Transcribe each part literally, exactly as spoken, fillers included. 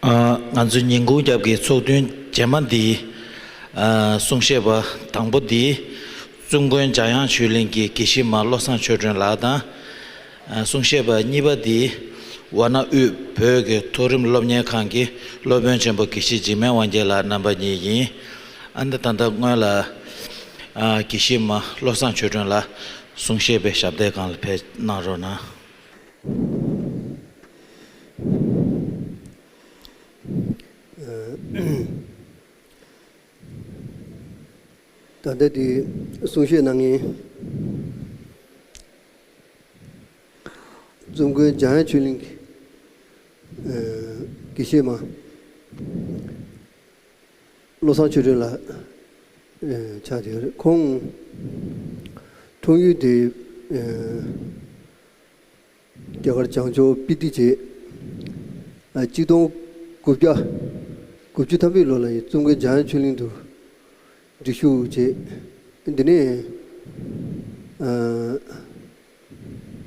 ཨ། ང་ཚོ་ཉིན་གུང་རྒྱབ་ཀྱི་ཚོགས་ཐུན་རྗེས་མ་འདི། ཨ། གསུང་བཤད་པ་དང་པོ་འདི། བཙུན་དགོན་འཇམ་དབྱངས་ཆོས་གླིང་གི་དགེ་བཤེས་མ་བློ་བཟང་ཆོས་སྒྲོན་ལགས་དང་། ཨ། གསུང་བཤད་པ་གཉིས་པ་འདི། ཝཱ་ཎ་དབུས་བོད་ཀྱི་མཐོ་རིམ་སློབ་གཉེར་ཁང་གི་སློབ་དཔོན་ཆེན་པོ་དགེ་བཤེས་འཇིགས་མེད་དབང་རྒྱལ་ལགས་རྣམ་པ་གཉིས་ཡིན། ཨ་ནི་ད་ལྟ་སྔོན་ལ། ཨ། དགེ་བཤེས་མ་བློ་བཟང་ཆོས་སྒྲོན་ལགས་གསུང་བཤད་པའི་ཞབས་སྟེགས་སྒང་ལ་ཕེབས་གནང་རོགས་གནང་། ད་ལྟ་འདི་གསུང་བཤད་གནང་མཁན་བཙུན་དགོན་འཇམ་དབྱངས་ཆོས་གླིང་གི་དགེ་བཤེས་མ་བློ་བཟང་ཆོས་སྒྲོན་ལགས་ཆགས་ཡོད་རེད། ཁོང་འཁྲུངས་ཡུལ་དེ། རྒྱ་གར་བྱང་ཕྱོགས་སྤི་ཏི་བྱས། ཨ། གཅིག་སྟོང་དགུ་བརྒྱ་དགུ་བཅུ་ཐམ་པའི་ལོ་ལ་ཡང་བཙུན་དགོན་འཇམ་དབྱངས་ཆོས་གླིང་དུ་སྒྲིག་ཞུགས་བྱས། འདི་ནས། ཨ།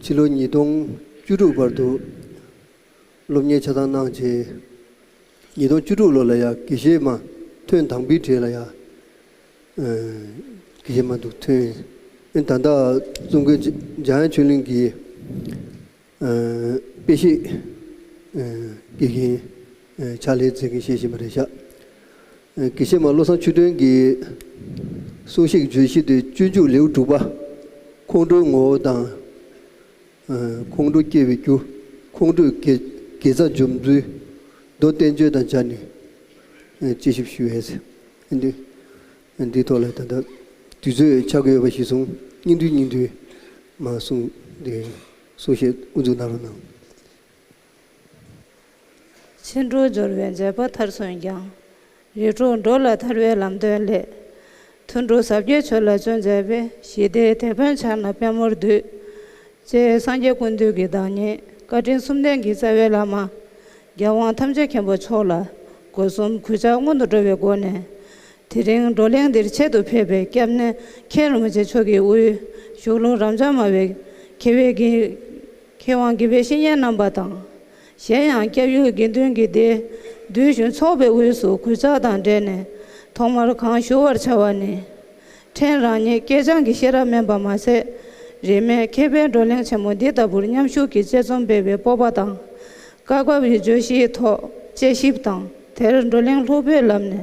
ཕྱི་ལོ་ཉིས་སྟོང་བཅུ་དྲུག་བར་དུ་སློབ་གཉེར་ཆ་ཚང་གནང་བྱས། ཉིས་སྟོང་བཅུ་དྲུག་ལོ་ལ་ཡང་དགེ་བཤེས་མ་ཐོན་དང་པོའི་གྲས་ལ་ཡང་། ཨ། དགེ་བཤེས་མ་དུ་ཐོན། ཨ། ད་ལྟ་བཙུན་དགོན་འཇམ་དབྱངས་ཆོས་གླིང་གི། ཨ། དཔེ་ཤེས། ཨ། དགེ་རྒན། ཨ། ཕྱག་ལས་མཛད་མཁན་བཤད་བཞིན་པ་རེད་ཤག་ཨ། དགེ་བཤེས་མ་བློ་བཟང་ཆོས་སྒྲོན་གྱི་གསུང་བཤད་བརྗོད་གཞི་དེ་སྤྱོད་འཇུག་ལེའུ་དྲུག་པ། ཁོང་ཁྲོའི་ངོ་བོ་དང་། ཨ། ཁོང་ཁྲོ་སྐྱེ་བའི་རྒྱུ། ཁོང་ཁྲོའི་དགེ་དགེ་རྩ་འཇོམས་ཚུལ། མདོ་བསྟན་བཅོས་དང་སྦྱར་ནས། ཨ། དཔྱད་ཞིབ་ཞུ་ཡས། ཨ། འདི་འདིའི་ཐོག་ལ་ད་ལྟ་དུས་ཚོད་ཆག་གི་ཡོད་པ་གཞིར་བཟུང་སྙིང་བསྡུས་སྙིང་བསྡུས་མར་གསུང་དེ་གསུང་བཤད་དབུ་འཛུགས་གནང་རོགས་གནང་། ཕྱིན་དྲུག་འབྱོར་བའི་མཛད་པ་མཐར་སོན་ཀྱང་། རིགས་དྲུག་འགྲོ་ལ་ཐར་བའི་ལམ་སྟོན་སླད། ཐུན་དྲུག་ཟབ་རྒྱས་ཆོས་ལ་སྤྱོད་མཛད་པའི། ཞི་བདེའི་དེད་དཔོན་ཕྱག་ན་པདྨོར་འདུད། ཅེས་སངས་རྒྱས་ཀུན་འདུས་ཀྱི་བདག་ཉིད་བཀའ་དྲིན་གསུམ་ལྡན་གྱི་རྩ་བའི་བླ་མ། རྒྱལ་དབང་ཐམས་ཅད་མཁྱེན་པ་མཆོག་ལ་སྒོ་གསུམ་གུས་ཕྱག་སྔོན་དུ་འགྲོ་བའི་སྒོ་ནས། དེ་རིང་བགྲོ་གླེང་འདིར་ཆེད་དུ་ཕེབས་པའི་སྐྱབས་གནས་མཁན་རིན་པོ་ཆེ་མཆོག་གི་དབུས་གཞུང་ལུགས་རབ་འབྱམས་སྨྲ་བའི་མཁས་པའི་དགེ་མཁས་དབང་དགེ་བའི་བཤེས་གཉེན་རྣམ་པ་དང་། གཞན་ཡང་སྐྱབས་ཡུལ་དགེ་འདུན་གྱི་སྡེ་འདུས་གཞུང་ཚོགས་པའི་དབུས་སུ་གུས་ཕྱག་དང་འབྲེལ་ནས་ཐོག་མར་གང་ཞུ་བར་བྱ་བ་ནི། ཕྲན་རང་ཉིད་སྐྱེས་སྦྱངས་ཀྱི་ཤེས་རབ་དམན་པ་མ་ཟད། རིས་མེད་མཁས་པའི་བགྲོ་གླེང་ཆེན་མོ་འདི་ལྟ་བུར་མཉམ་ཞུགས་ཀྱིས་དཔྱད་རྩོམ་སྤེལ་བའི་སྤོབས་པ་དང་། སྐབས་བབ་ཀྱི་བརྗོད་གཞིའི་ཐོག་དཔྱད་ཞིབ་དང་། དེར་བགྲོ་གླེང་ལྷུག་པོའི་ལམ་ནས་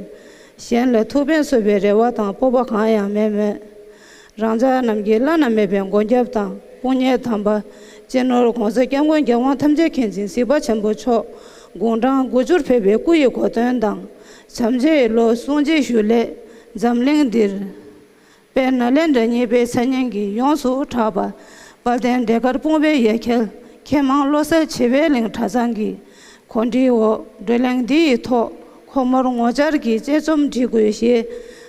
གཞན་ལ་ཐུགས་ཕན་གསོས་པའི་རེ་བ་དང་སྤོབས་པ་གང་ཡང་མེད་མོད། རང་ཅག་རྣམས་ཀྱི་བླ་ན་མེད་པའི་མགོན་སྐྱབས་དང་དཔུང་གཉེན་དམ་པ། སྤྱི་ནོར་༸གོང་ས་༸སྐྱབས་མགོན་རྒྱལ་དབང་ཐམས་ཅད་མཁྱེན་ཅིང་གཟིགས་པ་ཆེན་པོ་མཆོག་དགུང་གྲངས་དགུ་བཅུར་ཕེབས་པའི་སྐུ་ཡི་གོ་སྟོན་དང་། བྱམས་བརྩེའི་བློ་གསུང་ཆོས་ཞུ་སླད་འཛམ་གླིང་འདིར། དཔལ་ནཱ་ལེནྡྲ་གཉིས་པའི་ཕྱག་བརྙན་གྱིས་ཡོངས་སུ་གྲགས་པ། དཔལ་ལྡན་འབྲས་དཀར་སྤུངས་པའི་ཡ་གྱལ་མཁས་མང་བློ་གསལ་བྱེ་བའི་གླིང་གྲྭ་ཚང་གི་གོ་སྒྲིག་འོག་བགྲོ་གླེང་འདི་ཡི་ཐོག་ཁོ་མོར་ངོ་བཅར་གྱིས་དཔྱད་རྩོམ་འབྲི་དགོས་ཞེས་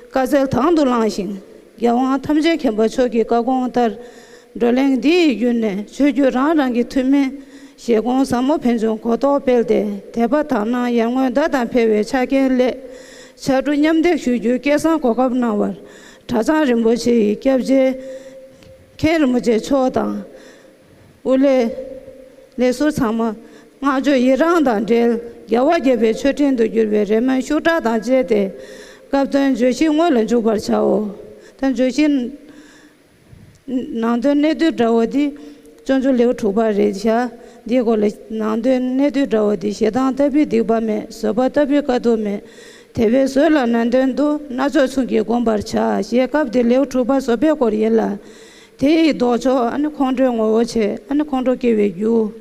བཀའ་སྩལ་དང་དུ་བླངས་ཤིང་། རྒྱལ་དབང་ཐམས་ཅད་མཁྱེན་པ་མཆོག་གི་བཀའ་དགོངས་ལྟར། བགྲོ་གླེང་འདི་ཡི་བརྒྱུད་ནས་ཆོས་བརྒྱུད་རང་རང་གི་ཐུན་མིན་བཞེད་དགོངས་ཟབ་མོ་ཕན་ཆུང་གོ་རྟོགས་སྤེལ་ཏེ། དད་པ་དག་སྣང་ཡར་ངོའི་ཟླ་དང་འཕེལ་བའི་ཆ་རྐྱེན་སླད། ཕྱར་གྲུ་མཉམ་འདེགས་ཞུ་རྒྱུའི་སྐལ་བཟང་གོ་སྐབས་གནང་བར། གྲྭ་ཚང་རིན་པོ་ཆེ་ཡི་སྐྱབས་རྗེ་མཁན་རིན་པོ་ཆེ་མཆོག་དང་། དབུ་ལས། ལས་ཟུར་ཚང་མ་བསྔགས་བརྗོད་ཡི་རངས་དང་འབྲེལ། རྒྱལ་བ་དགྱེས་པའི་མཆོད་སྤྲིན་དུ་གྱུར་པའི་རེ་སྨོན་ཤུགས་དྲག་དང་བཅས་ཏེ། སྐབས་དོན་བརྗོད་གཞི་དངོས་ལ་འཇུག་པར་བྱའོ། ད་བརྗོད་གཞི་ནང་དོན་གནད་བསྡུས་འདྲ་བོ་འདི་སྤྱོད་འཇུག་ལེའུ་དྲུག་པ་རེད་བཞག་འདིའི་སྐོར་ལ་ནང་དོན་གནད་བསྡུས་འདྲ་བོ་འདི། ཞེ་སྡང་ལྟ་བུའི་སྡིག་པ་མེད། བཟོད་པ་ལྟ་བུའི་དཀའ་སྡུག་མེད། དེ་བས་བཟོད་ལ་ནན་ཏན་དུ། སྣ་ཚོགས་ཚུལ་གྱིས་བསྒོམ་པར་བྱ། ཞེས་སྐབས་འདི་ལེའུ་དྲུག་པ་བཟོད་པའི་སྐོར་ཡིན་ལ། དེ་ཡི་ལྡོག་ཕྱོགས་ཨ་ནི་ཁོང་ཁྲོའི་ངོ་བོ་བྱས། ཨ་ནི་ཁོང་ཁྲོ་སྐྱེ་བའི་རྒྱུ།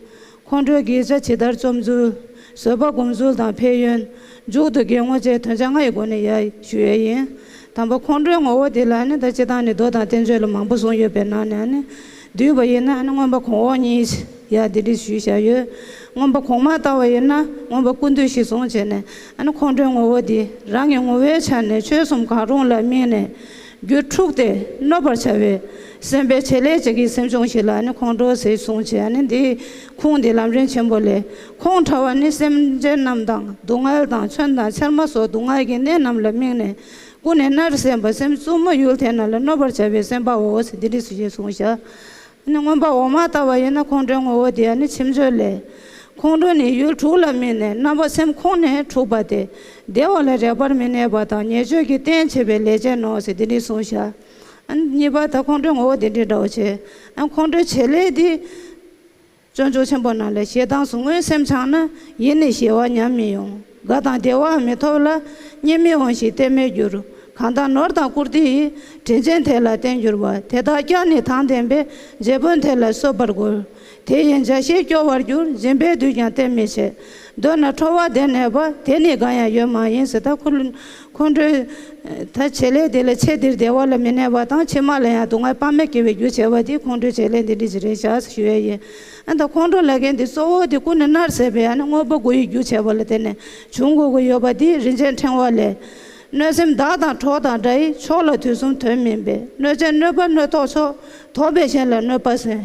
ཁོང་ཁྲོའི་དགེ་བྱ་ཇི་ལྟར་རྩོམ་ཚུལ། བཟོད་པ་སྒོམ་ཚུལ་དང་ཕན་ཡོན། མཇུག་ཏུ་དགེ་བསྔོ་བཅས་དོན་བྱ་ལྔ་ཡི་སྒོ་ནས་ཡར་ཞུ་ཡས་ཡིན། དང་པོ་ཁོང་ཁྲོའི་ངོ་བོ་འདི་ལ་ནི་ད་སྤྱིར་བཏང་ནས་མདོ་དང་བསྟན་བཅོས་ལ་མང་པོ་གསུངས་ཡོད་པའི་ནང་ནས་ནི། བསྡུས་པ་ཡིན་ན་ནི་མངོན་པ་གོང་འོག་གཉིས་ཡར་འདི་འདྲ་ཞུས་བཞག་ཡོད། མངོན་པ་གོང་མ་ལྟ་བ་ཡིན་ན་མངོན་པ་ཀུན་བཏུས་གཞིར་བཟུང་བྱས་ནས། ཨ་ནི་ཁོང་ཁྲོའི་ངོ་བོ་འདི་རང་གི་ངོ་བོའི་ཆ་ནས་ཆོས་གསུམ་གང་རུང་ལ་དམིགས་ནས། རྒྱུད་འཁྲུགས་ཏེ་གནོད་པར་བྱ་བའི་སེམས་པའི་བྱེད་ལས་བྱེད་ཀྱི་སེམས་བྱུང་ཞིག་ལ་ནི་ཁོང་ཁྲོ་ཟེར་གསུངས་བྱས། ཨ་ནི་འདིའི་ཁུངས་འདི་ལམ་རིམ་ཆེན་པོ་ལས། ཁོང་ཁྲོ་བ་ནི་སེམས་ཅན་རྣམས་དང་སྡུག་བསྔལ་དང་མཚོན་དང་ཚེར་མ་སོགས་སྡུག་བསྔལ་གྱི་གནས་རྣམས་ལ་དམིགས་ནས་ཀུན་ནས་མནར་སེམས་པ་སེམས་བཙུན་མོ་ཡུལ་དེ་རྣམས་ལ་གནོད་པར་བྱ་བའི་སེམས་པའོ་ཟེར་འདི་འདྲ་ཞིག་གསུངས་བཞག་ཨ་ནི་མངོན་པ་འོག་མ་ལྟ་བ་ཡིན་ན་ཁོང་ཁྲོའི་ངོ་བོ་དེ་ཨ་ནི་ཁྱིམ་སྤྱོད་ལས། ཁོང་ཁྲོ་ནི་ཡུལ་དྲུག་ལ་དམིགས་ནས་རྣམ་པ་སེམས་ཁོང་ནས་འཁྲུགས་པ་སྟེ། བདེ་བ་ལ་རེག་པར་མི་ནུས་པ་དང་ཉེས་སྤྱོད་ཀྱི་རྟེན་བྱེད་པའི་ལས་ཅན་ནོ་ཞེས་འདི་འདྲ་གསུངས་བཞག་ཨ་ནི་གཉིས་པ་ད་ཁོང་ཁྲོའི་ངོ་བོ་འདི་འདྲ་འདྲ་བོ་བྱས། ཨ་ཁོང་ཁྲོའི་བྱེད་ལས་འདི། སྤྱོད་འཇུག་ཆེན་པོ་ནང་ལས་ཞེ་སྡང་ཟུག་རྔུའི་སེམས་འཆང་ན། ཡིད་ནི་ཞི་བ་ཉམས་མི་ཡོང་། དགའ་དང་བདེ་བའང་མི་ཐོབ་ལ། གཉིད་མི་འོང་ཞིང་བརྟན་མི་འགྱུར། གང་དག་ནོར་དང་བཀུར་སྟི་ཡིས། དྲིན་ཅན་དེ་ལ་བརྟེན་གྱུར་པ། དེ་དག་ཀྱང་ནི་དང་ལྡན་པས། རྗེ་དཔོན་དེ་ལ་གསོད་པར་རྒོལ། དེ་ཡི་འཇའ་ཤིང་སྐྱོ་བར་འགྱུར། སྦྱིན་པས་བསྡུས་ཀྱང་བརྟན་མི་བྱེད། འདོད་ན་ཁྲོ་བ་བདེ་གནས་པ། དེ་ནི་འགའ་ཡང་ཡོད་མ་ཡིན་ཟེར། ད་ཁོ་ཁོང་ཁྲོའི་ད་བྱེད་ལས་དེ་ལ་ཆེས་འདིར་བདེ་བ་ལ་མི་གནས་པ་དང་ཕྱི་མ་ལ་ཡང་སྡུག་བསྔལ་དཔག་མེད་སྐྱེ་བའི་རྒྱུ་བྱེད་པ་དེ་ཁོང་ཁྲོའི་བྱེད་ལས་འདི་འདྲ་ཞིག་རེད་བཞག་ཞུ་ཡ་ཡིན། ཨ་ད་ཁོང་ཁྲོ་ལབ་མཁན་འདི་གཙོ་བོ་དེ་ཀུན་ནས་མནར་ཟེར་བའི་ཨ་ནི་དངོས་པོ་དགུ་ཡི་རྒྱུ་བྱས་པ་ལ་བརྟེན་ནས་བྱུང་དགོས་ཀྱི་ཡོད་པ་འདི་རིན་ཆེན་ཕྲེང་བ་ལས། གནོད་སེམས་བདག་དང་གྲོགས་དང་འདྲ་ཡི། ཕྱོགས་ལ་དུས་གསུམ་དོན་མིན་པས། གནོད་བྱེད་གནོད་པ་གནོད་ཐོགས་ཕྱོགས། དོགས་པས་གཞན་ལ་གནོད་པ་ཟད།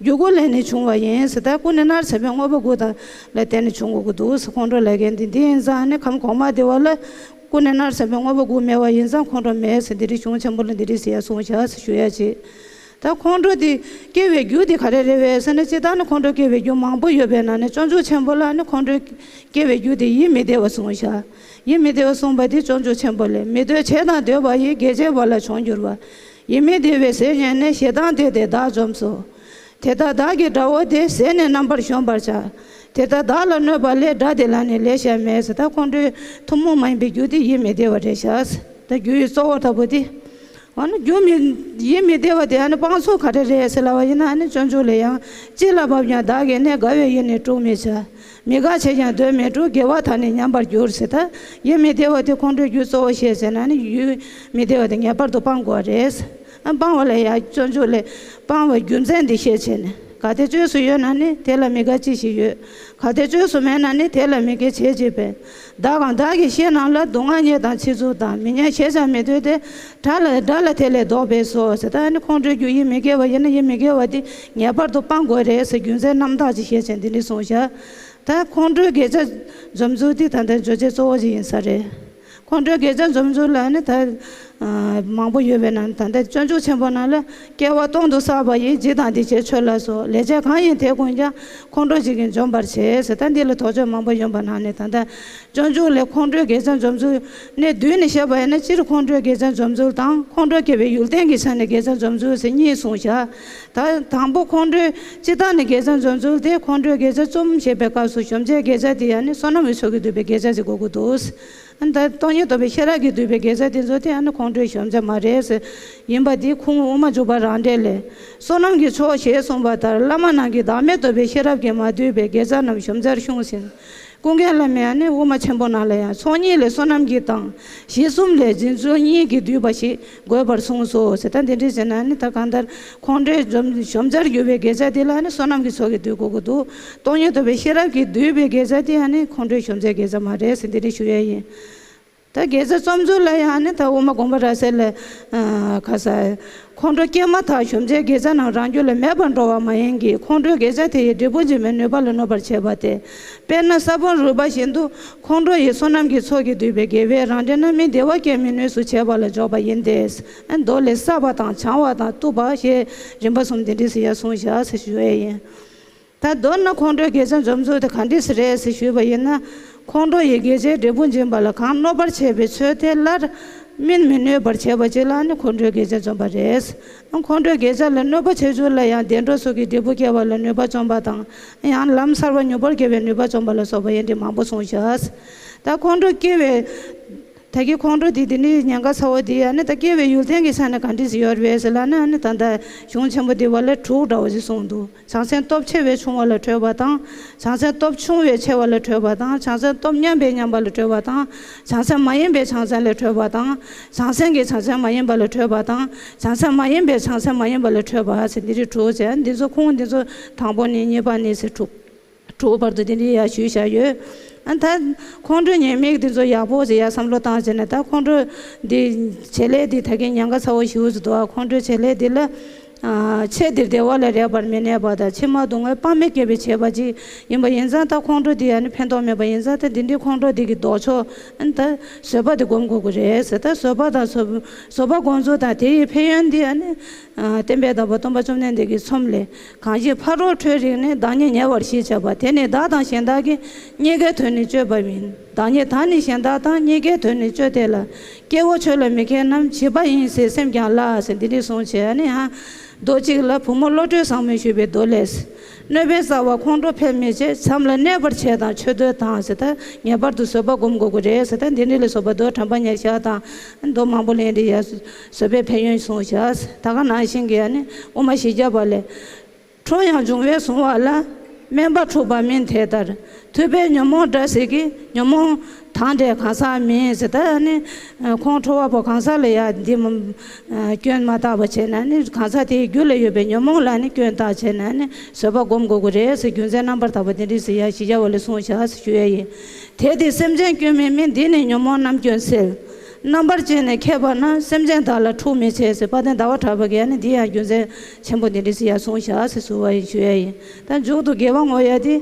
རྒྱུ་དགུ་ལས་ནི་བྱུང་བ་ཡིན་ཟེར། ད་ཀུན་ནས་མནར་ཟེར་བའི་དངོས་པོ་དགུ་དང་ལ་བརྟེན་ནས་བྱུང་དགོས་ཀྱི་འདུག་ཟེར། ཁོང་ཁྲོ་ལབ་མཁན་འདི་འདི་ཡིན་ཙང་ནི་ཁམས་གོང་མ་འདི་བ་ལ་ཀུན་ནས་མནར་ཟེར་བའི་དངོས་པོ་དགུ་མེད་པ་ཡིན་ཙང་ཁོང་ཁྲོ་མེད་ཟེར། འདི་རིགས་གཞུང་ཆེན་པོ་ལ་འདི་རིགས་ཟེར་ཡ་གསུངས་བཞག་ཟེར་ཞུ་ཡ་ཅིག་ད་ཁོང་ཁྲོ་དེ་སྐྱེ་བའི་རྒྱུ་དེ་ག་རེ་རེད་པས་ཟེར་ན། སྤྱིར་བཏང་ནི་ཁོང་ཁྲོ་སྐྱེ་བའི་རྒྱུ་མང་པོ་ཡོད་པའི་ནང་ནས་སྤྱོད་འཇུག་ཆེན་པོ་ལ་ནི་ཁོང་ཁྲོ་སྐྱེ་བའི་རྒྱུ་དེ་ཡིད་མི་བདེ་བ་གསུངས་བཞག་ཡིད་མི་བདེ་བ་གསུངས་པ་དེ་སྤྱོད་འཇུག་ཆེན་པོ་ལས། མི་འདོད་བྱས་དང་འདོད་པ་ཡིས། དགེ་བྱེད་པ་ལ་བྱུང་གྱུར་པ། ཡིད་མི་བདེ་བའི་ཟས་ཉན་ནས། ཞེ་སྡང་དེ་སྟེ་བདག་འཇོམས་སོ། དེ་ལྟར་བདག་གི་དགྲ་བོ་དེ། ཟས་ནི་རྣམ་པར་གཞོམ་པར་བྱ། དེ་ལྟར་བདག་ལ་གནོད་པ་ལས། དགྲ་དེ་ལ་ནི་ལེགས་ཤ་མེད་ཟེར། ད་ཁོང་ཁྲོའི་ཐུན་མོང་མ་ཡིན་པའི་རྒྱུ་དེ་ཡིད་མི་བདེ་བ་རེད་བཞག་ད་རྒྱུ་ཡི་གཙོ་བོ་ལྟ་བུ་དེ། འོ་ན་རྒྱུ་མི་ཡིད་མི་བདེ་བ་དེ་ཨ་ནི་སྤང་ཚུལ་ག་རེ་རེད་ཟེར་ལབ་པ་ཡིན་ན། ཨ་ནི་སྤྱོད་འཇུག་ལས་ཡང་། ཅི་ལ་བབ་ཀྱང་བདག་གིས་གནས། དགའ་བའི་ཡིད་ནི་དཀྲུག་མི་བྱ། མི་དགའ་བྱས་ཀྱང་སྡོད་མི་དཀྲུག། དགེ་བ་དག་ནི་ཉམས་པར་འགྱུར་ཟེར། ད་ཡིད་མི་བདེ་བ་དེ་ཁོང་ཁྲོའི་རྒྱུ་གཙོ་བོ་བཤད་ཟེར་ན་ནི་ཡིད་མི་བདེ་བ་དེ་ངེས་པར་དུ་སྤང་དགོས་རེད། ཨ་སྤང་བ་ལ་ཡང་སྤྱོད་འཇུག་ལས་སྤང་བའི་རྒྱུ་མཚན་འདི་བཤད་བྱས་ནས། གལ་ཏེ་བཅོས་སུ་ཡོད་ན་ནི། དེ་ལ་མི་དགའ་ཅི་ཞིག་ཡོད། གལ་ཏེ་བཅོས་སུ་མེད་ན་ནི། དེ་ལ་མི་དགའ་བྱས་ཅི་ཕན། བདག་གམ་བདག་གི་བཤེས་རྣམས་ལ། སྡུག་བསྔལ་བརྙས་དང་ཕྱི་བཙུགས་དང་། མི་ཉན་བྱས་ཀྱང་མི་སྡོད་དེ། དགྲ་ལ་དགྲ་ལ་དེ་ལས་ལྡོག་པས་སོ་ཟེར། ད་ནི་ཁོང་ཁྲོའི་རྒྱུ་ཡིད་མི་དགེ་བ་ཡིན་ན་ཡིད་མི་དགེ་བ་དེ་ངེས་པར་དུ་སྤང་དགོས་རེད་ཟེར། རྒྱུ་མཚན་རྣམ་དག་ཅིག་བཤད་བྱས་འདི་འདྲ་གསུངས་བཞག་ད་ཁོང་ཁྲོའི་དགེ་བྱ་འཇོམས་ཚུལ་དེ་ད་ལྟ་བརྗོད་བྱའི་གཙོ་བོ་ཅིག་ཡིན་ས་རེད། ཁོང་ཁྲོའི་དགེ་བྱ་འཇོམས་ཚུལ་ལ་ནི་ད་མང་པོ་ཡོད་པའི་ནང་ད་ལྟ་སྤྱོད་འཇུག་ཆེན་པོ་ནང་ལ། སྐྱེ་བ་སྟོང་དུ་བསགས་པ་ཡི། འཇིགས་དང་སྡིག་བྱས་ཆོས་ལ་སོགས། ལས་བྱས་གང་ཡིན་དེ་ཀུན་ཀྱང་། ཁོང་ཁྲོ་ཞིག་གིས་འཇོམས་པར་བྱེད་ཟེར། ད་འདི་ལ་དོགས་གཅོད་མང་པོ་ཡོད་པ་ནང་ནས་ད་ལྟ་སྤྱོད་འཇུག་ལས་ཁོང་ཁྲོའི་དགེ་བྱ་འཇོམས་ཚུལ་ནས་བསྡུས་ནས་བཤད་པ་ཡིན་ན། སྤྱིར་ཁོང་ཁྲོའི་དགེ་བྱ་འཇོམས་ཚུལ་དང་། ཁོང་ཁྲོ་སྐྱེ་བའི་ཡུལ་རྟེན་གྱི་ཆ་ནས་དགེ་བྱ་འཇོམས་ཚུལ་ཟེར་གཉིས་གསུངས་བཞག་ད་དང་པོ་ཁོང་ཁྲོའི་སྤྱིར་བཏང་ནས་དགེ་བྱ་འཇོམས་ཚུལ་དེ། ཁོང་ཁྲོའི་དགེ་བྱ་བཅོམ་ཞེས་པའི་སྐབས་སུ་གཞོམ་བྱའི་དགེ་བྱ་དེ་ཡང་ནི་བསོད་ནམས་ཀྱི་ཚོགས་ཀྱིས་བསྡུས་པའི་དགེ་བྱ་ཞིག་དགོས་ཀྱི་འདུག་ཨ་ནི་ད་སྟོང་ཉིད་རྟོགས་པའི་ཤེས་རབ་ཀྱིས་བསྡུས་པའི་དགེ་བྱ་དེ་ཚོ་དེ་ཨ་ནི་ཁོང་ཁྲོའི་གཞོམ་བྱ་མ་རེད་ཟེར། ཡིན་པ་འདི་ཁུངས་དབུ་མ་འཇུག་པ་རང་འགྲེལ་ལས། བསོད་ནམས་ཀྱི་ཚོགས་ཞེས་གསུངས་པ་ལྟར། བླ་མ་རྣམས་ཀྱིས་བདག་མེད་རྟོགས་པའི་ཤེས་རབ་ཀྱིས་མ་བསྡུས་པའི་དགེ་བྱ་རྣམས་གཞོམ་བྱར་གསུངས་ཤིང་། ཀུན་མཁྱེན་བླ་མས་ནི་དབུ་མ་ཆེན་པོ་ནང་ལ་ཡང་ཚོགས་གཉིས་ལས་བསོད་ནམས་ཀྱི་དང་། གཞི་གསུམ་ལས་སྦྱིན་སོགས་གཉིས་ཀྱིས་བསྡུས་པ་ཞིག་དགོས་པར་གསུངས་སོ་ཟེར། ད་འདི་འདྲ་བྱས་ན་ནི་ད་གང་ལྟར་ཁོང་ཁྲོའི་གཞོམ་གཞོམ་བྱར་གྱུར་པའི་དགེ་བྱ་དེ་ལ་ནི་བསོད་ནམས་ཀྱི་ཚོགས་ཀྱིས་བསྡུ་དགོས་ཀྱི་འདུག་སྟོང་ཉིད་རྟོགས་པའི་ཤེས་རབ་ཀྱིས་བསྡུས་པའི་དགེ་བྱ་དེ་ཡང་ནི་ཁོང་ཁྲོའི་གཞོམ་བྱའི་དགེ་བྱ་མ་རེད་ཟེར་འདི་འདྲ་ཞུ་ཡས་ཡིན། ད་དགེ་བྱ་རྩོམ་ཚུལ་ལ་ཡང་ནི་ད་དབུ་མ་དགོངས་པ་རབ་གསལ་ལས། ཨ་ཁ་ས། ཁོང་ཁྲོ་སྐྱེས་མ་ཐག་གཞོམ་བྱའི་དགེ་བྱ་རྣམས་རང་རྒྱུད་ལ་མེད་པར་འགྲོ་བ་མ་ཡིན་གྱི། ཁོང་ཁྲོའི་དགེ་བྱ་དེ་ཡི་འབྲས་བུ་འབྱིན་པའི་ནུས་པ་ལ་གནོད་པར་བྱེད་པ་སྟེ། དཔེར་ན་ས་བོན་རུལ་བ་བཞིན་དུ། ཁོང་ཁྲོ་ཡི་བསོད་ནམས་ཀྱི་ཚོགས་ཀྱིས་བསྡུས་པའི་དགེ་བས་རང་འབྲས་རྣམ་སྨིན་བདེ་བ་སྐྱེ་མི་ནུས་སུ་བྱས་པ་ལ་འཇོག་པ་ཡིན་ཏེ། ཨ་མདོ་ལས་བསགས་པ་དང་བྱང་བ་དང་བཏུབ་པ་ཞེས་རིམ་པ་གསུམ་འདི་འདྲ་ཞིག་ཡར་གསུངས་བཞག་ཟེར་ཞུ་ཡས་ཡིན། ད་མདོར་ན་ཁོང་ཁྲོའི་དགེ་བྱ་འཇོམས་ཚུལ་དེ་ག་འདྲ་ཞིག་རེད་ཟེར་ཞུས་པ་ཡིན་ན། ཁོང་ཁྲོ་ཡི་དགེ་བྱའི་འབྲས་བུ་འབྱིན་པ་ལ་གང་གནོད་པར་བྱེད་པའི་ཚུལ་དེ་སླར་སྨིན་མི་ནུས་པར་བྱེད་པ་ཅིག་ལ་ནི་ཁོང་ཁྲོའི་དགེ་བྱ་འཇོམས་པ་རེད། ཁོང་ཁྲོའི་དགེ་བྱ་ལ་གནོད་པ་བྱེད་ཚུལ་ལ་ཡང་བདེ་འགྲོ་སོགས་ཀྱི་འབྲས་བུ་སྐྱེ་བ་ལ་ནུས་པ་བཅོམ་པ་དང་། ཡང་ལམ་གསར་པ་མྱུར་བོར་སྐྱེ་བའི་ནུས་པ་བཅོམ་པ་ལ་སོགས་པ་ཡིན་ཏེ་མང་པོ་གསུངས་བཞག་ད་ཁོང་ཁྲོ་སྐྱེ་བའི། ད་གིན་ཁོང་ཁྲོ་དེ་དེ་ནི་ཉེན་ཁ་ཚ་བོ་དེ་ཡང་ནི་ད་སྐྱེ་བའི་ཡུལ་རྟེན་གྱི་ཆ་ནས་ག་འདྲ་ཞིག་ཡོད་རེད་ཟེར་ལབ་ན། ནི་ད་ལྟ་གཞུང་ཆེན་པོ་འདི་བ་ལས་དྲུག་འདྲ་བོ་ཞིག་གསུངས་འདུག་བྱང་སེམས་སྟོབས་ཆེ་བས་ཆུང་བ་ལ་ཁྲོས་པ་དང་། བྱང་སེམས་སྟོབས་ཆུང་བས་ཆེ་བ་ལ་ཁྲོས་པ་དང་། བྱང་སེམས་སྟོབས་མཉམ་པས་མཉམ་པ་ལ་ཁྲོས་པ་དང་། བྱང་སེམས་མ་ཡིན་པས་བྱང་སེམས་ལ་ཁྲོས་པ་དང་། བྱང་སེམས་ཀྱིས་བྱང་སེམས་མ་ཡིན་པ་ལ་ཁྲོས་པ་དང་། བྱང་སེམས་མ་ཡིན་པས་བྱང་སེམས་མ་ཡིན་པ་ལ་ཁྲོས་པ་ཟེར་འདི་རིགས་དྲུག་ཅེས་འདི་ཚོ་ཁུངས་འདི་ཚོ་དང་པོ་ནས་གཉིས་པ་ནས་ཟེར་དྲུག་དྲུག་བར་དུ་འདི་འདྲའི་ཡར་ཞུས་བཞག་ཡོད། ཨ་ད་ཁོང་ཁྲོའི་ཉེས་དམིགས་འདི་ཚོ་ཡག་པོ་ཞིག་ཡར་བསམ་བློ་བཏང་བྱས་ནས། ད་ཁོང་ཁྲོ་འདི་བྱེད་ལས་འདི་ད་གིན་ཉེན་ཁ་ཚ་བོ་ཞེ་པོ་ཞིག་འདུག་ཨ་ཁོང་ཁྲོའི་བྱེད་ལས་འདི་ལ། ཨ། ཚེ་འདིར་བདེ་བ་ལས་རེག་པར་མི་གནས་པ་དང་། ཕྱི་མ་སྡུག་བསྔལ་དཔག་མེད་བསྐྱེད་པའི་བྱེད་པ་གཅིག་ཡིན་པ་ཡིན་ཙང་། ད་ཁོང་ཁྲོ་འདི་ཨ་ནི་ཕན་ཐོགས་མེད་པ་ཡིན་ཙང་། ད་འདི་འདྲའི་ཁོང་ཁྲོ་འདི་གི་ལྡོག་ཕྱོགས་ཨ་ནི་ད་བཟོད་པ་འདི་སྒོམ་དགོས་ཀྱི་རེད་ཟེར། ད་བཟོད་པ་དང་བཟོད་བཟོད་པ་སྒོམ་ཚུལ་དང་དེ་ཡི་ཕན་ཡོན་འདི་ཨ་ནི། ཨ། བསྟན་པའི་བདག་པོ་སྟོན་པ་བཅོམ་ལྡན་འདས་ཀྱིས་མཚམས་ལས། གང་ཞིག་ཕ་རོལ་ཁྲོའི་རིགས་ནི། བདག་ཉིད་ཉེ་བར་ཞི་བྱེད་པ། དེ་ནི་བདག་དང་གཞན་དག་གི། གཉིས་ཀའི་དོན་ནི་སྤྱོད་པ་མིན། བདག་ཉིད་དང་ནི་གཞན་དག་དང་། གཉིས་ཀའི་དོན་ནི་སྤྱོད་དེ་ལ། སྐྱེ་བོ་ཆོས་ལ་མི་མཁས་རྣམས། བྱིས་པ་ཡིན་ཟེར་སེམས་ཀྱང་སླ། ཟེར་འདི་འདྲའི་གསུངས་བྱས་ཨ་ནི་ཧ། མདོ་གཅིག་ལ། བུ་མོ་བློ་གྲོས་བཟང་མོས་ཞུས་པའི་མདོ་ལས། གནོད་པའི་རྩ་བ་ཁོང་ཁྲོ་འཕེལ་མི་བྱེད། མཚམས་ལ་གནས་པར་བྱེད་དང་ཆོས་འདོད་དང་། ཟེར་ད་ངེས་པར་དུ་བཟོད་པ་སྒོམ་དགོས་ཀྱི་རེད་ཟེར། ད་འདི་འདྲ་ལ་སོགས་པ་མདོ་དྲན་པ་ཉེར་བཞག་དང་མདོ་མང་པོ་ལེན་འདི་ཡ། བཟོད་པའི་ཕན་ཡོན་གསུངས་བཞག། ད་ག་ནང་བཞིན་གྱི་ཨ་ནི་དབུ་མ་བཞི་བརྒྱ་པ་ལས། ཁྲོ་ཡང་འབྱུང་བས་གཟུང་བ་ལ། དམན་པ་འཁྲུགས་པ་མིན་དེ་ལྟར། ཐུབ་པས་ཉོན་མོངས་དགྲ་སྲེག་གི། ཉོན་མོངས་དང་འདྲེས་གང་ཟག་མིན་ཟེར། ད་ནི་ཁོང་ཁྲོ་བ་པོ་གང་ཟག་ལ་ཡ་འདི་མ་སྐྱོན་མ་བཏགས་པ་བྱས་ན་ནི་གང་ཟག་དེའི་རྒྱུད་ལ་ཡོད་པའི་ཉོན་མོངས་ལ་ནི་སྐྱོན་བཏགས་བྱས་ན་ནི་བཟོད་པ་སྒོམ་དགོས་ཀྱི་རེད་ཟེར། རྒྱུ་མཚན་རྣམ་པར་དག་པ་འདི་འདྲ་ཟེར་ཡ་བཞི་བརྒྱ་པ་ལས་གསུངས་བཞག་ཟེར་ཞུ་ཡ་ཡིན། དེ་སྟེ་སེམས་ཅན་སྐྱོན་མེད་མིན། འདིས་ནི་ཉོན་མོངས་རྣམ་སྐྱོན་སེལ། རྣམ་པར་དཔྱད་ནས་མཁས་པ་རྣམས། སེམས་ཅན་དག་ལ་འཁྲུག་མི་བྱེད་ཟེར། དཔལ་ལྡན་ཟླ་བ་གྲགས་པ་གིས་ཡང་ནི་འདི་ཡང་རྒྱུ་མཚན་ཆེན་པོ་འདི་འདྲ་ཟེར་ཡ་གསུངས་བཞག་ཟེར་ཞུ་བ་ཡིན། ཞུ་ཡ་ཡིན། ད་མཇུག་ཏུ་དགེ་བ་བསྔོ་ཡ་དེ།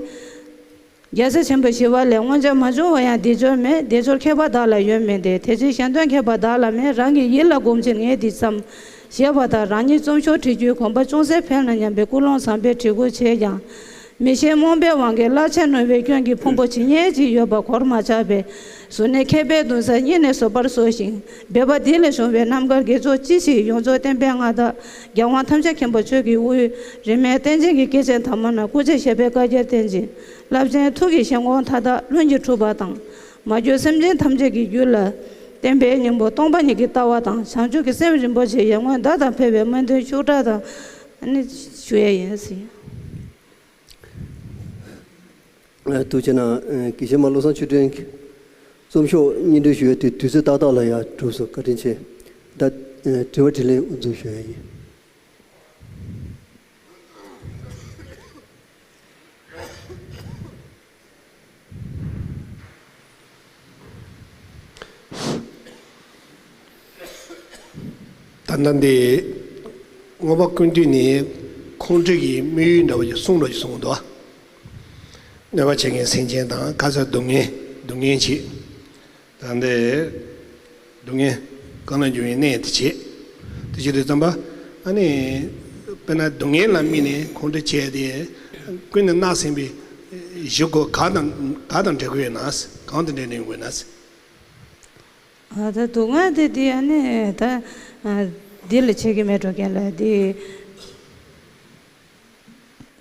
རྒྱལ་སྲས་ཆེན་པོ་ཞི་བ་ལྷས། སྔོན་ཆད་མ་བྱུང་བ་ཡང་། དེ་འབྱུང་མེད། དལ་འབྱོར་མཁས་པ་བདག་ལ་ཡོད་མིན་ཏེ། དེ་ཕྱིར་གཞན་དོན་མཁས་པ་བདག་ལ་མེད། རང་གི་ཡིད་ལ་བསྒོམ་ཕྱིར་ངས་འདི་བརྩམས། ཞེས་པ་ལྟར་རང་ཉིད་རྩོམ་ཤོག་བྲི་རྒྱུའི་གོམ་པ་ཅུང་ཟད་འཕེལ་ན་སྙམ་པའི་ཀུན་སློང་བཟང་པོས་བྲི་བཀུར་བྱས་ཀྱང་། མི་ཤེས་རྨོངས་པའི་དབང་གིས་གླ་ཆ་ནོར་བའི་སྐྱོན་གྱིས་ཕུང་པོ་ཇི་སྙེད་ཅིག་ཡོད་པ་གོར་མ་ཆག་པས། གཟུར་གནས་མཁས་པའི་མདུན་སར་སྙིང་ནས་བཟོད་པར་གསོལ་ཞིང་། འབད་པ་འདི་ལས་བྱུང་བའི་རྣམ་དཀར་དགེ་ཚོགས་ཅི་ཞིག་ཡོངས་རྫོགས་བསྟན་པའི་མངའ་བདག་རྒྱལ་དབང་ཐམས་ཅད་མཁྱེན་པ་མཆོག་གི་དབུས་རིས་མེད་བསྟན་ཆེན་གྱི་སྐྱེས་ཆེན་དམ་པ་རྣམས་སྐུ་ཚེ་ཞབས་པད་བསྐལ་བརྒྱར་བརྟན་ཅིང་། རླབས་ཆེན་ཐུགས་ཀྱི་ཞལ་ངོ་མཐའ་དག་ལྷུན་གྱིས་གྲུབ་པ་དང་། མ་གྱུར་སེམས་ཅན་ཐམས་ཅད་ཀྱི་རྒྱུད་ལ་བསྟན་པའི་སྙིང་པོ་སྟོང་པ་ཉིད་ཀྱི་ལྟ་བ་དང་། བྱང་ཆུབ་ཀྱི་སེམས་རིན་པོ་ཆེ་ཡར་ངོའི་ཟླ་ལྟར་འཕེལ་བའི་སྨོན་འདུན་ཤུགས་དྲག་དང་ནི་ཞུ་ཡས་ཡིན་ཟེར། ཐུགས་རྗེ་གནང་། དགེ་བཤེས་མ་བློ་བཟང་ཆོས་སྒྲོན་གྱིས་རྩོམ་ཤོག་སྙན་སྒྲོན་ཞུ་ཡས་དེ་དུས་ཚོད་ཏག་ཏག་ལ་ཡར་གྲུབ་སོང་། བཀའ་དྲིན་ཆེ། ད་དྲི་བ་དྲིས་ལན་དབུ་འཛུགས་ཞུ་ཡས་ཡིན། ད་ལྟ་འདི་མངོན་པ་ཀུན་བཏུས་ནས་ཁོང་ཁྲོ་གི་དམིགས་ཡུལ་འདྲ་བོ་ཞིག་གསུངས་འགྲོ་ཞིག་གསུངས་འདུག་གནོད་པ་བྱེད་མཁན་སེམས་ཅན་དང་ག་ཚོད་སྡུག་བསྔལ་སྡུག་བསྔལ་བྱེད། ད་འདི་སྡུག་བསྔལ་གང་ལ་འབྱུང་བའི་གནས་དེ་བྱེད། དེ་བྱེད་དུས་ཙམ་པ་ཨ་ནི་དཔེར་ན་སྡུག་བསྔལ་ལ་དམིགས་ནས་ཁོང་ཁྲོ་བྱས་ཏེ་ཀུན་ནས་བརྣགས་ཟིན་པའི་གཞི་གོ་ག་དང་ག་དང་འབྲེལ་དགོས་ན། གང་དང་འབྲེལ་ནས་ཡོང་དགོས་ན། ཨ། ད་སྡུག་བསྔལ་དེ་དེ་ཨ་ནི་ད་ཨ་འདི་ལ་བྱེད་ཀྱི་མེད་འགྲོ་མཁན་ལ་དེ།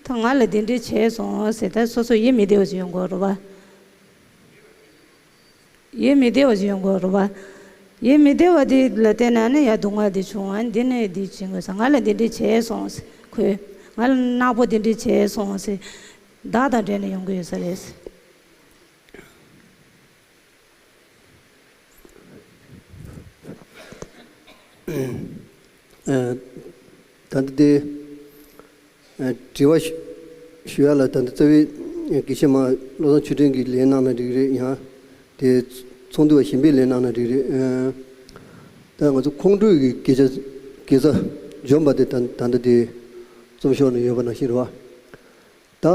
ད་ང་ལ་འདི་འདྲ་བྱས་སོང་ཟེར། ད་སོ་སོ་ཡིད་མི་བདེ་བ་ཞིག་ཡོང་གི་ཡོད་རེད་པ། ཡིད་མི་བདེ་བ་ཞིག་ཡོང་གི་ཡོད་རེད་པ། ཡིད་མི་བདེ་བ་དེ་ལ་བརྟེན་ནས་ཨ་ནི་ཡ་སྡུག་བསྔལ་དེ་བྱུང་། ཨ་ནི་འདི་ནས་འདི་བྱེད་དགོས་ས། ང་ལ་འདི་འདྲ་བྱས་སོང་ཟེར། ཁོས་ང་ལ་ནག་པོ་འདི་འདྲ་བྱས་སོང་ཟེར། བདག་དང་འབྲེལ་ནས་ཡོང་གི་ཡོད་ས་རེད། ཨ། ད་ལྟ་དེ། ཨ། དྲི་བ་ཞུ་ཞུ་ཡ་ལ་ད་ལྟ་རྩ་བའི་དགེ་བཤེས་མ་བློ་བཟང་ཆོས་སྒྲོན་གྱིས་ལན་གནང་ན་འགྲིག་རེད། ཡང་དེ་ཚོགས་འདུ་བ་གཞན་པས་ལན་གནང་ན་འགྲིག་རེད། ཨ། ད་ང་ཚོ་ཁོང་ཁྲོའི་གི་དགེ་རྩ་དགེ་རྩ་འཇོམས་པ་དེ་ད་ད་ལྟ་དེ་རྩོམ་ཤོག་ནང་ཡོད་པ་ནང་བཞིན་རེད་པ། ད་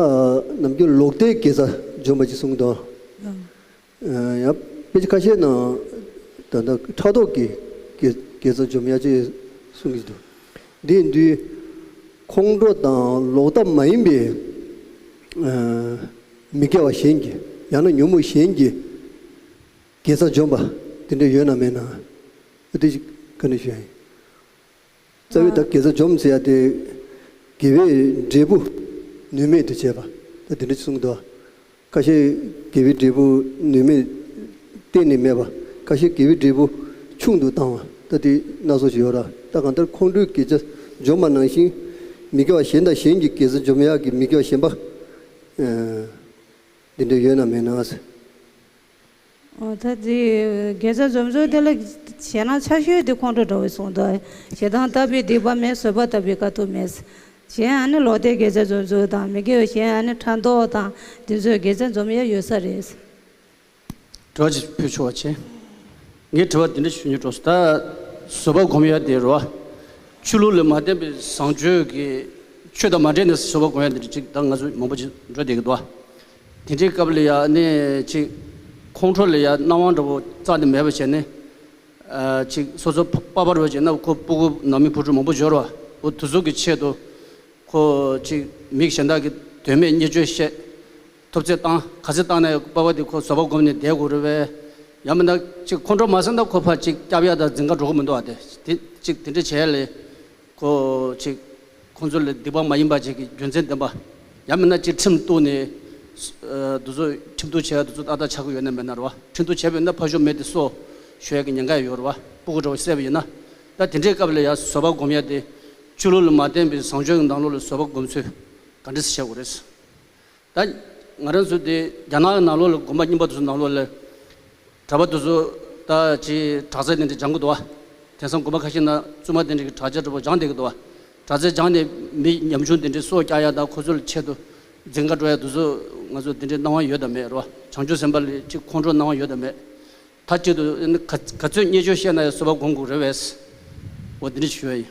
ནམ་རྒྱུན་ལོག་ལྟའི་དགེ་རྩ་འཇོམས་པ་ཅིག་གསུངས་འདུག་ཨ། ཡང་དཔེ་ཆ་ཁ་ཤས་ནང་ད་ལྟ་ཕྲག་དོག་གི་དགེ་དགེ་རྩ་འཇོམས་ཡ་ཅིག་གསུང་གི་འདུག་འདི་ཡིན་དུས་ཁོང་ཁྲོ་དང་ལོག་ལྟ་མ་ཡིན་པའི་ཨ་མི་དགེ་བ་གཞན་གྱི་ཡང་ན་ཉོན་མོངས་གཞན་གྱི་དགེ་རྩ་འཇོམས་པ་དེ་འདྲ་ཡོད་ན་མེད་ན། ཨ། དེ་ཅིག་བཀའ་འདྲི་ཞུ་ཡ་ཡིན། རྩ་བའི་ད་དགེ་རྩ་འཇོམས་ཟེར་ཡ་དེ་དགེ་བའི་འབྲས་བུ་ནུས་མེད་དུ་བྱས་པ་ད་དེ་འདྲ་ཅིག་གསུངས་འདུག་ཁ་ཤས་དགེ་བའི་འབྲས་བུ་ནུས་མེད་གཏན་ནས་མེད་པ། ཁ་ཤས་དགེ་བའི་འབྲས་བུ་ཆུང་དུ་བཏང་བ། ད་དེ་སྣ་ཚོགས་ཤིག་ཡོད་ར། ད་གང་ལྟར་ཁོང་ཁྲོའི་དགེ་རྩ་འཇོམས་པ་ནང་བཞིན་མི་དགེ་བ་གཞན་དང་གཞན་གྱི་དགེ་རྩ་འཇོམས་ཡག་གི་མི་དགེ་བ་གཞན་པ་ཨ་འདི་འདྲ་ཡོད་ན་མེད་ན་ཟེར། ཨོ། ད་དེ་དགེ་རྩ་འཇོམས་ཚུལ་དེ་ལ་ཞེད་སྣང་ཆེ་ཤོས་དེ་ཁོང་ཁྲོ་འདྲ་བོ་གསུངས་འདུག་ཞེ་སྡང་ལྟ་བུའི་སྡིག་པ་མེད། བཟོད་པ་ལྟ་བུའི་དཀའ་ཐུབ་མེད། གཞན་ཨ་ནི་ལོག་ལྟའི་དགེ་རྩ་འཇོམས་ཚུལ་དང་། མི་དགེ་བའི་གཞན་ཨ་ནི་ཕྲག་དོག་དང་དེ་ཚོའི་དགེ་རྩ་འཇོམས་ཡ་ཡོད་ས་རེད། དྲི་བ་ཅིག་ཕུལ་ཆོག་པ་བྱེད། ངས་དྲི་བ་འདི་འདྲ་ཞུ་སྙིང་འདོད་སོང་། ད་བཟོད་པ་སྒོམ་ཡ་དེ་རེད་པ། ཆོས་ལུགས་ལ་མ་བརྟེན་པའི་བཟང་སྤྱོད་ཀྱི་ཆོས་དང་མ་འབྲེལ་ནས་བཟོད་པ་སྒོམ་ཡ་དེ་འདྲ་ཅིག་ད་ང་ཚོ་མང་པོ་ཅིག་འགྲོ་བསྡད་ཀྱི་འདུག་དེ་འདྲའི་སྐབས་ལ་ཡ་ནས་ཅིག་ཁོང་ཁྲོ་ལ་ཡ་སྣང་བ་འདྲ་པོ་རྩ་ནས་མེད་པ་བྱས་ནས། ཨ་ཅིག་སོ་སོ་པ་པར་བ་བྱས་ན་ཁོ་སྤུ་གུ་ནང་མི་བུ་ཕྲུག་མང་པོ་འབྱོར་བ་འོ་དེ་ཚོ་གི་ཆེད་དུ། ཁོ་ཅིག་མི་གཞན་དག་གི་དོན་མེད་བརྙས་བཅོས་བཤད། ཐུབ་ཚོད་བཏང་ག་ཚོད་བཏང་ནས་པ་པ་དེ་ཁོ་བཟོད་པ་བསྒོམས་ནས་བསྡད་དགོས་རེད་པས། ཡང་མིན་ན་ཅིག་ཁོང་ཁྲོ་མ་ཟིན་ན་ཁོ་ཕར་ཅིག་སྐྱབས་ཡ་དང་འཛིན་ག་འགྲོ་གི་མི་འདུག་བ། དེ་དེ་ཅིག་དེ་འདྲ་བྱས་ལས་ཁོ་ཅིག་ཁོང་ཚོ་ལ་སྡིག་པ་མ་ཡིན་པ་ཅིག་གི་རྒྱུ་མཚན་ལྡན་པ། ཡང་མིན་ན་ཅིག་ཁྲིམས་གཏུགས་ནས་ཨ་དེ་ཚོ་ཁྲིམས་གཏུགས་བྱས་དེ་ཚོ་ཏག་ཏག་ཆགས་ཀྱི་ཡོད་ན་མེད་ན་རེད་བ། ཁྲིམས་གཏུགས་བྱས་པ་ཡིན་ན་ཕར་ཞོག་མེད་དེ་སོ་ཞོག་ཡ་གི་ཉེན་ཁ་ཡོད་རེད་བ། སྤུ་གུ་འདྲ་བོ་བསད་པ་ཡིན་ན། ད་དེ་འདྲའི་སྐབས་ལ་ཡ་བཟོད་པ་སྒོམ་ཡ་དེ། ཆོས་ལུགས་ལ་མ་བརྟེན་པའི་བཟང་སྤྱོད་ཀྱི་ནང་ལོགས་ལ་བཟོད་པ་སྒོམ་ཚུལ་ག་འདྲ་སེ་བྱེད་དགོས་རེད། ད་ང་རང་ཚོ་དེ་རྒྱ་ནག་གི་ནང་ལོགས་ལ་དགོན་པ་རྙིང་པ་དེ་ཚོ་ནང་ལོགས་ལ་གྲྭ་པ་དེ་ཚོ་ད་ཅིག་དྲག་རྩལ་དེ་འདྲ་སྦྱང་གི་འདུག་བ། དེང་སང་དགོན་པ་ཁ་ཤས་ན་བཙུན་མ་དེ་འདྲ་གི་དྲག་ཆས་འདྲ་པོ་སྦྱང་བསྡད་ཀྱི་འདུག་བ། དྲག་རྩལ་སྦྱངས་ནས་མི་ཉམ་ཆུང་དེ་འདྲའི་སྲོག་བསྐྱབས་ཡ་དང་ཁོ་ཚོ་ལ་ཆེད་དུ་འཛིན་ག་འགྲོ་ཡ་དེ་ཚོ་ང་ཚོ་དེ་འདྲའི་སྣང་བ་ཡོད་དམ་མེད་རོ། བྱང་ཆུབ་སེམས་དཔའ་ལ་ཅིག་ཁོང་ཁྲོ་སྣང་བ་ཡོད་དམ་མེད། མཐའ་གཅིག་ཏུ་ཨ་ནི་ག་ག་ཚོད་བརྙས་བཅོས་བཤད་ན་ཡང་བཟོད་པ་སྒོམ་དགོས་རེད་བས། འོ་འདི་འདྲ་ཞུ་ཡ་ཡིན།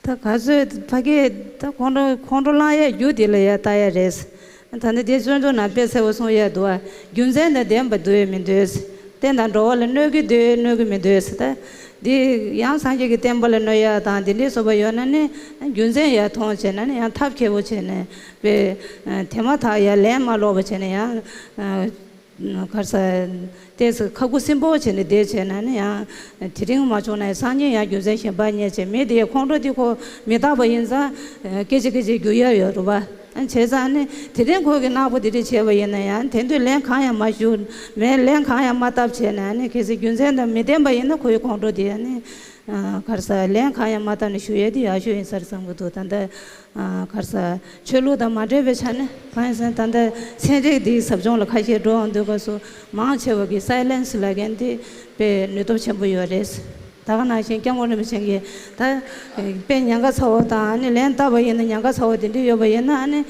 ད་ག་ཚོད་ཕ་གིར་ད་ཁོང་ཁྲོ་ཁོང་ཁྲོ་ལངས་ཡས་རྒྱུ་དེ་ལ་ཡ་ལྟ་ཡ་རེད། ད་ནི་དེ་བཙོན་འཇུག་ནང་དཔེ་གསལ་པོ་གསུང་ཡ་འདུག་ཨ། རྒྱུ་མཚན་དང་ལྡན་པ་འདུག་ཡ་མི་འདུག་རྟེན་དང་འགྲོ་བ་ལ་གནོད་ཀྱི་འདུག་གནོད་ཀྱི་མི་འདུག་ཟེར་ད། འདི་ཡང་སངས་རྒྱས་ཀྱི་བསྟན་པ་ལ་གནོད་ཡ་དང་འདི་འདྲའི་བཟོ་པ་ཡོད་ན་ནི་རྒྱུ་མཚན་ཡ་མཐོང་བྱས་ན་ནི་ཡང་ཐབས་མཁས་པོ་བྱས་ནས་དཔེ་དེ་མ་ཐག་ཡ་ལན་མ་སློག་པ་བྱས་ནས་ཡང་། གར་ས། ཏོག་ཙམ་ཁ་ཁུ་སིམ་པོ་བྱས་ནས་བསྡད་བྱས་ན་ནི་ཡང་། དེ་རིང་མ་བྱུང་ན་སང་ཉིན་ཡང་རྒྱུ་མཚན་གཞན་པ་རྙེད་བྱས་མི་དེའི་ཁོང་ཁྲོ་དེ་ཁོ་མི་རྟག་པ་ཡིན་ཙང་། སྐད་ཅིག་སྐད་ཅིག་འགྱུར་ཡ་ཡོད་རེད་པ། བྱས་ཙང་ནི་དེ་རིང་ཁོ་གི་ནག་པོ་དེ་འདྲ་བྱས་པ་ཡིན་ན་ཡང་དེ་དུས་ལན་གང་ཡང་མ་ཞུ། མེད་ལན་གང་ཡང་མ་བཏབ་བྱས་ན་ནི་གལ་སྲིད་རྒྱུ་མཚན་དང་མི་ལྡན་པ་ཡིན་ན་ཁོའི་ཁོང་ཁྲོ་དེ་ཡང་ནི། གར་ས་ལན་གང་ཡང་མ་བཏབ་ནས་ཞུ་ཡས་དེ་ཡག་ཤོས་ཡིན་ས་རེད་བསམ་གྱི་འདུག་ད་ལྟ། གར་ས་ཆོས་ལུགས་དང་མ་འབྲེལ་བའི་ཆ་ནས་གང་ཡིན་ཟེར་ན་ད་ལྟ་ཚན་རིག་འདིའི་ཟབ་སྦྱོང་ལ་ཁ་ཤས་འགྲོ་འོང་དུས་སྐབས་སུ་མང་ཆེ་བ་གི་སའི་ལེན་སི་ལབ་མཁན་དེ་དཔེ་ནུས་སྟོབས་ཆེན་པོ་ཡོད་རེད། ད་ག་ནང་བཞིན་སྐྱབས་མགོན་རིན་པོ་ཆེ་གིས་ད་དཔེ་ཉེན་ཁ་ཚ་བོ་དང་ཨ་ནི་ལན་བཏབ་པ་ཡིན་ན་ཉེན་ཁ་ཚ་བོ་དེ་འདྲ་ཡོད་པ་ཡིན་ན་ཨ་ནི་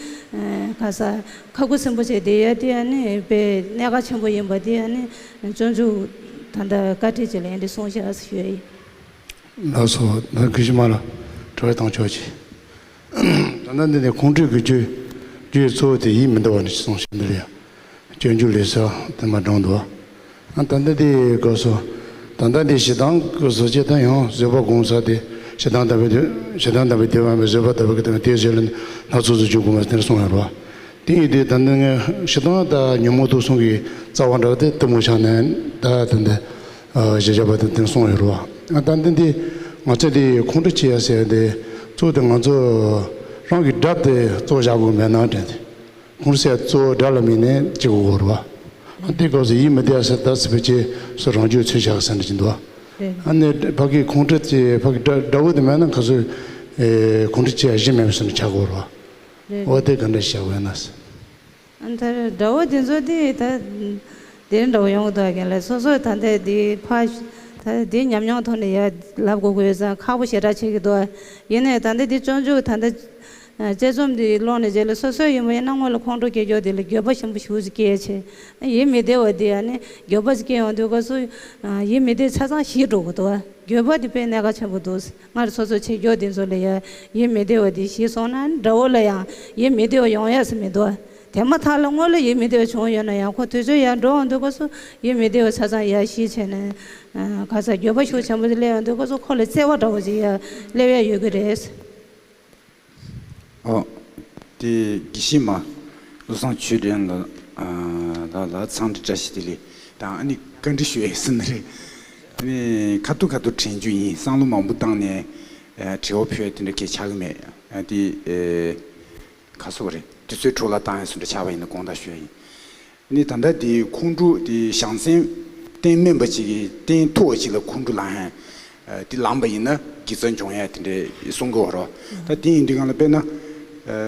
ག་ས་ཁ་ཁུ་སིམ་པོ་བྱས་བསྡད་ཡ་དེ་ཨ་ནི་དཔེ་གནད་འགག་ཆེན་པོ་ཡིན་པ་དེ་ཨ་ནི་སྤྱོད་འཇུག་ད་ལྟ་བཀའ་ཁྲིད་ཅིག་ལ་ཡིན་དེ་གསུངས་བཞག་ཞུ་ཡ་ཡིན། ལགས་སོ། ད་གུས་ཕྱི་མ་ལ་དྲི་བ་བཏང་ཆོག་ཅིག་ད་ལྟ་འདི་ནས་ཁོང་ཁྲོའི་རྒྱུ་རྒྱུའི་གཙོ་བོ་དེ་ཡིད་མི་བདེ་བ་ནས་གསུངས་ཤིང་འདིར་ཡང་སྤྱོད་འཇུག་ལས་ས་དེ་མ་དྲངས་འདུག་ཨ་ད་ལྟ་འདི་སྐབས་སུ་ད་ལྟ་འདི་ཞེ་སྡང་གི་བཟོ་བྱེད་དང་ཡང་བཟོད་པ་སྒོམ་ས་དེ་ཞེ་སྡང་དང་བའི་དེ་ཞེ་སྡང་དང་བའི་དེ་བ་བཟོད་པ་དང་བའི་གི་དེ་བ་དེའི་རྗེས་ལ་སྣ་ཚོགས་སུ་འཇུག་དགོས་མ་དེར་གསུངས་ཡོད་རེད་བ། དེ་ཡིན་དུས་ད་ལྟ་ངས་ཞེ་སྡང་དང་ཉོན་མོངས་དུག་གསུམ་གྱི་རྩ་བ་འདྲ་དེ་གཏི་མུག་ཆགས་ནས་ད་ད་འདི་ཞེས་བྱ་བ་དེ་དེར་གསུངས་ཡོད་རེད་བ། ད་འདི་འདི་ང་ཚོ་འདི་ཁོང་ཁྲོ་ཆེ་ཡ་ཟེར་ཏེ་གཙོ་དེ་ང་ཚོ་རང་གི་དགྲ་དེ་གཙོ་བཞག་དགོས་མེད་ན་དྲན་ཏེ་ཁོང་ཁྲོ་ཟེར་གཙོ་དགྲ་ལ་དམིགས་ནས་བྱེད་དགོས་རེད་བ། དེ་སྐབས་སུ་ཡིད་མི་བདེ་ཡ་ཟེར་ད་ཟེར་བ་ཅེས་སུ་རང་རྒྱུད་ཚུལ་བཞག་ཟེར་འདྲ་ཅིག་འདུག་བ། ཨ་ནི་ཕ་གི་ཁོང་ཁྲོ་ཆེ་ཕ་གི་དགྲ་དགྲ་བོ་དེ་མེད་ན་ག་ཚོད་ཁོང་ཁྲོ་ཆེ་ཡ་གཞི་མེད་པ་ཟེར་ནས་ཆགས་དགོས་རེད་བ། འོ་དེ་ག་འདྲ་བྱ་དགོས་ན་ཟེར། ཨ་ད་དགྲ་བོ་དེ་ཚོ་དེ་ད་དེ་འདྲ་བོ་ཡོང་གི་འདུག་རྒན་ལགས། སོ་སོ་ད་ལྟ་དེ་ཕ་ད་དེ་ཉམས་མྱོང་ཐོག་ནས་ཡ་ལབ་དགོས་ཀྱི་ཡོད་ཙང་ཁག་པོ་ཞེ་དྲག་ཆགས་ཀྱི་འདུག་ཡིན་ནའི་ད་ལྟ་དེ་སྤྱོད་འཇུག་ད་ལྟ་དཔྱད་རྩོམ་དེ་ཀློག་ནས་རྗེས་ལ་སོ་སོ་ཡིན་པ་ཡིན་ན་སྔོན་ལ་ཁོང་ཁྲོ་སྐྱེ་རྒྱུ་དེ་ལ་འགྱོད་པ་ཆེན་པོ་ཞེ་པོ་ཅིག་སྐྱེས་བྱས། ཡིད་མི་བདེ་བ་དེ་ཡ་ནི་འགྱོད་པ་ཅིག་སྐྱེ་ཡོང་དུས་སྐབས་སུ་ཡིད་མི་བདེ་ཆ་ཚང་ཞི་འགྲོ་གི་འདུག་འགྱོད་པ་དེ་དཔེ་གནད་འགག་ཆེན་པོ་འདུག་སྔར་སོ་སོ་བྱེད་རྒྱུ་དེ་ཚོ་ལ་ཡ་ཡིད་མི་བདེ་བ་དེ་ཞི་སོང་ན་དགྲ་བོ་ལ་ཡང་ཡིད་མི་བདེ་བ་ཡོང་ཡ་ཟེར་མི་འདུག་དེ་མ་ཐག་ལ་སྔོན་ལ་ཡིད་མི་བདེ་བ་བྱུང་ཡོད་ན་ཡང་ཁོ་དུས་ཚོད་ཡར་འགྲོ་འོང་དུས་སྐབས་སུ་ཡིད་མི་བདེ་བ་ཆ་ཚང་ཡར་ཞི་བྱས་ནས་ག་ས་འགྱོད་པ་ཤུགས་ཆེན་པོ་ཅིག་སླེབས་ཡོང་དུས་སྐབས་སུ་ཁོ་ལ་བརྩེ་བ་འདྲ་བོ་ཅིག་ཡར་སླེབས་ཡ་ཡོད་ཀྱི་རེད། ཨོ། དེ་དགེ་བཤེས་མ་བློ་བཟང་ཆོས་སྒྲོན་ལ་ལ་ལ་འཚམས་འདྲི་བཀྲ་ཤིས་བདེ་ལེགས་དང་ཨ་ནི་བཀའ་འདྲི་ཞུ་ཡས་ཟིན་ནི་རེད། ཨ་ནི་ཁ་ཐུག་ཁ་ཐུག་དྲན་རྒྱུ་ཡིན། བསམ་བློ་མང་པོ་བཏང་ནས་དྲི་བ་ཕུལ་དེ་འདྲ་གས་ཆགས་ཀྱི་མེད། ཨ་དེ་ག་སོ་བ་རེད། དུས་ཚོད་འཕྲོ་བརླག་བཏང་ཡས་སུ་འདྲ་ཆགས་པ་ཡིན་ན་དགོངས་དག་ཞུ་ཡ་ཡིན། ནི་ད་ལྟ་དེ་ཁོང་ཁྲོ་དེ་བྱང་སེམས་རྟེན་དམན་པ་ཅིག་གིས་རྟེན་མཐུ་བ་ཅིག་ལ་ཁོང་ཁྲོ་ལངས་ཡང་དེ་ལངས་པ་ཡིན་ན་དགེ་རྩ་འབྱུང་ཡ་དེ་འདྲ་གསུང་གི་ཡོད་རེད། ད་དེ་ཡིན་དུས་སྒང་ལ་དཔེར་ན་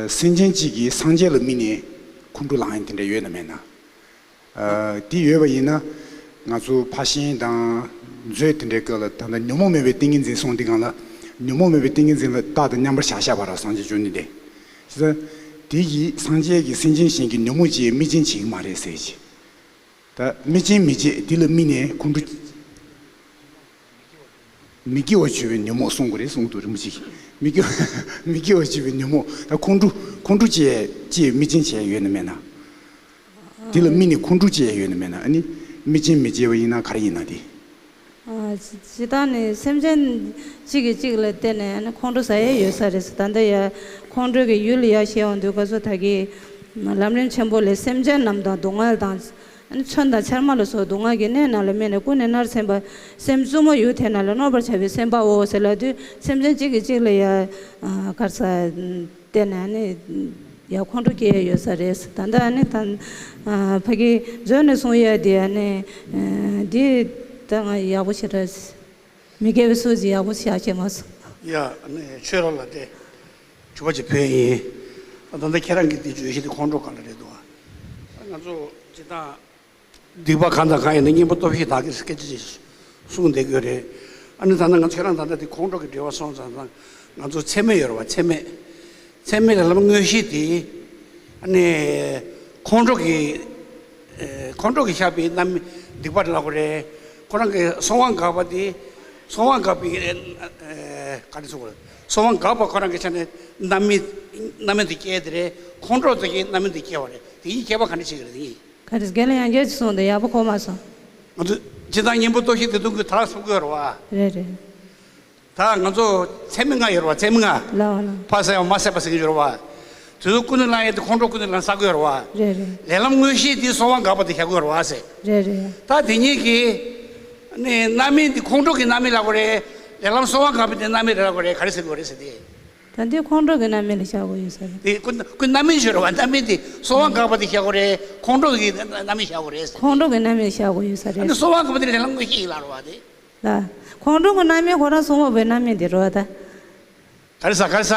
སེམས་ཅན་གཅིག་གིས་སངས་རྒྱས་ལ་དམིགས་ནས་ཁོང་ཁྲོ་ལངས་ཡ་དེ་འདྲ་ཡོད་ན་མེད་ན། དེ་ཡོད་པ་ཡིན་ན་ང་ཚོ་ཕར་ཕྱིན་དང་མཛོད་དེ་འདྲའི་སྐབས་ལ་ད་ལྟ་ཉོན་མོངས་མེད་པའི་ཏིང་ངེ་འཛིན་གསུངས་དུས་སྒང་ལ་ཉོན་མོངས་མེད་པའི་ཏིང་ངེ་འཛིན་ལ་རྟག་ཏུ་མཉམ་པར་བཞག་བཞག་པ་ར་སངས་རྒྱས་བཅོམ་ལྡན་འདས། བྱས་ཙང་དེ་ཡིས་སངས་རྒྱས་ཀྱིས་སེམས་ཅན་གཞན་གྱི་ཉོན་མོངས་བྱེད་དམིགས་རྐྱེན་བྱེད་ཀྱི་མ་རེད་ཟེར་གྱི། ད་དམིགས་རྐྱེན་མི་བྱེད་དེ་ལ་དམིགས་ནས་ཁོང་ཁྲོ། མི་སྐྱེ་བ་བྱེད་པའི་ཉོན་མོངས་གསུང་གི་རེད་གསུང་འདུག་རིན་པོ་ཆེ་གིས། མི་སྐྱེ་མི་སྐྱེ་བ་བྱེད་པའི་ཉོན་མོངས། ད་ཁོང་ཁྲོ་ཁོང་ཁྲོ་ཅེས་ཅེས་དམིགས་རྐྱེན་བྱས་ཡོད་ན་མེད་ན། དེ་ལ་དམིགས་ནས་ཁོང་ཁྲོ་ཅེས་ཡོད་ན་མེད་ན། ཨ་ནི་དམིགས་རྐྱེན་མི་བྱེད་པ་ཡིན་ན་ག་རེ་ཡིན་ན་དེ། ཨ། སྤྱི་བཏང་ནས་སེམས་ཅན་གཅིག་གིས་གཅིག་ལ་བརྟེན་ནས་ཨ་ནི་ཁོང་ཁྲོ་ཟ་ཡས་ཡོད་ས་རེད། ད་ལྟ་ཡ་ཁོང་ཁྲོ་གི་ཡུལ་ལ་ཡ་ཤེས་འོང་དུས་སྐབས་སུ་ད་གི་ལམ་རིམ་ཆེན་པོ་ལས་སེམས་ཅན་རྣམས་དང་སྡུག་བསྔལ་དང་། ཨ་ནི་མཚོན་དང་ཆར་མ་ལ་སོགས་སྡུག་བསྔལ་གྱི་གནས་རྣམས་ལ་དམིགས་ནས་ཀུན་ནས་མནར་སེམས་པ་སེམས་བཙུན་མོ་ཡུལ་དེ་རྣམས་ལ་གནོད་པར་བྱ་བའི་སེམས་པའོ་ཟེར་ལབ་དུས་སེམས་ཅན་གཅིག་གིས་གཅིག་ལ་ཡ་ག་རེ་ཟ། བརྟེན་ནས་ནི་ཡ་ཁོང་ཁྲོ་སྐྱེ་ཡ་ཡོད་ས་རེད། ད་ལྟ་ནི་ད་ཕ་གི་མཛོད་ནས་གསུང་ཡ་དེ་ནི་འདི་ད་ང་ཡག་པོ་ཞེ་དྲག་མི་དགེ་བའི་སྲོལ་ཞིག་ཡག་པོ་ཞིག་བྱས་མ་སོང་། ཡ་ནི་ཆོས་ར་ལ་དེ་དྲི་བ་ཅིག་ཕུལ་ཡིན། ད་ལྟ་ཁྱེད་རང་གིས་དེ་བརྗོད་གཞི་དེ་ཁོང་ཁྲོ་ག་ལ་རེད་འདུག་ང་ཚོ་སྤྱི་བཏང་སྡིག་པ་གང་དང་གང་ཡིན་ན་གཉེན་པོ་སྟོབས་བཞི་དག་གིས་སྐད་ཆ་ཅིག་གསུངས་བསྡད་ཀྱི་ཡོད་རེད། ཨ་ནི་ད་ལྟ་ང་ཚོ་ཁྱེད་རང་ད་ལྟ་དེ་ཁོང་ཁྲོ་གི་འབྲེལ་བ་སོང་ཙང་ང་ཚོ་ཚད་མེད་ཡོད་རེད་བ། ཚད་མེད་ཚད་མེད་ལས་ལམ་དངོས་གཞི་དེ་ཨ་ནི་ཁོང་ཁྲོ་གི་ཁོང་ཁྲོ་གི་བཞག་པའི་རྣམ་སྡིག་པ་ལ་གོ་རེད། ཁོ་རང་གི་གསང་བ་འགགས་པ་དེ་གསང་བ་འགགས་པའི་ག་རེ་ཟེར་དགོས་རེད། གསང་བ་འགགས་པ་ཁོ་རང་གི་ཆ་ནས་རྣམ་སྨིན་རྣམ་སྨིན་དེ་སྐྱེ་དེ་རེད། ཁོང་ཁྲོ་དེ་གི་རྣམ་སྨིན་དེ་སྐྱེ་བ་རེད། དེ་གཉིས་ཁྱད་པར་ག་འདྲ་ཞིག་རེད། དེ་གཉིས། ག་རེ་རྒན་ལགས་ཡང་བསྐྱར་ཅིག་གསུངས་དང་ཡག་པོ་གོ་མ་སོང་། ང་ཚོ་སྤྱིར་བཏང་གཉེན་པོ་སྟོབས་བཞི་སྡིག་ལྟུང་གི་དག་གསུང་གི་ཡོད་རེད་བ། རེད་རེད། ད་ང་ཚོ་ཚད་མེད་ལྔ་ཡོད་རེད་བ། ཚད་མེད་ལྔ། ལགས་ལགས། ཕར་བསད་པ་མར་བསད་པ་ཟེར་གྱི་ཡོད་རེད་བ། དེ་ཚོ་ཀུན་ནས་བསླང་ཡས་དེ་ཁོང་ཁྲོ་ཀུན་ནས་བསླང་བསགས་ཀྱི་ཡོད་རེད་བ། རེད་རེད། ལས་ལམ་དངོས་གཞི་དེ་གསང་བ་འགགས་པ་དེ་བཞག་གི་ཡོད་རེད་བ་ཟེར། རེད་རེད། ད་དེ་གཉིས་ཀྱི་ནི་རྣམ་སྨིན་དེ་ཁོང་ཁྲོ་གི་རྣམ་སྨིན་ལབ་དགོས་རེད། ལས་ལམ་གསང་བ་འགགས་པའི་དེ་རྣམ་སྨིན་ལབ་དགོས་རེད། ག་རེ་ཟེར་དགོས་རེད་ཟེར་དེ། ད་འདི་ཁོང་ཁྲོ་གི་རྣམ་སྨིན་ལ་བཞག་དགོས་ཡོད་ས་རེད། དེ་ཀུན་ཀུན་རྣམ་སྨིན་ཞུ་རེད་བ། རྣམ་སྨིན་དེ་གསང་བ་འགགས་པ་དེ་བཞག་དགོས་རེད། ཁོང་ཁྲོ་གི་རྣམ་སྨིན་བཞག་དགོས་རེད་ཟེར། ཁོང་ཁྲོ་གི་རྣམ་སྨིན་བཞག་དགོས་ཡོད་ས་ཨ་རེད། ནི་གསང་བ་འགགས་པ་དེ་ལས་ལམ་དངོས་གཞི་ཡིན་ལབ་རེད་བ་དེ། ལ། ཁོང་ཁྲོ་གི་རྣམ་སྨིན་ཁོ་རང་གསང་བ་པོའི་རྣམ་སྨིན་དེ་རེད་བ་ད། ག་རེ་ཟ་ག་རེ་ཟ།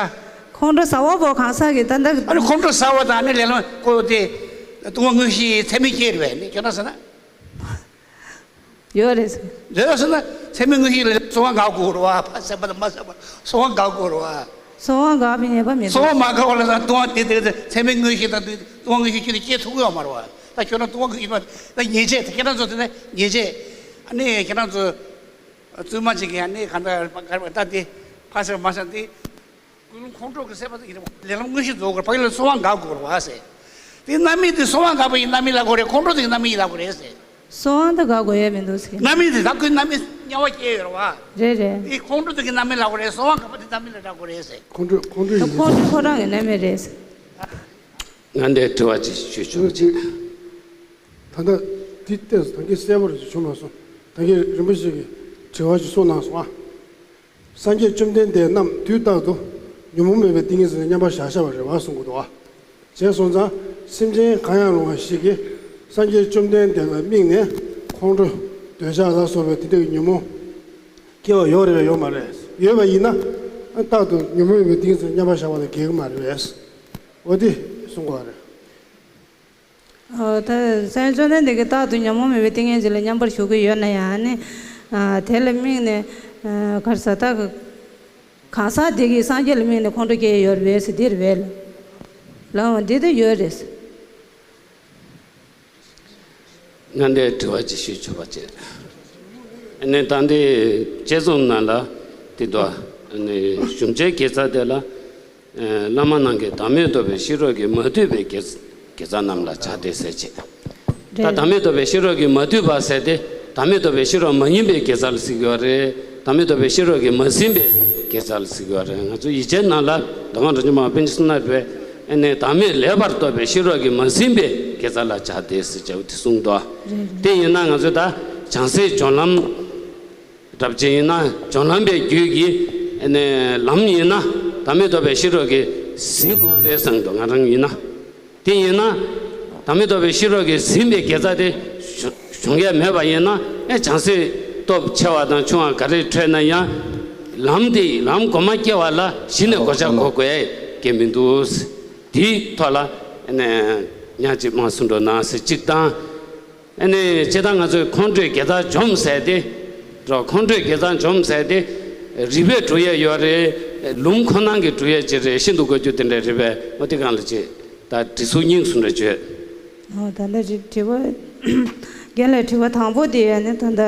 ཁོང་ཁྲོ་ཟ་བ་པོ་གང་ཟག་གི་ད་ལྟ། ཨ་ནི་ཁོང་ཁྲོ་ཟ་བ་དང་ཨ་ནི་ལས་ལམ་ཀོ་དེ་ལྟུང་བ་དངོས་གཞི་ཚད་མེད་སྐྱེ་རེད་བས་ནི་ཁྱོད་རང་ཟེར་ན། ཡོད་རེད། རེད་ཟེར་ན་ཚད་མེད་དངོས་གཞི་ལ་གསང་བ་འགག་དགོས་རེད་བ། ཕར་བསད་པ་དང་མར་བསད་པ་གསང་བ་འགག་དགོས་རེད་བ། གསང་བ་འགག་པའི་ཉེས་པ་མི་འདུག་གསང་བ་མ་འགག་པ་ལ་ད་ལྟུང་བ་དེ་དེ་ཚད་མེད་དངོས་གཞི་དང་ལྟུང་བ་དངོས་གཞི་ཁྱོད་ནས་སྐྱེ་ཐུབ་ཀྱི་ཡོད་མ་རེད་བ། ད་ཁྱོད་རང་ལྟུང་བ་དངོས་གཞི་མ་ད་ཉེས་བྱས་དེ་ཁྱེད་རང་ཚོ་དེ་ནས་ཉེས་བྱས་ཨ་ནི་ཁྱེད་རང་ཚོ་བཙུན་མ་ཅིག་གིས་ཨ་ནི་ག་འདྲ་ག་རེ་ད་དེ་ཕར་བསད་པ་མར་བསད་དེ། ཀུན་སློང་ཁོང་ཁྲོ་གི་སྲེད་པ་དེ་ཡིན་ན་ལས་ལམ་དངོས་གཞི་རྫོགས་དགོས་རེད། ཕ་གི་ལ་གསང་བ་འགག་དགོས་རེད་བ་ཟེར། དེ་རྣམ་སྨིན་དེ་གསང་བ་འགག་པ་ཡི་རྣམ་སྨིན་ལབ་དགོས་རེད། ཁོང་ཁྲོ་དེ་ཡི་རྣམ་སྨིན་ལབ་དགོས་རེད་ཟེར། གསང་བ་འདི་འགག་དགོས་ཡས་མི་འདུག་ཟེར། རྣམ་སྨིན་དེ་ད་ཁོའི་རྣམ་སྨིན་དམྱལ་བ་སྐྱེ་ཡོད་རེད་བ། རེད་རེད། དེ་ཁོང་ཁྲོ་དེ་གི་རྣམ་སྨིན་ལབ་དགོས་རེད། གསང་བ་འགག་པ་དེ་རྣམ་སྨིན་ལ་ལབ་དགོས་རེད་ཟེར། ཁོང་ཁྲོ་ཁོང་ཁྲོ་ད་ཡིན་ཁོང་ཁྲོ་ཁོ་རང་གི་རྣམ་སྨིན་རེད་ཟེར། ང་འདིར་དྲི་བ་ཅིག་ཞུ་ཆོག་ཅིག་ད་ལྟ་དེ་ཏོག་ཙམ་ད་གིན་གསལ་པོ་རེ་ཞིག་བྱུང་མ་སོང་། ད་གིན་རིན་པོ་ཆེ་གིས་དྲི་བ་ཞིག་གསུངས་གནང་སོང་ཨ། སངས་རྒྱས་བཅོམ་ལྡན་འདས་རྣམས་དུས་རྟག་ཏུ་ཉོན་མོངས་མེད་པའི་ཏིང་ངེ་འཛིན་ལ་མཉམ་པར་བཞག་བཞག་པ་རེད་བ་གསུང་གི་འདུག་བ། བྱས་སོང་ཙང་སེམས་ཅན་གང་ཡང་རུང་བ་ཞིག་གིས་སངས་རྒྱས་བཅོམ་ལྡན་འདས་ལ་དམིགས་ནས་ཁོང་ཁྲོ་འདོད་ཆགས་ལ་སོགས་པའི་དེ་འདྲ་གི་ཉོན་མོངས་སྐྱེ་བ་ཡོད་རེད་པས་ཡོད་མ་རེད། ཡོད་པ་ཡིན་ན་རྟག་ཏུ་ཉོན་མོངས་མེད་པའི་ཏིང་ངེ་འཛིན་ལ་མཉམ་པར་བཞག་པ་ལ་འགལ་གྱི་མ་རེད་པས། འོ་དེ་གསུང་གི་ཡོད་རེད། ཨོ། ད་སངས་རྒྱས་བཅོམ་ལྡན་འདས་ཀྱིས་རྟག་ཏུ་ཉོན་མོངས་མེད་པའི་ཏིང་ངེ་འཛིན་ལ་མཉམ་པར་བཞུགས་ཀྱི་ཡོད་ན་ཡང་ནི། ཨ། དེ་ལ་དམིགས་ནས། ཨ། ག་རེ་ཟ་ད། གང་ཟག་དེ་གིས་སངས་རྒྱས་ལ་དམིགས་ནས་ཁོང་ཁྲོ་སྐྱེ་ཡི་ཡོད་རེད་པས་ཟེར་འདི་རེད་པས། ལགས་འོང་འདི་ད་ཡོད་རེད། ང་འདིར་དྲི་བ་ཅིག་ཞུ་ཆོག་པ་བྱེད། ཨ་ནི་ད་འདི་དཔྱད་རྩོམ་ནང་ལ་དེ་འདུག་ཨ་ནི་གཞུང་ཆེན་དགེ་རྩ་དེ་ལ། ཨ། བླ་མ་རྣམས་ཀྱིས་བདག་མེད་རྟོགས་པའི་ཤེས་རབ་ཀྱིས་མ་བསྡུས་པའི་དགེ་དགེ་རྩ་རྣམས་ལ་བྱ་སྟེ་ཟེར་བྱས། ད་རེད། བདག་མེད་རྟོགས་པའི་ཤེས་རབ་ཀྱིས་མ་བསྡུས་པ་ཟེར་ཏེ་བདག་མེད་རྟོགས་པའི་ཤེས་རབ་མ་ཡིན་པའི་དགེ་རྩ་ལ་ཟེར་གྱི་ཡོད་རེད། བདག་མེད་རྟོགས་པའི་ཤེས་རབ་ཀྱིས་མ་ཟིན་པའི་དགེ་རྩ་ལ་ཟེར་གྱི་ཡོད་རེད། ང་ཚོ་ཡིག་ཆའི་ནང་ལ་མདོ་སྔགས་རབ་འབྱམས་པ་པཎ་ཆེན་བསོད་ནམས་པས་ཨ་ནི་བདག་མེད་ལེགས་པར་རྟོགས་པའི་ཤེས་རབ་ཀྱིས་མ་ཟིན་པའི་དགེ་རྩ་ལ་བྱ་སྟེ་ཟེར་བྱས་པ་དེ་གསུངས་འདུག་རེད། དེ་ཡིན་ན་ང་ཚོས་ད་བྱང་སེམས་སྦྱོར་ལམ། འདྲ་པོ་ཅིག་ཡིན་ན་སྦྱོར་ལམ་པའི་རྒྱུད་ཀྱི་ཨ་ནི་ལམ་ཡིན་ན་བདག་མེད་རྟོགས་པའི་ཤེས་རབ་ཀྱིས་ཟིན་དགོས་རེད་བསམ་འདུག་ང་རང་ཡིན་ན། དེ་ཡིན་ན་བདག་མེད་རྟོགས་པའི་ཤེས་རབ་ཀྱིས་ཟིན་པའི་དགེ་རྩ་དེ་བྱུང་ཡས་མེད་པ་ཡིན་ན། ཨེ། བྱང་སེམས་སྟོབས་ཆེ་བ་དང་ཆུང་བ་ག་རེ་འཕྲད་ན་ཡང་ལམ་དེ་ལམ་གོང་མ་སྐྱེ་བ་ལ་གཞི་ནས་གོ་ཆ་བགོ་དགོས་ཀྱི་མི་འདུག་དེའི་ཐོག་ལ་ཨ་ནི་ཉག་གཅིག་མར་གསུང་རོགས་གནང་ཟེར་གཅིག་དང་། ཨ་ནི་སྤྱིར་བཏང་ང་ཚོས་ཁོང་ཁྲོའི་དགེ་རྩ་འཇོམས་ཟེར་ཏེ། རོ། ཁོང་ཁྲོའི་དགེ་རྩ་འཇོམས་ཟེར་ཏེ། རིགས་པས་སྒྲུབ་ཡས་ཡོད་རེད། ལུང་ཁོ་ན་གིས་སྒྲུབ་ཡས་ཅིག་རེད། ཤིན་ཏུ་དགོས་རྒྱུ་དེ་འདྲ་རེད་པས། འོ་དེ་སྒང་ལ་ཅིག་ད་དྲི་ཚིག་གཉིས་གསུང་རོགས་བྱོས། ཨོ། ད་ལྟ་དྲི་དྲི་བ། རྒན་ལགས་དྲི་བ་དང་པོ་དེ་ཡ་ནི་ད་ལྟ།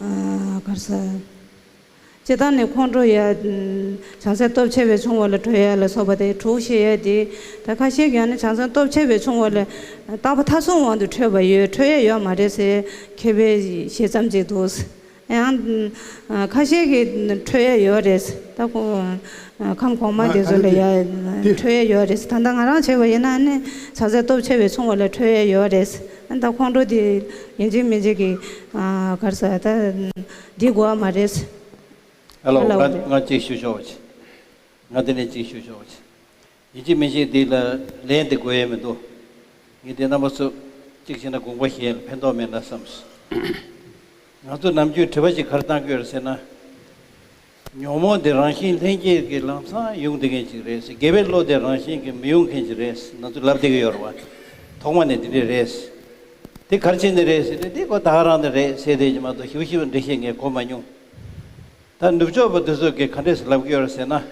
ཨ། ག་རེ་ཟ། སྤྱིར་བཏང་ནས་ཁོང་ཁྲོ་ཡ། བྱང་སེམས་སྟོབས་ཆེ་བས་བྱུང་བ་ལ་ཁྲོ་ཡ་ལ་སོགས་པ་དེ་དྲུག་བཤད་ཡ་དེ། ད་ཁ་ཤས་ཀྱིས་ནི་བྱང་སེམས་སྟོབས་ཆེ་བས་བྱུང་བ་ལ་རྟག་པ་མཐའ་སོང་དབང་དུ་ཁྲོས་པ་ཡོད། ཁྲོ་ཡ་ཡོད་མ་རེད་ཟེར་མཁས་པའི་བཤད་ཙམ་ཅིག་འདུག། ཡང་ཁ་ཤས་ཀྱིས་ཁྲོ་ཡ་ཡོད་རེད། ད་ཁོ་ཁམས་གོང་མ་དེ་ཚོ་ལ་ཡ་ཁྲོ་ཡ་ཡོད་རེད། ད་ལྟ་ང་རང་བྱས་པ་ཡིན་ན་ནི་བྱང་སེམས་སྟོབས་ཆེ་བས་བྱུང་བ་ལ་ཁྲོ་ཡ་ཡོད་རེད། ད་ཁོང་ཁྲོ་དེ་ཡིན་གཅིག་མིན་གཅིག་གི་ག་རེ་ཟེར། ད་འདི་དགོས་པ་མ་རེད། ཧེ་ལོ། ང་ང་གཅིག་ཞུ་ཆོག་པ་བྱེད། ང་དེ་ནས་གཅིག་ཞུ་ཆོག་པ་བྱེད། ཡིན་གཅིག་མིན་གཅིག་འདི་ལ་ལན་དེ་དགོས་ཡས་མི་འདུག། ངས་དེ་རྣམ་པ་ཚོ་གཅིག་བྱས་ན་དགོངས་པ་བཞེས་ལ་ཕན་ཐོགས་མེད་ན་བསམས། ང་ཚོ་ནམ་རྒྱུན་དྲི་བ་ཅིག་ག་རེ་བཏང་གི་ཡོད་རེད་ཟེར་ན། ཉོན་མོངས་དེ་རང་བཞིན་ལྷན་སྐྱེས་ཀྱི་ལམ་སང་ཡོང་བསྡད་མཁན་ཅིག་རེད་ཟེར། དགེ་བའི་བློ་དེ་རང་བཞིན་གྱིས་མི་ཡོང་མཁན་ཅིག་རེད་ཟེར་ང་ཚོ་ལབ་བསྡད་ཀྱི་ཡོད་རེད་བ། ཐོག་མ་ནས་འདི་འདྲས་རེད་ཟེར། དེ་ག་རེ་བྱས་ནས་རེད་ཟེར་ན། འདི་ཁོ་ད་ག་རང་ནས་རེད་ཟེར་བསྡད་ཀྱི་མ་གཏོགས་ཞིབ་ཞིབ་འགྲེལ་བཤད་ངས་གོ་མ་མྱོང་། ད་ནུབ་ཕྱོགས་པ་དེ་ཚོ་གིས་ག་འདྲས་ལབ་ཀྱི་ཡོད་རེད་ཟེར་ན།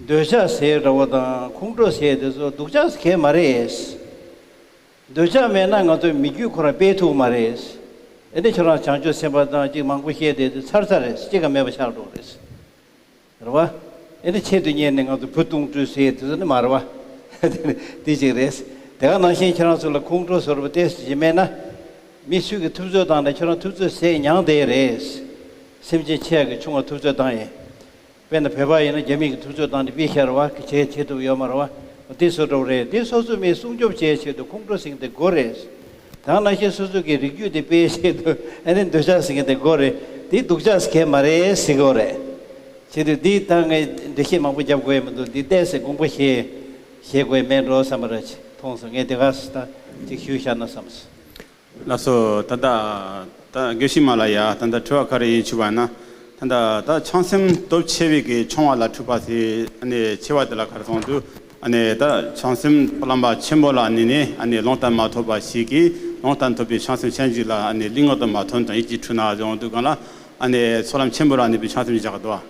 འདོད་ཆགས་ཟེར་འདྲ་བོ་དང་ཁོང་ཁྲོ་ཟེར་དེ་ཚོ་སྡུག་ཅག་གང་ཡང་མ་རེད། འདོད་ཆགས་མེད་ན་ང་ཚོའི་མི་རྒྱུད་ཁོ་རང་སྤེལ་ཐུབ་མ་རེད། ཨེ་ནི་ཁྱོད་རང་བྱང་ཆུབ་སེམས་དཔའ་དང་ཅིག་མང་པོ་བཤད་དེ་ཚར་ཚར་རེད། ཅི་ག་མེད་པ་ཆགས་འགྲོ་རེད། རེད་བ། ཨེ་ནི་ཆེད་དུ་གཉེར་ནས་ང་ཚོ་བུ་གཏོང་སྤྲུལ་ཟེར་དེ་ཚོ་ནི་མ་རེད་བ། དེ་ཅིག་རེད། དེ་ག་ནང་བཞིན་ཁྱེད་རང་ཚོ་ལ་ཁོང་ཁྲོ་ཟེར་བ་ཏོག་ཙམ་ཅིག་མེད་ན། མི་སུ་གིས་ཐུབ་ཚོད་བཏང་ནས་ཁྱོད་རང་ཐུབ་ཚོད་ཟས་མྱངས་བསྡད་རེད། སེམས་ཅན་ཆེ་ཡག་གི་ཆུང་བ་ཐུབ་ཚོད་བཏང་ཡིན། དཔེར་ན་བོད་པ་ཡིན་ན་རྒྱ་མི་གིས་ཐུབ་ཚོད་བཏང་ནས་དཔེ་ཤར་བ་གི་བྱས་བྱེད་ཐུབ་ཡོད་མ་རེད་བ། དེ་སོ་འདྲ་བོ་རེད། དེ་སོ་སོ་མི་སྲུང་སྐྱོབ་བྱེད་ཆེད་དུ་ཁོང་ཁྲོ་ཟེར་མཁན་དེ་དགོས་རེད། ད་ནང་བཞིན་སོ་སོ་གི་རིགས་རྒྱུད་དེ་སྤེལ་ཆེད་དུ་ཨ་ནི་འདོད་ཆགས་ཟེར་མཁན་དེ་དགོས་རེད། དེ་སྡུག་ཅག་ཟེར་མཁན་མ་རེད་ཟེར་གི་ཡོད་རེད། བྱས་དུས་འདི་ད་ངས་འགྲེལ་བཤད་མང་པོ་རྒྱབ་དགོས་ཡ་མི་འདུག། འདི་ཏོག་ཙམ་དགོངས་པ་བཞེས་བཞེས་དགོས་ཡ་མེད་འགྲོ་བསམ་པ་ར་ཅིག་མཐོང་སོང་། ངས་དེ་ག་ད་ཅིག་ཞུས་བཞག་ན་བསམས། ལགས་སོ། ད་ལྟ་ད་དགེ་བཤེས་མ་ལགས་ཡ། ད་ལྟ་དྲི་བ་ག་རེ་ཡིན་ཞུས་པ་ན། ད་ལྟ་ད་བྱང་སེམས་སྟོབས་ཆེ་བའི་གི་ཆུང་བ་ལ་འཁྲུལ་པ་ཟེར་ཨ་ནི་ཆེ་བ་དེ་ལ་ག་རེ་གསུངས་འདུག། ཨ་ནི་ད་བྱང་སེམས་ཐོག་ལམ་པ་ཆེན་པོ་ལ་ཨ་ནི་ནི་ཨ་ནི་ལུང་བསྟན་མ་ཐོབ་པ་ཞིག་གིས་ལུང་བསྟན་ཐོབ་པའི་བྱང་སེམས་ཅན་ཞིག་ལ་ཨ་ནི་ལུས་ངག་ཏུ་མ་ཐོན་དང་ཡིད་ཀྱིས་འཁྲུལ་ན་བཟུང་དུས་གང་ལ་ཨ་ནི་ཚོགས་ལམ་ཆེན་པོ་ལ་གནས་པའི་བྱང་སེམས་ཞིག་བཞག་འདུག།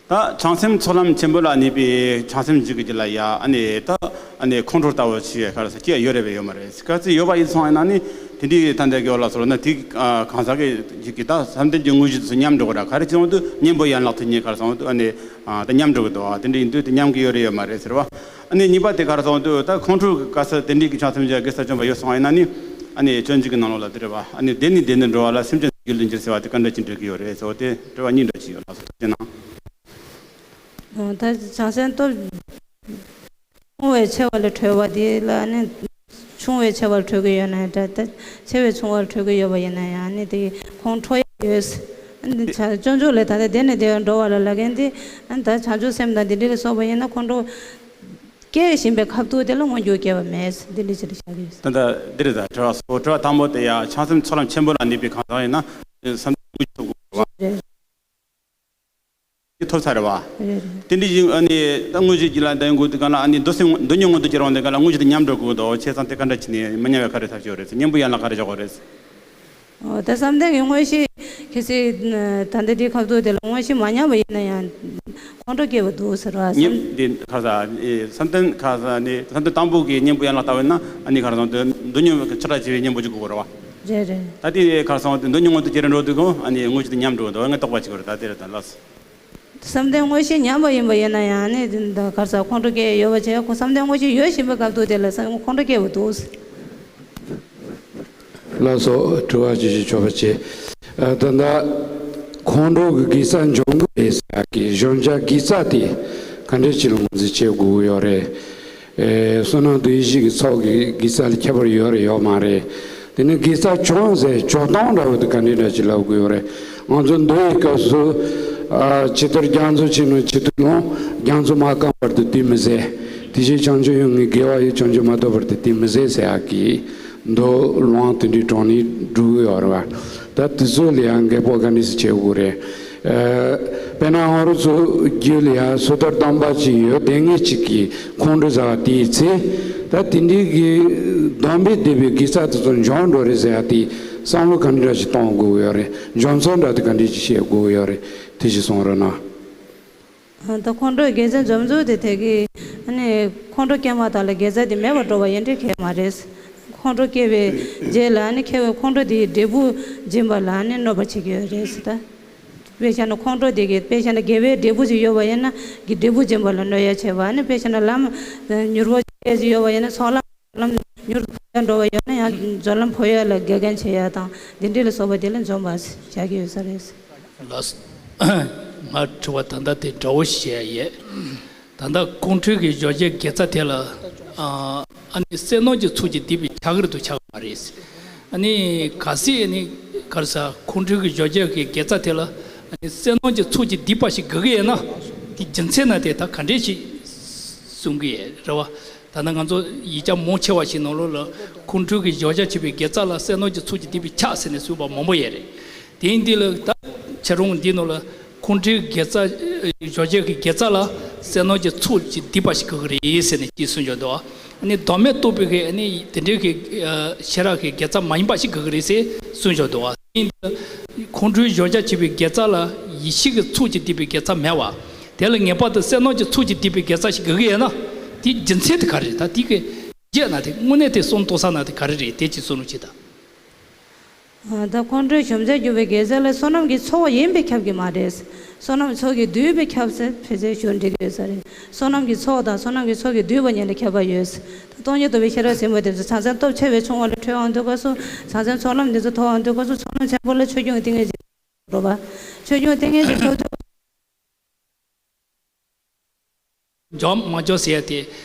ད་བྱང་སེམས་ཚོགས་ལམ་ཆེན་པོ་ལ་གནས་པའི་བྱང་སེམས་ཅིག་གི་རྒྱུད་ལ་ཡ་ཨ་ནི་ད་ཨ་ནི་ཁོང་ཁྲོ་ལྟ་བུ་ཞིག་ག་རེ་ཟེར་སྐྱེ་ཡོད་རེད་པས་ཡོད་མ་རེད། གལ་སྲིད་ཡོད་པ་ཡིན་སོང་ཡིན་ན་ནི་དེ་འདྲའི་ད་ལྟ་གི་འོ་ལགས་སོ་ན་དེ་གང་ཟག་གི་ཅིག་གི་ད་བསམ་གཏན་གྱི་དངོས་གཞི་དེ་ཚོ་ཉམས་འགྲོ་གི་ར། ག་རེ་བྱུང་དུས་གཉེན་པོ་ཡན་ལག་དེ་གཉིས་ག་རེ་སོང་དུས་ཨ་ནི་ད་ཉམས་འགྲོ་གི་འདུག། དེ་འདྲ་ཡིན་དུས་དེ་ཉམས་ཀྱི་ཡོད་རེད་ཡོད་མ་རེད་ཟེར་བ། ཨ་ནི་གཉིས་པ་དེ་ག་རེ་སོང་དུས་ད་ཁོང་ཁྲོ་ག་ས་དེ་འདྲའི་གི་བྱང་སེམས་ཀྱི་དགེ་རྩ་བཅོམ་པ་ཡོད་སོང་ཡིན་ན་ནི་ཨ་ནི་སྤྱོད་འཇུག་གི་ནང་ལོགས་ལ་དེ་རེད་བ། ཨ་ནི་བདེ་ནས་བདེ་ནས་འགྲོ་བ་ལ་སེམས་ཅན་རྒྱུད་ལ་འགྱུར་ཟེར་བ་དེ་ག་འདྲ་ཅིག་འགྲིག་གི་ཡོད་རེད་ཟེར་བ་དེ་དྲི་བ་གཉིས་འདྲ་ཅིག་ཡོད། ལགས་སོ། ཐུགས་རྗེ་གནང་། ད་བྱང་སེམས་སྟོབས་ཆུང་བས་ཆེ་བ་ལ་ཁྲོས་པ་དེ་ལ་ནི་ཆུང་བས་ཆེ་བ་ལ་ཁྲོ་གི་ཡོད་ན་འདྲ། ད་ཆེ་བས་ཆུང་བ་ལ་ཁྲོ་གི་ཡོད་པ་ཡིན་ན་ཡང་ནི་དེ་ཁོང་ཁྲོ་ཡ་ཡོད། ཨ་ནི་བྱང་སྤྱོད་འཇུག་ལས་ད་ལྟ་བདེ་ནས་བདེ་བར་འགྲོ་བ་ལ་ལབ་མཁན་དེ་ཨ་ནི་ད་བྱང་ཆུབ་སེམས་དང་དེ་འདྲ་ལ་སོགས་པ་ཡིན་ན་ཁོང་ཁྲོ་སྐྱེ་བཞིན་པའི་ཁ་ཐུག་དེ་ལ་མངོན་གྱུར་སྐྱེ་བ་མེད། འདི་འདྲ་ཅིག་ལ་བཞག་གི་ཡོད། ད་ལྟ་འདི་རེད། ད་དྲི་བ་སོ་དྲི་བ་དང་པོ་དེ་ཡ་བྱང་སེམས་ཚོགས་ལམ་ཆེན་པོ་ལ་གནས་པའི་གང་ཟག་ཡིན་ན་བསམ་བློ་ཐོབ་དགོས་པ། རེད། དེ་ཐོབ་ཚར་རེད་བ། རེད་རེད། དེ་འདྲ་ཡིན་ཨ་ནི་ད་དངོས་གཞི་ཅིག་ལ་ལྡན་དགོས་དུས་གང་ལ་ཨ་ནི་འདོད་སེམས་འདོད་ཉོན་མངོན་དུ་གྱུར་འོང་དུས་གང་ལ་དངོས་གཞི་དེ་ཉམས་འགྲོ་དགོས་འདུག། བྱས་ཙང་དེ་ག་འདྲ་བྱས་ནས་མི་ཉམས་པའི་ག་རེ་ཐབས་ཤེས་ཡོད་རེད། གཉེན་པོ་ཡན་ལག་ག་རེ་བཞག་དགོས་རེད། འོ་ད་བསམ་གཏན་གྱི་དངོས་གཞི་གལ་སྲིད་ད་ལྟ་དེའི་ཁ་ཐུག་དེ་ལ་དངོས་གཞི་མ་ཉམས་པ་ཡིན་ན་ཡང་ཁོང་ཁྲོ་སྐྱེ་བ་འདུག་ཟེར་བ་བསམ། གཉེན་དེ་ག་ས་ཨེ་བསམ་གཏན་ག་ས་ནི་བསམ་གཏན་དང་པོ་གི་གཉེན་པོ་ཡན་ལག་ལྟ་བས་ན་ཨ་ནི་ག་རེ་བསམ་གཏན་འདོད་ཉོན་ཆེ་དྲགས་ཆེ་བའི་གཉེན་པོ་ཅིག་དགོས་རེད་བ། རེད་རེད། ད་དེ་ག་རེ་བསམ་གཏན་འདོད་ཉོན་མངོན་དུ་གྱུར་འགྲོ་དུས་གོ་ཨ་ནི་དངོས་གཞི་དེ་ཉམས་འགྲོ་འདུག། ངས་རྟོགས་པ་ཅིག་རེད། ད་དེ་རེད། ད་ལགས་སོ། བསམ་གཏན་དངོས་གཞི་ཉམས་པ་ཡིན་པ་ཡིན་ན་ཡང་ནི་འདི་ག་ས་ཁོང་ཁྲོ་སྐྱེ་ཡོད་པ་བྱས། ཁོ་བསམ་གཏན་དངོས་གཞི་ཡོད་བཞིན་པའི་སྐབས་དུ་དེ་ལ་ས་ཁོང་ཁྲོ་སྐྱེ་བ་འདུག། ལགས་སོ། དྲི་བ་ཅི་ཞིག་ཆོག་པ་བྱེད། ཨ་ད་ལྟ་ཁོང་ཁྲོ་གི་དགེ་རྩ་འཇོམས་ཀྱི་རེད་ཟེར་ཡག་གི་གཞོམ་བྱ་དགེ་རྩ་དེ་ག་འདྲས་ཅིག་ལ་ངོས་འཛིན་བྱེད་དགོས་ཀྱི་ཡོད་རེད། ཨེ་བསོད་ནམས་དང་ཡེ་ཤེས་ཀྱི་ཚོགས་ཀྱི་དགེ་རྩ་ལ་ཁྱད་པར་ཡོད་རེད་ཡོད་མ་རེད། དེ་ནས་དགེ་རྩ་འཇོམས་ཟེར་འཇོམས་སྟངས་འདྲ་བོ་དེ་ག་འདྲས་འདྲ་ཅིག་ལབ་དགོས་ཡོད་རེད། ང་ཚོ་འདུལ་བའི་སྐབས་སུ་ཨ་ཇི་ལྟར་རྒྱ་མཚོ་ཆེ་རྣམས་ཇེ་སྟུག་ལོང་། རྒྱ་མཚོ་མ་སྐམ་བར་དུ་དེ་མི་ཟད། དེ་བཞིན་བྱང་ཆུབ་ཡོན་ཏན་དགེ་བ་ཡིས། བྱང་ཆུབ་མ་ཐོབ་བར་དུ་དེ་མི་ཟད་ཟེར་ཡག་གི་མདོ་ལུང་དེ་འདྲའི་དྲངས་ནས་སྒྲུབ་ཀྱི་ཡོད་རེད་བ། ད་དེ་ཚོ་ལ་ཡང་འགལ་ཕོག་ག་འདྲས་སེ་བྱེད་དགོས་རེད། ཨ་དཔེར་ན་ང་རང་ཚོ་རྒྱུད་ལ་ཡང་སོ་ཐར་དམ་པ་ཅིག་ཡོད་བསྡད་མཁན་ཅིག་གིས་ཁོང་ཁྲོ་ཟ་བ་དེའི་ཚེ། ད་དེ་འདྲའི་གི་སྡོམ་པས་བསྡུས་པའི་དགེ་རྩ་དེ་ཚོ་འཇོམས་འགྲོ་རེད་ཟེར་ཡག་དེ་བསམ་བློ་ག་འདྲ་ཞིག་གཏོང་དགོས་ཀྱི་ཡོད་རེད། འཇོམས་ཚུལ་འདྲ་དེ་ག་འདྲ་ཞིག་བཤད་དགོས་ཀྱི་ཡོད་རེད། དེ་ཞིག་གསུང་རོགས་གནང་། ད་ཁོང་ཁྲོའི་དགེ་རྩ་འཇོམས་ཚུལ་དེ་དེ་གི་ཨ་ནི་ཁོང་ཁྲོ་སྐྱེས་མ་ཐག་ལ་དགེ་རྩ་དེ་མེད་པར་འགྲོ་བ་ཡིན་འགྲིག་གི་མ་རེད། ཁོང་ཁྲོ་སྐྱེས་པའི་རྗེས་ལ་ཨ་ནི་ཁྱེད་ཁོང་ཁྲོ་དེའི་འབྲས་བུ་འབྱིན་པ་ལ་ཨ་ནི་གནོད་པ་བྱེད་ཀྱི་ཡོད་རེད་ཟེར། ད་ དཔེ་བཞག་ན་ཁོང་ཁྲོ་དེ་གི་དཔེ་བཞག་ན་དགེ་བའི་འབྲས་བུ་ཅིག་ཡོད་པ་ཡིན་ན་གི་འབྲས་བུ་འབྱིན་པ་ལ་གནོད་ཡ་བྱེད་པ། ཨ་ནི་དཔེ་བཞག་ན་ལམ་མྱུར་པོ་ཅིག་ཡོད་པ་ཡིན་ན་ཚོགས་ལམ་ལམ་མྱུར་དུ་འགྲོ་བ་ཡོད་ན་ཡང་སྦྱོར་ལམ་འཕོ་ཡ་ལ་དགེ་རྒན་བྱེད་ཡ་དང་འདི་འདྲ་ལ་སོགས་པ་དེ་ལ་འཛོམས་པ་བྱ་གི་ཡོད་ས་རེད། ལགས་སོ། ང་དྲི་བ་ད་ལྟ་དེ་འདྲ་བོ་ཞིག་བྱས་ཡོད། ད་ལྟ་ཁོང་ཁྲོའི་གི་བཞག་བྱའི་དགེ་རྩ་དེ་ལ་ཨ་ཨ་ནི་བསོད་ནམས་ཀྱི་ཚོགས་ཀྱིས་བསྡུས་པའི་ཆགས་ཀྱི་རེད་དམ་ཆགས་ཀྱི་མ་རེད། ཨ་ནི་གལ་སྲིད་ཨ་ནི་ག་རེ་ཟེར་ཁོང་ཁྲོའི་གི་བཞག་བྱའི་གི་དགེ་རྩ་དེ་ལ་ཨ་ནི་བསོད་ནམས་ཀྱི་ཚོགས་ཀྱིས་བསྡུས་པ་ཞིག་དགོས་ཀྱི་ཡོད་ན་དེ་རྒྱུ་མཚན་ན་དེ་ད་ག་འདྲས་ཞིག་གསུང་གི་ཡོད་རེད་བ། ད་ལྟ་ང་ཚོ་ཡིག་ཆ་མང་ཆེ་བ་ཞིག་ནང་ལོགས་ལ་ཁོང་ཁྲོའི་གི་བཞག་བྱ་བྱེད་པའི་དགེ་རྩ་ལ་བསོད་ནམས་ཀྱི་ཚོགས་ཀྱིས་བསྡུས་པའི་ཆགས་ཟེར་ནས་གསུངས་པ་མང་པོ་ཡོད་རེད། དེ་ཡིན་དུས་ལ་ད་བྱ་རུང་འདི་ནང་ལ་ཁོང་ཁྲོའི་དགེ་རྩ་བཞག་བྱའི་གི་དགེ་རྩ་ལ་བསོད་ནམས་ཀྱི་ཚོགས་ཀྱིས་བསྡུས་པ་ཞིག་དགོས་ཀྱི་རེད་ཟེར་ནས་ཅིག་གསུངས་བཞག་འདུག་ཨ་ནི་བདག་མེད་རྟོགས་པའི་གི་ཨ་ནི་དེ་འདྲའི་གི་ཤེས་རབ་ཀྱི་དགེ་རྩ་མ་ཡིན་པ་ཞིག་དགོས་ཀྱི་རེད་ཟེར་གསུངས་བཞག་འདུག་ཨ་ནི་ཁོང་ཁྲོའི་བཞག་བྱ་བྱེད་པའི་དགེ་རྩ་ལ་ཡེ་ཤེས་ཀྱི་ཚོགས་ཀྱིས་བསྡུས་པའི་དགེ་རྩ་མེད་པ། དེ་ལ་ངེས་པར་དུ་བསོད་ནམས་ཀྱི་ཚོགས་ཀྱིས་བསྡུས་པའི་དགེ་རྩ་ཞིག་དགོས་ཀྱི་ཡོད་ན། དེའི་རྒྱུ་མཚན་དེ་ག་རེ་རེད། ད་དེ་གི་རྒྱས་ན་དེ་དངོས་གནས་དེ་སོང་རྟོགས་ས་ན་དེ་ག་རེ་རེད། དེ་ཅིག་གསུང་རོགས་བྱེད་དང་། ད་ཁོང་ཁྲོའི་བྱང་ཆུབ་སྒྲུབ་པའི་དགེ་རྩ་ལ་བསོད་ནམས་ཀྱི་ཚོགས་ཡིན་པས་ཁྱབ་ཀྱི་མ་རེད། བསོད་ནམས་ཚོགས་ཀྱིས་བསྡུས་པས་ཁྱབ་ཟེར་ཕལ་ཆེར་ཞུ་འགྲིག་གི་ཡོད་ས་རེད། བསོད་ནམས་ཀྱི་ཚོགས་དང་བསོད་ནམས་ཀྱི་ཚོགས་ཀྱིས་བསྡུས་པ་གཉིས་ལ་ཁྱད་པར་ཡོད། ད་སྟོང་ཉིད་རྟོགས་པའི་ཤེས་རབ་ཟེར་མཁན་དེ་ཚོ་བྱང་སེམས་སྟོབས་ཆེ་བའི་ཆུང་བ་ལ་འཕྲད་འོང་དུས་སྐབས་སུ་བྱང་སེམས་ཚོགས་ལམ་འདི་ཚོ་ཐོབ་འོང་དུས་སྐབས་སུ་ཚོགས་ལམ་ཆེན་པོ་ལ་ཆོས་སྐྱོང་ཏིང་ངེ་འཛིན་རོ་བ། ཆོས་སྐྱོང་ཏིང་ངེ་འཛིན་ཐོབ་དུས། འཇོམས་མ་འཇོམས་ཟེར་ཡ་དེ་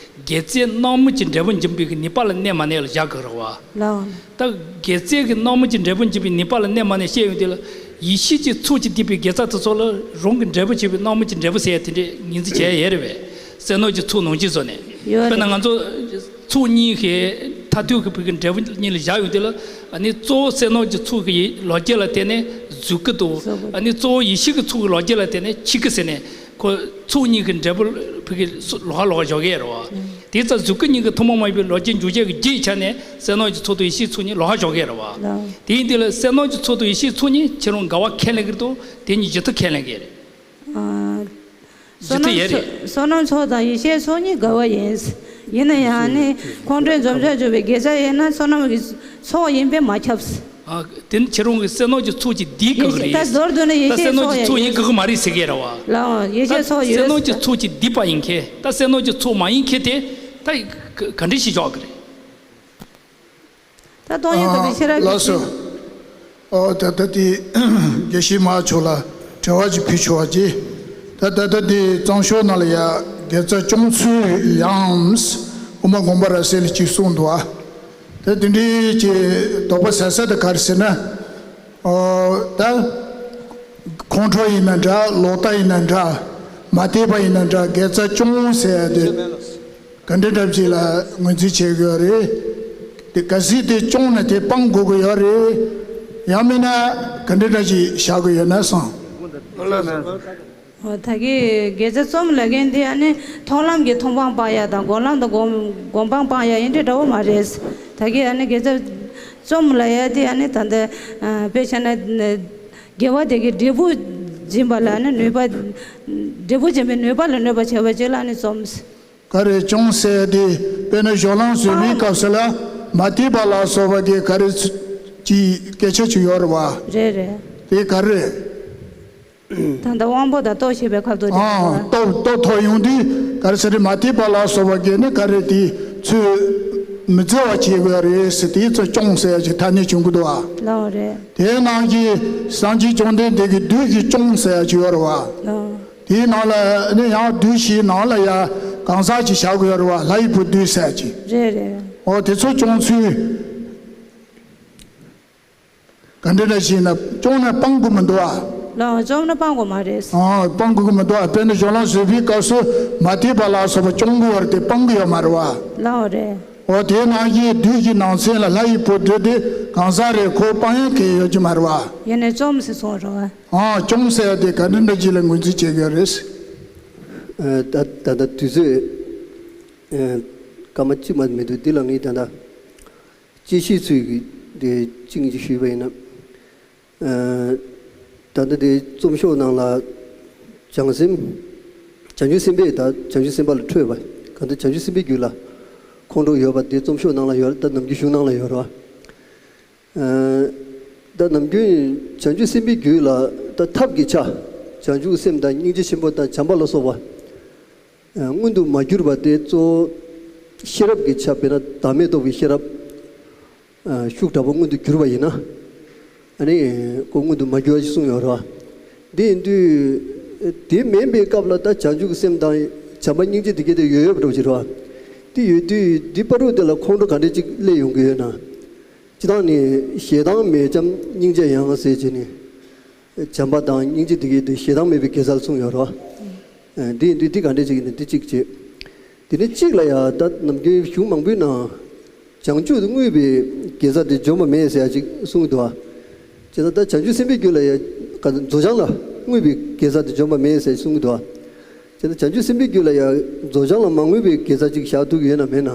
དགེ་རྩས་སྣང་མུན་གྱི་འབྲས་བུ་འབྱིན་པའི་གི་ནུས་པ་ལ་གནས་མ་གནས་ལ་བཞག་དགོས་རེད་བ། ལའང་། ད་དགེ་རྩས་ཀྱི་སྣང་མུན་གྱི་འབྲས་བུ་འབྱིན་པའི་ནུས་པ་ལ་གནས་མ་གནས་བཤད་ཡོང་དུས་ལ་ཡེ་ཤེས་ཀྱི་ཚོགས་ཀྱིས་བསྡུས་པའི་དགེ་རྩ་དེ་ཚོ་ལ་རང་གི་འབྲས་བུ་བྱེད་པའི་སྣང་མུན་གྱི་འབྲས་བུ་ཟེར་ཡ་དེ་འདྲས་ངོས་འཛིན་བྱས་ཡོད་རེད་བས། བསོད་ནམས་ཀྱི་ཚོགས་ནང་བཞིན་བཟོ་ནས། ཡོད་དཔེར་ན་རེད། ང་ཚོ་ཚོགས་གཉིས་ཀྱི་མཐར་ཐུག་གི་བུ་གི་འབྲས་བུ་གཉིས་ལ་བཞག་ཡོང་དུས་ལ་ཨ་ནི་གཙོ་བོ་བསོད་ནམས་ཀྱི་ཚོགས་ཀྱི་ལོ་རྒྱུས་ལ་བརྟེན་ནས་གཟུགས་སྐུ་དང་། གཟུགས་སྐུ། ཨ་ནི་གཙོ་བོ་ཡེ་ཤེས་ཀྱི་ཚོགས་ཀྱི་ལོ་རྒྱུས་ལ་བརྟེན་ནས་ཆོས་སྐུ་ཟེར་ནས། ཁོ་ཚོགས་གཉིས་ཀྱི་འབྲས་བུ་ཕ་གི་ལོགས་ཀ་ལོགས་ཀ་འཇོག་གི་ཡོད་རེད་བ། དེ་ཙང་གཟུགས་སྐུ་གཉིས་ཀྱི་ཐུན་མོང་མ་ཡིན་པའི་ལོ་རྒྱུས་འཇོག་བྱེད་ཀྱི་རྒྱུ་ཡི་ཆ་ནས་བསོད་ནམས་ཀྱི་ཚོགས་དང་ཡེ་ཤེས་ཚོགས་གཉིས་ལོགས་ཀ་འཇོག་གི་ཡོད་རེད་བ། ལགས། དེ་ཡིན་དུས་ལ་བསོད་ནམས་ཀྱི་ཚོགས་དང་ཡེ་ཤེས་ཚོགས་གཉིས་ཁྱེད་རང་འགལ་བ་ཁས་ལེན་གྱི་རེད་དང་དེ་གཉིས་ཇི་ལྟར་ཁས་ལེན་གྱི་རེད། ཨ། ཇི་ལྟར་ཡོད་རེད། བསོད་ནམས་ཚོགས་དང་ཡེ་ཤེས་ཚོགས་གཉིས་འགལ་བ་ཡིན། ཡིན་ན་ཡང་ནི་ཁོང་ཁྲོའི་འཇོམས་བྱེད་འཇུག་པའི་དགེ་རྩ་ཡིན་ན་བསོད་ནམས་ཀྱི་ཚོགས་ཡིན་པས་མ་ཁྱབ། ཨ། དེ་ནི་ཁྱེད་རང་གི་བསོད་ནམས་ཀྱི་ཚོགས་ཀྱིས་བསྡུས་དགོས་ཀྱི་རེད། ད་མདོར་བསྡུས་ན་ཡེ་ད་ཤེས་བསོད་ནམས་ཚོགས་ཀྱི་ཚོགས་ཡིན་ཡིན་དགོས་ཀྱི་མ་རེད་ཟེར་གྱི་རེད་བ། ལའང་ཡེ་ཤེས་ཚོགས་ད་ཡོད། བསོད་ནམས་ཀྱི་ཚོགས་ཀྱིས་བསྡུས་པ་ཡིན་མཁན་ད་བསོད་ནམས་ཀྱི་ཚོགས་མ་ཡིན་མཁན་དེ་ད་ག་ག་འདྲ་ཞིག་འཇོག་གི་རེད། ད་སྟོང་ཉིད་རྟོགས་པའི་ཤེས་རབ་ཀྱི། ལགས་སོ། ཨོ་ད་ལྟ་དེ་དགེ་བཤེས་མ་མཆོག་ལ་དྲི་བ་ཅིག་ཕུལ་ཆོག་པ་ཅིག་ད་ད་ལྟ་དེ་རྩོམ་ཤོག་ནང་ལ་ཡ་དགེ་རྩ་སྐྱོང་ཚུལ་ཡང་དབུ་མ་དགོངས་པ་རབ་གསལ་ལ་ཅིག་གསུངས་འདུག་ཨ། ད་དེ་འདྲའི་ཅིག་དོགས་པ་ཟ་ས་དེ་ག་རེ་ཟེར་ན། ཨོ་ད་ཁོང་ཁྲོ་ཡིན་ན་འདྲ་ལོག་ལྟ་ཡིན་ན་འདྲ་མ་དད་པ་ཡིན་ན་འདྲ་དགེ་རྩ་སྐྱོང་ཟེར་ཡ་དེ། ག་འདྲ་འདྲ་ཅིག་ལ་ངོས་འཛིན་བྱེད་དགོས་རེད། དེ་གལ་སྲིད་དེ་སྐྱོང་ན་དེ་སྤང་དགོས་ཀྱི་ཡོད་རེད། ཡང་མིན་ན་ག་འདྲ་འདྲ་ཅིག་བཞག་དགོས་ཡོད་ན་བསམ། ཨོ་ད་གི་དགེ་རྩ་རྩོམ་ལབ་མཁན་དེ་ཨ་ནི་མཐོང་ལམ་གྱི་མཐོང་སྤང་སྤང་ཡ་དང་སྒོམ་ལམ་དུ་སྒོམ་སྒོམ་སྤང་སྤང་ཡ་ཡིན་འདྲ་འདྲ་བོ་མ་རེད། ད་གི་ཨ་ནི་དགེ་རྩ་རྩོམ་ལབ་ཡ་དེ་ཨ་ནི་ད་ལྟ་དཔེ་བྱས་ན་དགེ་བ་དེ་གི་འབྲས་བུ་འབྱིན་པ་ལ་ཨ་ནི་ནུས་པ། འབྲས་བུ་འབྱིན་པའི་ནུས་པ་ལ་གནོད་པ་བྱེད་པ་ཅིག་ལ་ཨ་ནི་རྩོམ། ག་རེ་སྐྱོང་ཟེར་དེ་དཔེར་ན་སྦྱོར་ལམ་བཟོ་བའི་སྐབས་སུ་ལ་མ་དད་པ་ལ་སོགས་པ་དེ་ག་རེ་ཅིག་སྐད་ཆ་ཅིག་ཡོད་རེད་བ། རེད་རེད། དེ་ག་རེ། ད་ལྟ་དབང་པོ་དང་རྟོགས་ཤེས་པའི་ཁ་ཐུག་དེ་ཨང་། རེད་བ། རྟོགས་རྟོགས་ཐོབ་ཡོང་དུས་ག་རེ་ཟེར་རེད་མ་དད་པ་ལ་སོགས་པ་དེ་ནི་ག་རེ་དེ་ཚུལ་མི་བརྩི་བ་བྱེད་དགོས་རེད་ཟེར་དེ་ཚོ་སྐྱོང་ཟེར་ཡ་ཅིག་ཐ་སྙད་བྱུང་གི་འདུག་བ། ལའོ་རེད། དེའི་ནང་གི་སངས་རྒྱས་བཅོམ་ལྡན་འདས་ཀྱི་བདུད་ཀྱིས་སྐྱོང་ཟེར་ཡ་ཅིག་ཡོད་རེད་བ། ལའོ། དེའི་ནང་ལ་ནི་ཡང་བདུད་བཞིའི་ནང་ལ་ཡ་གང་ཟག་ཅིག་བཞག་དགོས་རེད་བ། ལྷ་ཡི་བུ་བདུད་ཟེར་ཅིག་རེད་རེད། འོ་དེ་ཚོ་སྐྱོང་ཚུལ་ག་འདྲ་འདྲ་ཞིག་ན་སྐྱོང་ན་སྤང་དགོས་མི་འདུག་ཨ། ལའོ་སྐྱོང་ན་སྤང་དགོས་མ་རེད། ཨ་སྤང་དགོས་མི་འདུག་ཨ། དཔེར་ན་སྦྱོར་ལམ་བཟོ་བའི་སྐབས་སུ་མ་དད་པ་ལ་སོགས་པ་སྐྱོང་དགོས་པ་དེ་སྤང་གི་ཡོད་མ་རེད་བ། ལའོ་རེད། འོ་དེའི་ནང་བཞིན་བདུད་ཀྱི་ནང་ཚན་ལ་ལྷ་ཡི་བུ་བདུད་དེ་གང་ཟག་རེད། ཁོ་སྤང་ཡ་གལ་ཡོད་ཀྱི་མ་རེད་བ། ཡིན་ནའི་སྐྱོང་ཟེར་སོང་རེད་བ། ཨང་། སྐྱོང་ཟེར་ཡ་དེ་ག་འདྲ་འདྲ་ཅིག་ལ་ངོས་འཛིན་བྱེད་དགོས་རེད། ཨ། ད་ད་ལྟ་དུས་ཚོད་ཨ་སྐར་མ་གཅིག་མ་མི་འདུག་འདི་ལ་ངས་ད་ལྟ་དཔྱད་ཤེས་ཚུལ་གྱི་དེ་གཅིག་གཉིས་ཅིག་ཞུས་པ་ཡིན་ན། ཨ། ད་ལྟ་དེ་རྩོམ་ཤོག་ནང་ལ་བྱང་སེམས། བྱང་ཆུབ་སེམས་དཔས་ད་བྱང་ཆུབ་སེམས་དཔའ་ལ་ཁྲོས་པ། གང་ལྟར་བྱང་ཆུབ་སེམས་དཔའི་རྒྱུད་ལ་ཁོང་ཁྲོ་ཡོད་པ་དེ་རྩོམ་ཤོག་ནང་ལ་ཡོད་རེད། ད་ནམ་རྒྱུན་གཞུང་ནང་ལ་ཡོད་རེད་བ། ཨ། ད་ནམ་རྒྱུན་བྱང་ཆུབ་སེམས་དཔའི་རྒྱུད་ལ་ད་ ཐབས་ཀྱི་ཆ། བྱང་ཆུབ་སེམས་དང་སྙིང་རྗེ་ཆེན་པོ་དང་བྱམས་པ་ལ་སོགས་པ། མངོན་དུ་མ་གྱུར་པ་དེ་གཙོ་བོ་ཤེས་རབ་ཀྱི་ཆ། དཔེར་ན་བདག་མེད་རྟོགས་པའི་ཤེས་རབ། ཤུགས་དྲག་པོ་མངོན་དུ་གྱུར་པ་ཡིན་ན། ཨ་ནི་ཁོ་མངོན་དུ་མ་གྱུར་བ་ཞིག་གསུངས་ཡོད་རེད་བ། དེ་ཡིན་དུས། དེ་མིན་པའི་སྐབས་ལ་ད་བྱང་ཆུབ་ཀྱི་སེམས་དང་བྱམས་པ་སྙིང་རྗེ་དེ་གས་དེ་ཡོད་ཡོད་པ་འདྲ་པོ་ཅིག་རེད་བ། དེ་ཡོད་དུས་འདི་བར་དུ་དེ་ལ་ཁོང་ཁྲོ་ག་འདྲ་ཅིག་སླེབས་ཡོང་གི་ཡོད་ན། སྤྱིར་བཏང་ནས་ཞེ་སྡང་མེད་བྱམས་སྙིང་རྗེ་ཡང་ཟེར་བྱས་ནས། བྱམས་པ་དང་སྙིང་རྗེ་དེ་གས་དེ་ཞེ་སྡང་མེད་པའི་དགེ་རྩ་ལ་གསུངས་ཡོད་རེད་བ། འདི་ཡིན་དུས་འདི་ག་འདྲ་ཅིག་ཡིན་ན་འདི་གཅིག་བྱས། དེ་ནས་གཅིག་ལ་ཡང་ད་ནམ་རྒྱུན་གཞུང་མང་པོའི་ནང་། བྱང་ཆུབ་ཏུ་བསྔོས་པའི་དགེ་རྩ་དེ་འཇོམས་པ་མེད་ཟེར་ཡ་ཅིག་གསུངས་འདུག་བ། བྱས་ཙང་ད་བྱང་ཆུབ་སེམས་དཔའི་རྒྱུད་ལ་ཡང་ག་རྫོགས་བྱང་ལ་བསྔོས་པའི་དགེ་རྩ་དེ་འཇོམས་པ་མེད་ཟེར་གསུངས་འདུག་བ། བྱས་ཙང་བྱང་ཆུབ་སེམས་དཔའི་རྒྱུད་ལ་ཡང་རྫོགས་བྱང་ལ་མ་བསྔོས་པའི་དགེ་རྩ་ཅིག་བཞག་ཐུབ་ཀྱི་ཡོད་ན་མེད་ན།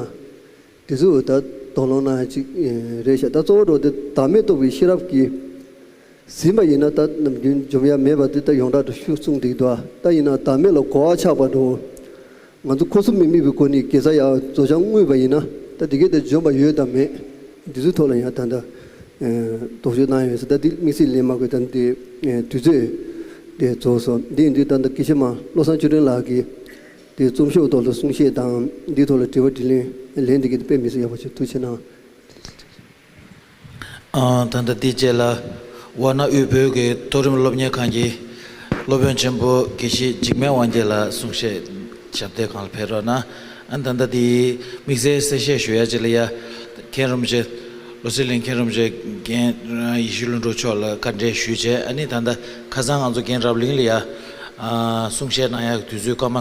དེ་ཚོ་ད་དོགས་སློང་གནང་ཡ་ཅིག་རེད་ཤག་ད་གཙོ་བོ་འགྲོ་དེ་བདག་མེད་རྟོགས་པའི་ཤེས་རབ་ཀྱིས་ཟིན་པ་ཡིན་ན་ད་ནམ་རྒྱུན་འཇོམས་ཡ་མེད་པ་དེ་ད་ཡོངས་གྲགས་དུ་ཤུགས་གསུངས་བསྡད་འདུག་ད་ཡིན་ན་བདག་མེད་ལ་གོ་བ་ཆགས་པ་འགྲོ། ང་ཚོ་ཁོ་སུ་མི་དམིགས་པའི་སྒོ་ནས་དགེ་རྩ་ཡ་རྫོགས་བྱང་བསྔོས་པ་ཡིན་ན་ད་དེ་གས་དེ་འཇོམས་པ་ཡོད་དམ་མེད། འདི་ཚོའི་ཐོག་ལ་ཡང་ད་ལྟ་དོགས་གཅོད་གནང་ཡོད་ཟེར། ད་འདི་དམིགས་བསལ་ལན་མ་དགོས། ད་འདི་དུས་ཚོད་དེ་རྫོགས་སོང་། འདི་ཡིན་དུས་ད་ལྟ་དགེ་བཤེས་མ་བློ་བཟང་ཆོས་སྒྲོན་ལགས་ཀྱིས་དེ་རྩོམ་ཤོག་ཐོག་ལ་གསུང་བཤད་དང་འདིའི་ཐོག་ལ་དྲི་བ་དྲིས་ལན་ལན་འདི་གི་དཔེ་མི་སྲིད་ཡག་པོ་བྱུང་། ཐུགས་རྗེ་གནང་། ཨ། ད་ལྟ་འདི་རྗེས་ལ་ཝཱ་ཎ་དབུས་བོད་ཀྱི་མཐོ་རིམ་སློབ་གཉེར་ཁང་གི་སློབ་དཔོན་ཆེན་པོ་དགེ་བཤེས་འཇིགས་མེད་དབང་རྒྱལ་ལགས་གསུང་བཤད་ཞབས་སྟེགས་སྒང་ལ་ཕེབས་རོགས་གནང་། ཨ། ད་ལྟ་འདི་དམིགས་བསལ་གསལ་བཤད་ཞུ་ཡ་ཅིག་ལ་ཡ། མཁན་རིན་པོ་ཆེ། བློ་གསལ་གླིང་མཁན་རིན་པོ་ཆེ་རྒན་ཡེ་ཤེས་ལྷུན་གྲུབ་མཆོག་ལ་བཀའ་འདྲི་ཞུས་བྱས། ཨ་ནི་ད་ལྟ་ཁ་སང་ང་ཚོ་རྒན་རབ་གླིང་ལ་ཡ། ཨ། གསུང་བཤད་གནང་ཡ་གི་དུས་ཚོད་སྐར་མ་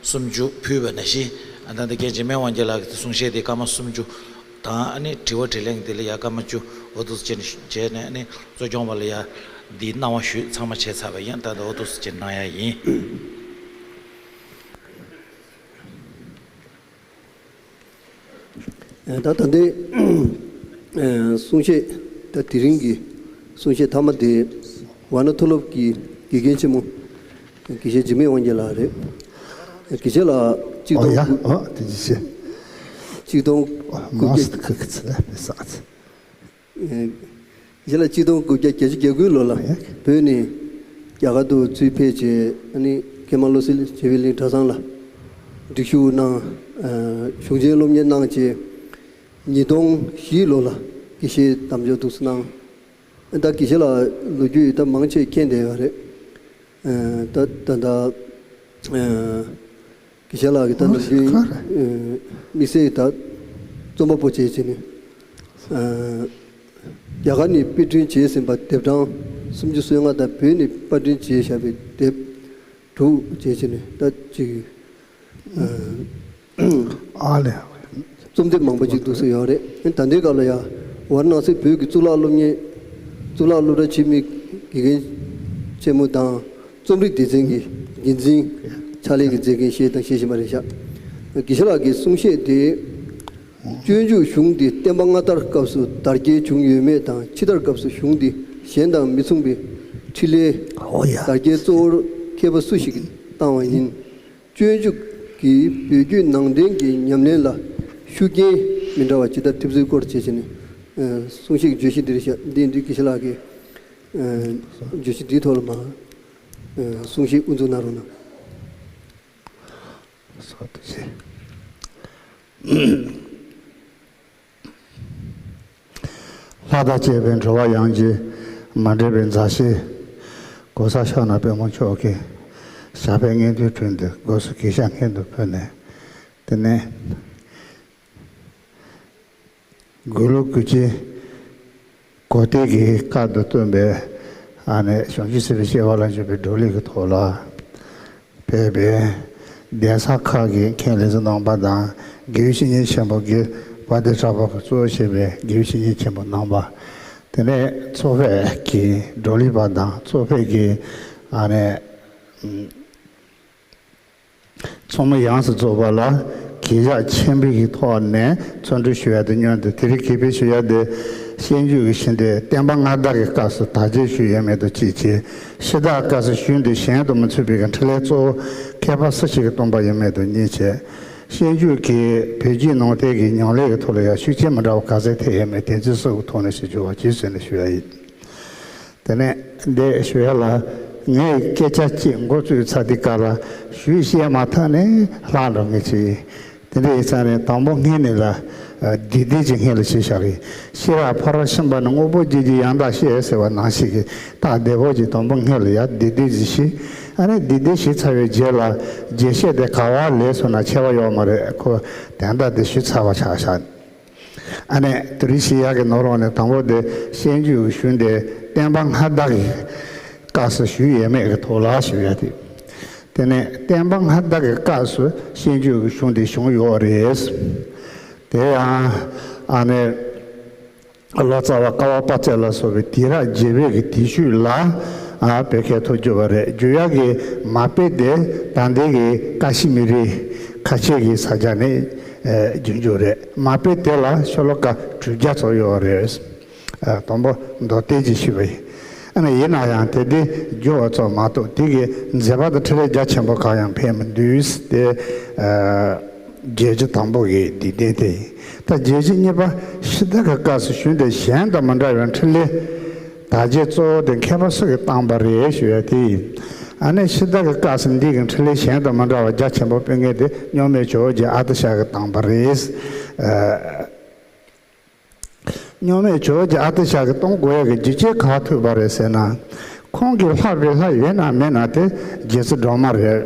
སུམ་ཅུ་ཕུལ་བ་ནང་བཞིན། ཨ། ད་ལྟ་རྒན་འཇིགས་མེད་དབང་རྒྱལ་ལགས་ཀྱི་གསུང་བཤད་དེ་སྐར་མ་སུམ་ཅུ་དང་། ཨ་ནི་དྲི་བ་དྲིས་ལན་དེ་ལ་ཡ་སྐར་མ་བཅུ་འོ་འདུག་སེ་བྱས་ནས་བྱས་ནས། ཨ་ནི་གཙོ་སྐྱོང་བ་ལ་ཡ་འདིའི་གནང་བ་ཞུས་ཚང་མ་བྱས་ཚར་བ་ཡིན། ད་ལྟ་འོ་འདུག་སེ་བྱས་གནང་ཡ་ཡིན། ད་ད་ལྟའི་གསུང་བཤད། ད་དེ་རིང་གི་གསུང་བཤད་མཐའ་མ་དེ་ཝཱ་ཎ་མཐོ་སློབ་ཀྱི་དགེ་རྒན་ཆེན་མོ་དགེ་བཤེས་འཇིགས་མེད་དབང་རྒྱལ་ལགས་རེད། དགེ་བཤེས་ལགས་གཅིག་ཨོ་ཡ། སྟོང་ཨོ་དེ་ཅི་ཞེས། གཅིག་སྟོང་དགུ་བརྒྱ། མ་སི་ཁ་ཁ་ཚི་ལ་པེ་ས་ཚི། རྗེས་ལ་གཅིག་སྟོང་དགུ་བརྒྱ་བརྒྱད་ཅུ་གྱ་དགུའི་ལོ་ལ་བོད་ནས་རྒྱ་གར་དུ་ཚུར་ཕེབས་བྱས། ཨ་ནི་ཀརྨ་བློ་གསལ་བྱེ་བའི་གླིང་གྲྭ་ཚང་ལ་སྒྲིག་ཞུགས་གནང་། གཞུང་ཆེན་སློབ་གཉེར་གནང་བྱས། ཉིས་སྟོང་བཞིའི་ལོ་ལ་དགེ་བཤེས་དམ་ཆོས་འདུག་སེ་གནང་། ད་དགེ་བཤེས་ལགས་ལོ་རྒྱུས་ད་མང་ཆེ་མཁྱེན་བསྡད་ཡོད་རེད། ད་ད་ད། དགེ་བཤེས་ལགས་ཀྱིས་ད་ནམ་རྒྱུན་དམིགས་བསལ་ད་རྩོམ་པ་པོ་བྱས་བྱས་ནས། རྒྱ་གར་ནས་དཔེ་སྐྲུན་བྱས་ཟིན་པ་དེབ་གྲངས་སུམ་ཅུ་སོ་ལྔ་དང་། བོད་ནས་པར་སྐྲུན་བྱས་བཞག་པའི་དེབ་དྲུག་བྱས་བྱས་ནས་ད་ཅིག་ཨ་ལས། རྩོམ་དེབ་མང་པོ་ཅིག་འདུག་སེ་ཡོད་རེད། ད་ལྟའི་སྐབས་ལ་ཡང་ཝཱ་ར་ཎ་སི་བོད་ཀྱི་གཙུག་ལག་སློབ་གཉེར། གཙུག་ལག་སློབ་གྲྭ་ཆེན་མོའི་དགེ་རྒན་ཆེན་མོ་དང་། རྩོམ་རིག་སྡེ་ཚན་གྱི་འགན་འཛིན་ཕྱག་ལས་ཀྱི་མཛད་འགན་བཞེས་དང་བཞེས་བཞིན་པ་རེད་ཤག་དགེ་བཤེས་ལགས་ཀྱི་གསུང་བཤད་དེ། སྤྱོད་འཇུག་གཞུང་འདི་བསྟན་པ་སྔ་དར་སྐབས་སུ་དར་རྒྱས་བྱུང་ཡོད་མེད་དང་། ཕྱི་དར་སྐབས་སུ་གཞུང་འདི་གཞན་དང་མི་མཚུངས་པའི་འཕྲིན་ལས་ཨོ་ཡ། དར་རྒྱས་གཙོ་བོར་མཁས་པ་སུ་ཞིག་གིས་བཏང་བ་ཡིན། སྤྱོད་འཇུག་གིས་བོད་བརྒྱུད་ནང་བསྟན་གྱི་ཉམས་ལེན་ལ་ཤུགས་རྐྱེན་མི་འདྲ་བ་ཇི་ལྟར་ཐེབས་ཚུལ་སྐོར་བྱས་བྱས་ནས། ཨ། གསུང་བཤད་ཀྱི་བརྗོད་གཞི་འདི་རེད་ཤག་འདི་འདི་དགེ་བཤེས་ལགས་ཀྱིས། ཨ། བརྗོད་གཞི་འདིའི་ཐོག་ལ་མར། ཨ། གསུང་བཤད་དབུ་འཛུགས་གནང་རོགས་གནང་། ལྷ་དང་བཅས་པའི་འགྲོ་བ་ཡང་རྒྱས། མ་འདྲེས་པའི་མཛའ་བཤེས། གོང་ས་ཤར་ནག་པད་མོ་མཆོག་གི་ཞབས་པད་སྔོན་དུ་བསྐྲུན་ཏེ་སྒོ་སུ་དགེ་ཞགས་སྔོན་དུ་ཕུལ་ནས། དེ་ནས་དགུང་ལོ་དགུ་བཅུའི་གོ་སྟོན་གྱི་སྐབས་སུ་བསྟུན་པའི། ཨ་ནི་བྱང་ཆུབ་སེམས་དཔའི་སྐྱེ་བ་ལ་འཇུག་པའི་བགྲོ་གླེང་གི་ཐོག་ལ་ཕེབས་པའི་གདན་ས་ཁག་གི་མཁན་ལས་བྱེད་རྣམ་པ་དང་། དགེ་བའི་བཤེས་གཉེན་ཆེན་པོ་དགེ་བ་དེ་གྲགས་པ་གིས་གཙོ་བྱས་པའི་དགེ་བའི་བཤེས་གཉེན་ཆེན་པོ་རྣམ་པ། དེ་ནས་ཚོགས་ཕེབས་ཀྱི་བགྲོ་གླེང་པ་དང་། ཚོགས་ཕེབས་ཀྱི་ཨ་ནི་ཚོགས་མི་ཡོངས་སུ་རྫོགས་པ་ལ་གུས་ཞབས་ཆེན་པོའི་ཐོག་ནས་འཚམས་འདྲི་ཞུ་ཡ་དེ་སྙིང་དུ། དེ་རིང་གུས་པས་ཞུ་ཡ་དེ། སྤྱོད་འཇུག་གི་གཞུང་དེ་བསྟན་པ་སྔ་དར་གྱི་སྐབས་སུ་དར་རྒྱས་བྱུང་ཡོད་མེད་དང་གཅིག་བྱས། ཕྱི་དར་སྐབས་སུ་གཞུང་དེ་གཞན་དང་མི་མཚུངས་པའི་འཕྲིན་ལས་གཙོ་བོ་མཁས་པ་སུ་ཞིག་གིས་བཏོན་པ་ཡོད་མེད་དང་གཉིས་བྱས། སྤྱོད་འཇུག་གིས་བོད་བརྒྱུད་ནང་བསྟན་གྱི་ཉམས་ལེན་གྱི་ཐོག་ལ་ཡང་ཤུགས་རྐྱེན་མི་འདྲ་བ་ག་ཚད་ཐེབས་ཡོད་མེད་དེ་ཚོའི་སྐོར་གྱི་ཐོག་ནས་ཞུ་རྒྱུ་བ་ཅིག་ཟེར་ནས་ཞུ་ཡ་ཡིན། དེ་ནས་འདི་ཞུ་ཡ་ལ། ངས་སྐད་ཆ་གཅིག་འགོ་བཙུགས་ཚར་དུས་སྐབས་ལ་ཞུས་བཤད་མ་ཐག་ནས་ལྷག་འགྲོ་ངེས་ཆེ། དེ་འདྲ་ཡིན་ཙང་ནས་དང་པོ་སྔོན་ནས་ལ་སྡིག་སྡིག་ཅིག་སྔོན་ལ་བྱས་བཞག་རེད། ཤེས་རབ་ཕ་རོལ་ཕྱིན་པ་ནི་དངོས་པོ་རྒྱུད་ཀྱི་ཡང་དག་ཤེས་ཟེར་བ་ནང་བཞིན་གྱི་ད་བདེ་བོ་ཅིག་དང་པོ་སྔོན་ལ་ཡ་སྡིག་སྡིག་ཅིག་བྱས། ཨ་ནི་སྡིག་སྡིག་བྱས་ཚར་བའི་རྗེས་ལ་རྗེས་བཤད་དེ་ག་བ་ལས་སོང་ན་ཁྱད་པར་ཡོད་མ་རེད། ཁོ་དན་རྟགས་དེ་ཞུས་ཚར་བ་ཆགས་བཞག། ཨ་ནི་དེ་རིང་ཞུ་ཡག་གི་ནང་ལོགས་ནས་དང་པོ་དེ་སྤྱོད་འཇུག་གཞུང་དེ་བསྟན་པ་སྔ་དར་གྱི་སྐབས་སུ་ཞུས་ཡོད་མེད་ཀྱི་ཐོག་ལ་ཞུ་ཡ་དེ། དེ་ནས་བསྟན་པ་སྔ་དར་གྱི་སྐབས་སུ་སྤྱོད་འཇུག་གཞུང་དེ་བྱུང་ཡོད་རེད། དེ་ཡང་ཨ་ནི་ལོ་ཙཱ་བ་ཀ་བ་པ་ཙེ་ལ་སོགས་པའི་དུས་རབས་བརྒྱད་པའི་གི་དུས་ཤོས་ལ་ཨ་བོད་སྐད་ཐོག་བསྒྱུར་བ་རེད། བསྒྱུར་ཡག་གི་མ་དཔེ་དེ་ད་ལྟའི་གི་ཀ་ཤི་མི་རི་ཁ་ཆེ་གི་ས་ཆ་ནས་ཨེ་རྒྱུན་འཇུག་རེད། མ་དཔེ་དེ་ལ་ཤོ་ལོ་ཀ་དྲུག་བརྒྱ་ཙམ་ཡོད་རེད། ཨ་དང་པོ་མདོར་བསྟན་ཅིག་ཞུས་པ་ཡིན། ཨ་ནི་ཡིན་ན་ཡང་དེ་དེ་བསྒྱུར་བ་ཙམ་མ་གཏོགས་དེ་གི་མཛད་པ་དང་འཕྲིན་ལས་རྒྱ་ཆེན་པོ་གང་ཡང་ཕེབས་མི་འདུག། དེ་ཨ་བརྒྱད་ཅུ་དང་པོ་གི་སྡིག་ལྡན་དེ་ཡིན། ད་བརྒྱད་ཅུ་གཉིས་པ་ཕྱི་དར་གྱི་སྐབས་སུ་ཞུས་ཏེ་གཞན་དང་མི་འདྲ་བའི་འཕྲིན་ལས་དར་རྒྱས་གཙོ་བོ་དེ་མཁས་པ་སུ་གིས་བཏང་པ་རེད་ཞུ་ཡ་དེ་ཡིན། ཨ་ནི་ཕྱི་དར་གྱི་སྐབས་སུ་འདི་གི་འཕྲིན་ལས་གཞན་དང་མི་འདྲ་བ་རྒྱ་ཆེན་པོ་སྤེལ་མཁན་དེ་གཉུག་མའི་ཇོ་བོ་རྗེ་ཨ་ཏི་ཤ་གིས་བཏང་པ་རེད། ཨ། གཉུག་མའི་ཇོ་བོ་རྗེ་ཨ་ཏི་ཤ་གིས་གཏོང་དགོས་ཡག་གི་རྒྱུ་རྐྱེན་ག་ཐུག་པ་རེད་ཟེར་ན། ཁོང་གིས་ལྷག་པའི་ལྷ་ཡོད་ན་མེད་ན་དེ་རྗེ་བཙུན་སྒྲོལ་མ་རེད།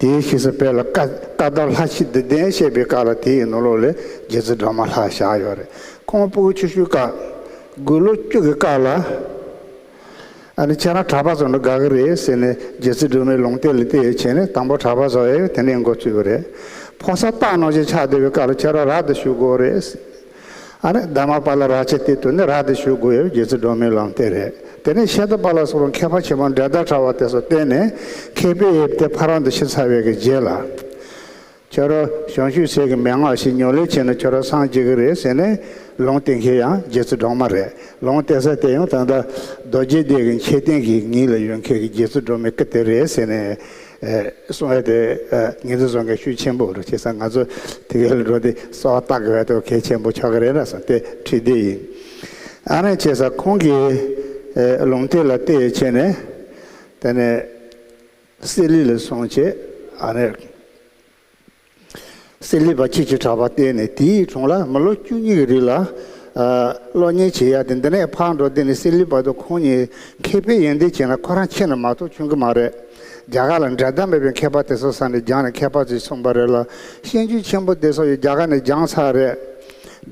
དེའི་ཕྱིས་སུ་དཔལ་ལ་བཀའ་བཀའ་གདམས་ལྷ་བཞི་སྡེ་བདུན་བཤད་པའི་སྐབས་ལ་དེའི་ནང་ལོགས་ལས་རྗེ་བཙུན་སྒྲོལ་མ་ལྷ་བཞག་ཡོད་རེད། ཁོང་སྤུ་གུ་ཆུང་ཆུང་སྐབས་དགུང་ལོ་བཅུ་གི་སྐབས་ལ། ཨ་ནི་ཁྱེད་རང་གྲྭ་པ་ཚོ་འདྲ་དགའ་གི་རེད་ཟེར་ནས་རྗེ་བཙུན་སྒྲོལ་མའི་ལུང་བསྟན་ལ་བལྟས་བྱས་ནས་དང་པོ་གྲྭ་པ་བཟོ་ཡས་དེ་ནས་འགོ་བཙུགས་པ་རེད། ཕོ་གསར་སྟག་ནང་བཞིན་ཆགས་བསྡད་པའི་སྐབས་ལ་ཁྱེད་རང་རབ་ཏུ་བཞུགས་དགོས་རེད། ཨ་ནི་གདམས་པ་ལ་རབ་བྱེད་དེ་དུས་ནས་རབ་ཏུ་བཞུགས་དགོས་ཡོད་རྗེ་བཙུན་སྒྲོལ་མའི་ལུང་བསྟན་རེད། དེ་ནས་ཤེས་རབ་པ་ལ་སོགས་པ་མཁས་པ་ཆེན་པོ་འགྲན་ཟླ་བྲལ་བ་དེ་ཚོ་བསྟེན་ནས་མཁས་པའི་དབྱིབས་དེ་ཕ་རོལ་ཏུ་ཕྱིན་ཚར་བའི་གི་རྗེས་ལ། ཁྱོད་རང་བྱང་ཆུབ་སེམས་ཀྱི་མན་ངག་བཞི་ཉམས་ལེན་བྱས་ན་ཁྱོད་རང་སངས་རྒྱས་ཀྱི་རེད་ཟེར་ནས་ལུང་བསྟན་མཁན་ཡང་རྗེ་བཙུན་སྒྲོལ་མ་རེད། ལུང་བསྟན་ས་དེ་ཡང་ད་ལྟ་རྡོ་རྗེ་གདན་གྱི་མཆོད་རྟེན་གྱི་ཉིན་ལ་ཡོད་མཁན་གྱི་རྗེ་བཙུན་སྒྲོལ་མའི་སྐུ་དེ་རེད་ཟེར་ནས་ཨེ་གསུང་ཡ་དེ་ཨེ་ངེད་ཚོ་བཟོ་མཁན་ཤུགས་ཆེན་པོ་རེད། བྱས་ཙང་ང་ཚོ་དེ་གའི་ལ་འགྲོ་དུས་གསོལ་བ་བཏབ་དགོས་པ་དེ་གལ་ཆེན་པོ་ཆགས་ཀྱི་རེད་ན་བསམ་སྟེ་ཁྲིད་བསྡད་ཡིན། ཨ་ནི་བྱས་ཙང་ཁོང་གིས་ཨེ་ལུང་བསྟན་ལ་བལྟས་བྱས་ནས་དེ་ནས་གསེར་གླིང་ལ་སོང་བྱས་ཨ་ནི། གསེར་གླིང་པ་ཁྱི་ཁྱི་གྲགས་པ་བསྟེན་ནས་དེའི་དྲུང་ལ་མི་ལོ་བཅུ་གཉིས་ཀྱི་རིང་ལ་ཨ་སློབ་གཉེར་བྱེད་ཡ་དེ། འདི་ནས་ཕར་འགྲོ་དུས་ནས་གསེར་གླིང་པ་དང་ཁོང་གཉིས་མཁས་པའི་ཡོན་ཏན་བྱས་ན་ཁོ་རང་ཁྱེར་ན་མ་གཏོགས་བྱུང་གི་མ་རེད། རྒྱ་གར་ལ་འགྲན་ཟླ་མེད་པའི་མཁས་པ་དེ་ཚོ་ས་ནས་སྦྱངས་ནས་མཁས་པ་ཚོས་གསུངས་པ་རེད་ལ། སྤྱོད་འཇུག་ཆེན་པོ་དེ་ཚོ་ཡང་རྒྱ་གར་ནས་སྦྱངས་ཚར་རེད།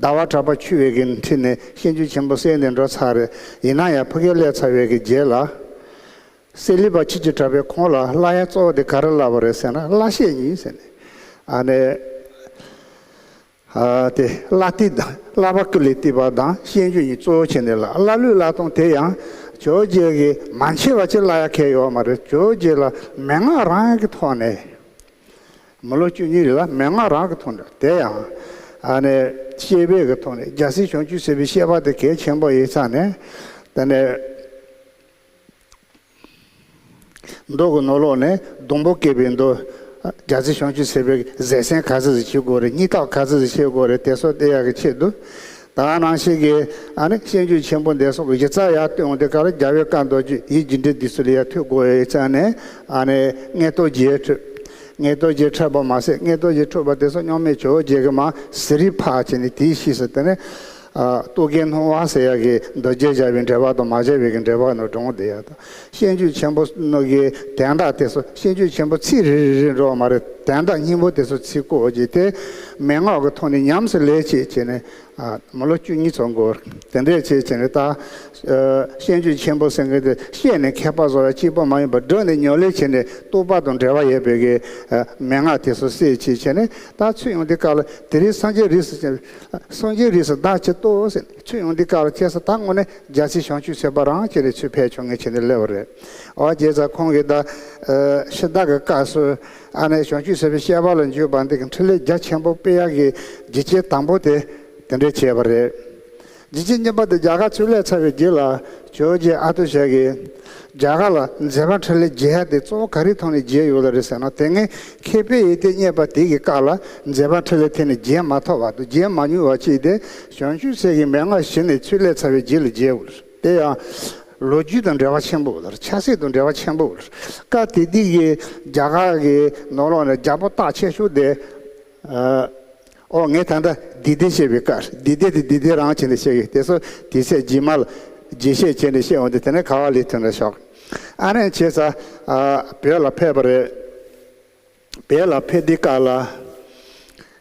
ཟླ་བ་གྲགས་པ་ཆོས་དབྱིངས་ཀྱི་འཁྲིད་ནས་སྤྱོད་འཇུག་ཆེན་པོ་གསན་ནས་འགྲོ་ཚར་རེད། ཡིན་ན་ཡང་ཕ་གིར་སླེབས་ཚར་བའི་གི་རྗེས་ལ། གསེར་གླིང་པ་ཁྱི་ཁྱི་གྲགས་པས་ཁོང་ལ་བསླབ་ཡ་གཙོ་བོ་དེ་ག་རེ་བསླབས་པ་རེད་ཟེར་ན། བསླབ་བཤད་གཉིས་ཟེར་ནས། ཨ་ནི། ཨ་དེ་བསླབ་སྟེགས་དང་བསླབ་པ་ཀུན་ལས་བཏུས་པ་དང་སྤྱོད་འཇུག་གཉིས་གཙོ་བོ་བྱས་ནས་བསླབ། བསླབ་ལུགས་བསླབ་སྟངས་དེ་ཡང་ཇོ་བོ་རྗེ་གིས་མ་མཆིས་པ་ཅིག་བསླབ་ཡ་གང་ཡང་ཡོད་མ་རེད། ཇོ་བོ་རྗེ་ལ་མན་ངག་རང་གི་ཐོག་ནས། མི་ལོ་བཅུ་གཉིས་རིང་ལ་མན་ངག་རང་གི་ཐོག་ནས། དེ་ཡང་ཨ་ནི་བཤད་པའི་གི་ཐོག་ནས་རྒྱལ་སྲས་བྱང་ཆུབ་སེམས་དཔའི་བཤད་པ་དེ་གལ་ཆེན་པོ་ཡིན་ཙང་ནས། དེ་ནས། མདོ་གི་ནང་ལོགས་ནས་སྡོང་པོ་བསྐྱེད་པའི་མདོ། རྒྱལ་སྲས་བྱང་ཆུབ་སེམས་དཔའི་མཛད་སེམས་ག་ཚོད་ཅིག་བྱེད་དགོས་རེད། སྙིང་སྟོབས་ག་ཚོད་ཅིག་བྱེད་དགོས་རེད། དེ་ཚོ་བལྟ་ཡག་གི་ཆེད་དུ། ད་ག་ནང་བཞིན་གྱི་ཨ་ནི་སྤྱོད་འཇུག་ཆེན་པོ་འདི་སོགས་ཀྱི་གཞི་རྩ་ཡར་བཏོན་འོང་དུས་སྐབས་ལ་རྒྱལ་བའི་བཀའ་མདོ་རྒྱུད་ཡིད་ཀྱི་འདྲེན་འདི་ཚོ་ལ་ཡར་ཐུག་དགོས་ཡོད་ཙང་ནས། ཨ་ནི་མངོན་རྟོགས་རྒྱས་འཕྲོས། མངོན་རྟོགས་རྒྱས་འཕྲོས་པ་མ་ཟད། མངོན་རྟོགས་རྒྱས་འཕྲོས་པ་དེ་ཚོ་གཉུག་མའི་ཇོ་བོ་རྗེ་གིས་མར་ཟུར་ཕར་བྱས་ནས་དེའི་ཕྱིས་སུ་དེ་ནས། ཨ་རྟོག་གེའི་སྣང་བ་ཟེར་ཡག་གི་མདོ་རྒྱུད་སྦྱར་བའི་འགྲེལ་པ་དང་མ་སྦྱར་བའི་གི་འགྲེལ་པ་ནང་དྲངས་བསྡད་ཡག་དང་། སྤྱོད་འཇུག་ཆེན་པོ་ནང་གི་དོན་དག་དེ་ཚོ། སྤྱོད་འཇུག་ཆེན་པོ་ཚིག་རེ་རེ་རེ་འགྲོ་བ་མ་རེད། དོན་དག་སྙིང་པོ་དེ་ཚོ་ཚིག་བཀོད་ཀྱིས་དེ་མན་ངག་གི་ཐོག་ནས་ཉམས་སུ་ལེན་བྱེད་བྱས་ནས། ཨ་མི་ལོ་བཅུ་གཉིས་ཙམ་འགོར། དེ་འདྲས་བྱས་བྱས་ནས་ད། ཨ་སྤྱོད་འཇུག་ཆེན་པོ་ཟེར་མཁན་དེ་བཤད་ནས་མཁས་པ་བཟོ་བ་གཅིག་པོ་མ་ཡིན་པར་སྒྲུབ་ནས་ཉམས་ལེན་བྱས་ནས་རྟོགས་པ་དང་འབྲེལ་བ་ཡོད་པའི་གི་ཨ་མན་ངག་དེ་ཚོ་གསལ་བྱེད་བྱས་ནས། ད་ཚུར་ཡོང་དུས་སྐབས་ལ་དེ་རིང་སངས་རྒྱས་རིས་སུ་ཆད། སངས་རྒྱས་རིས་སུ་བདག་ཅིག་ལྟོས་ཟེར། ཚུར་ཡོང་དུས་སྐབས་ལ་བྱས་ཙང་ད་དངོས་གནས་རྒྱལ་སྲས་བྱང་ཆུབ་སེམས་དཔའ་རང་བྱས་ནས་ཚུར་ཕེབས་བྱུང་ངེས་བྱས་ནས་སླེབས་པ་རེད། འོ་བྱས་ཙང་ཁོང་གིས་ད་ཨ་ཕྱི་དར་གྱི་སྐབས་སུ་ཨ་ནི་བྱང་ཆུབ་སེམས་དཔའི་བཤད་པ་ལ་འཇུག་པ་འདི་གི་འཕྲིན་ལས་རྒྱ་ཆེན་པོ་སྤེལ་ཡག་གི་རྒྱུ་རྐྱེན་དང་པོ་དེ་དེ་འདྲས་བྱས་པ་རེད། རྒྱུ་རྐྱེན་གཉིས་པ་དེ་རྒྱ་གར་ཚུར་སླེབས་ཚར་བའི་རྗེས་ལ་ཇོ་བོ་རྗེ་ཨ་ཏི་ཤ་གིས་རྒྱ་གར་ལ་མཛད་པ་འཕྲིན་ལས་རྒྱས་ཡག་དེ་གཙོ་བོ་ག་རེའི་ཐོག་ནས་རྒྱས་ཡོད་ལ་རེད་ཟེར་ན། དེ་སྔའི་མཁས་པའི་ཡོན་ཏན་རྙེད་པ་དེ་གི་སྐབས་ལ་མཛད་པ་འཕྲིན་ལས་ཐད་ནས་རྒྱས་མ་ཐུབ་པ་དང་། རྒྱས་མ་མྱོང་བ་ཅིག་དེ་བྱང་ཆུབ་སེམས་ཀྱི་མན་ངག་གཞི་ནས་ཚུར་སླེབས་ཚར་བའི་རྗེས་ལ་རྒྱས་ཡོད་རེད། དེ་ཡང་ ལོ་རྒྱུས་དང་འབྲེལ་བ་ཆེན་པོ་ཡོད་རེད། ཆབ་སྲིད་དང་འབྲེལ་བ་ཆེན་པོ་ཡོད་རེད། སྐབས་དེ་དུས་ཀྱི་རྒྱ་གར་གྱི་ནང་ལོགས་ནས་རྒྱལ་པོ་སྟག་ཆེ་ཤོས་དེ། ཨོ་ངས་ད་ལྟ་འདི་ལྟར་བཤད་པའི་སྐབས། འདི་ལྟར་དེ་འདི་ལྟར་རང་བྱས་ནས་བཤད་ཀྱི་དེ་ཚོ་དུས་ཚོད་རྗེས་མ་ལ་རྗེས་བཤད་བྱས་ནས་བཤད་འོང་དུས། དེ་ནས་ག་བ་ལས་ཐོན་ན་ཤོག་ཨ་ནེ་བྱས་ཙང་བོད་ལ་ཕེབས་པ་རེད། བོད་ལ་ཕེབས་དུས་སྐབས་ལ།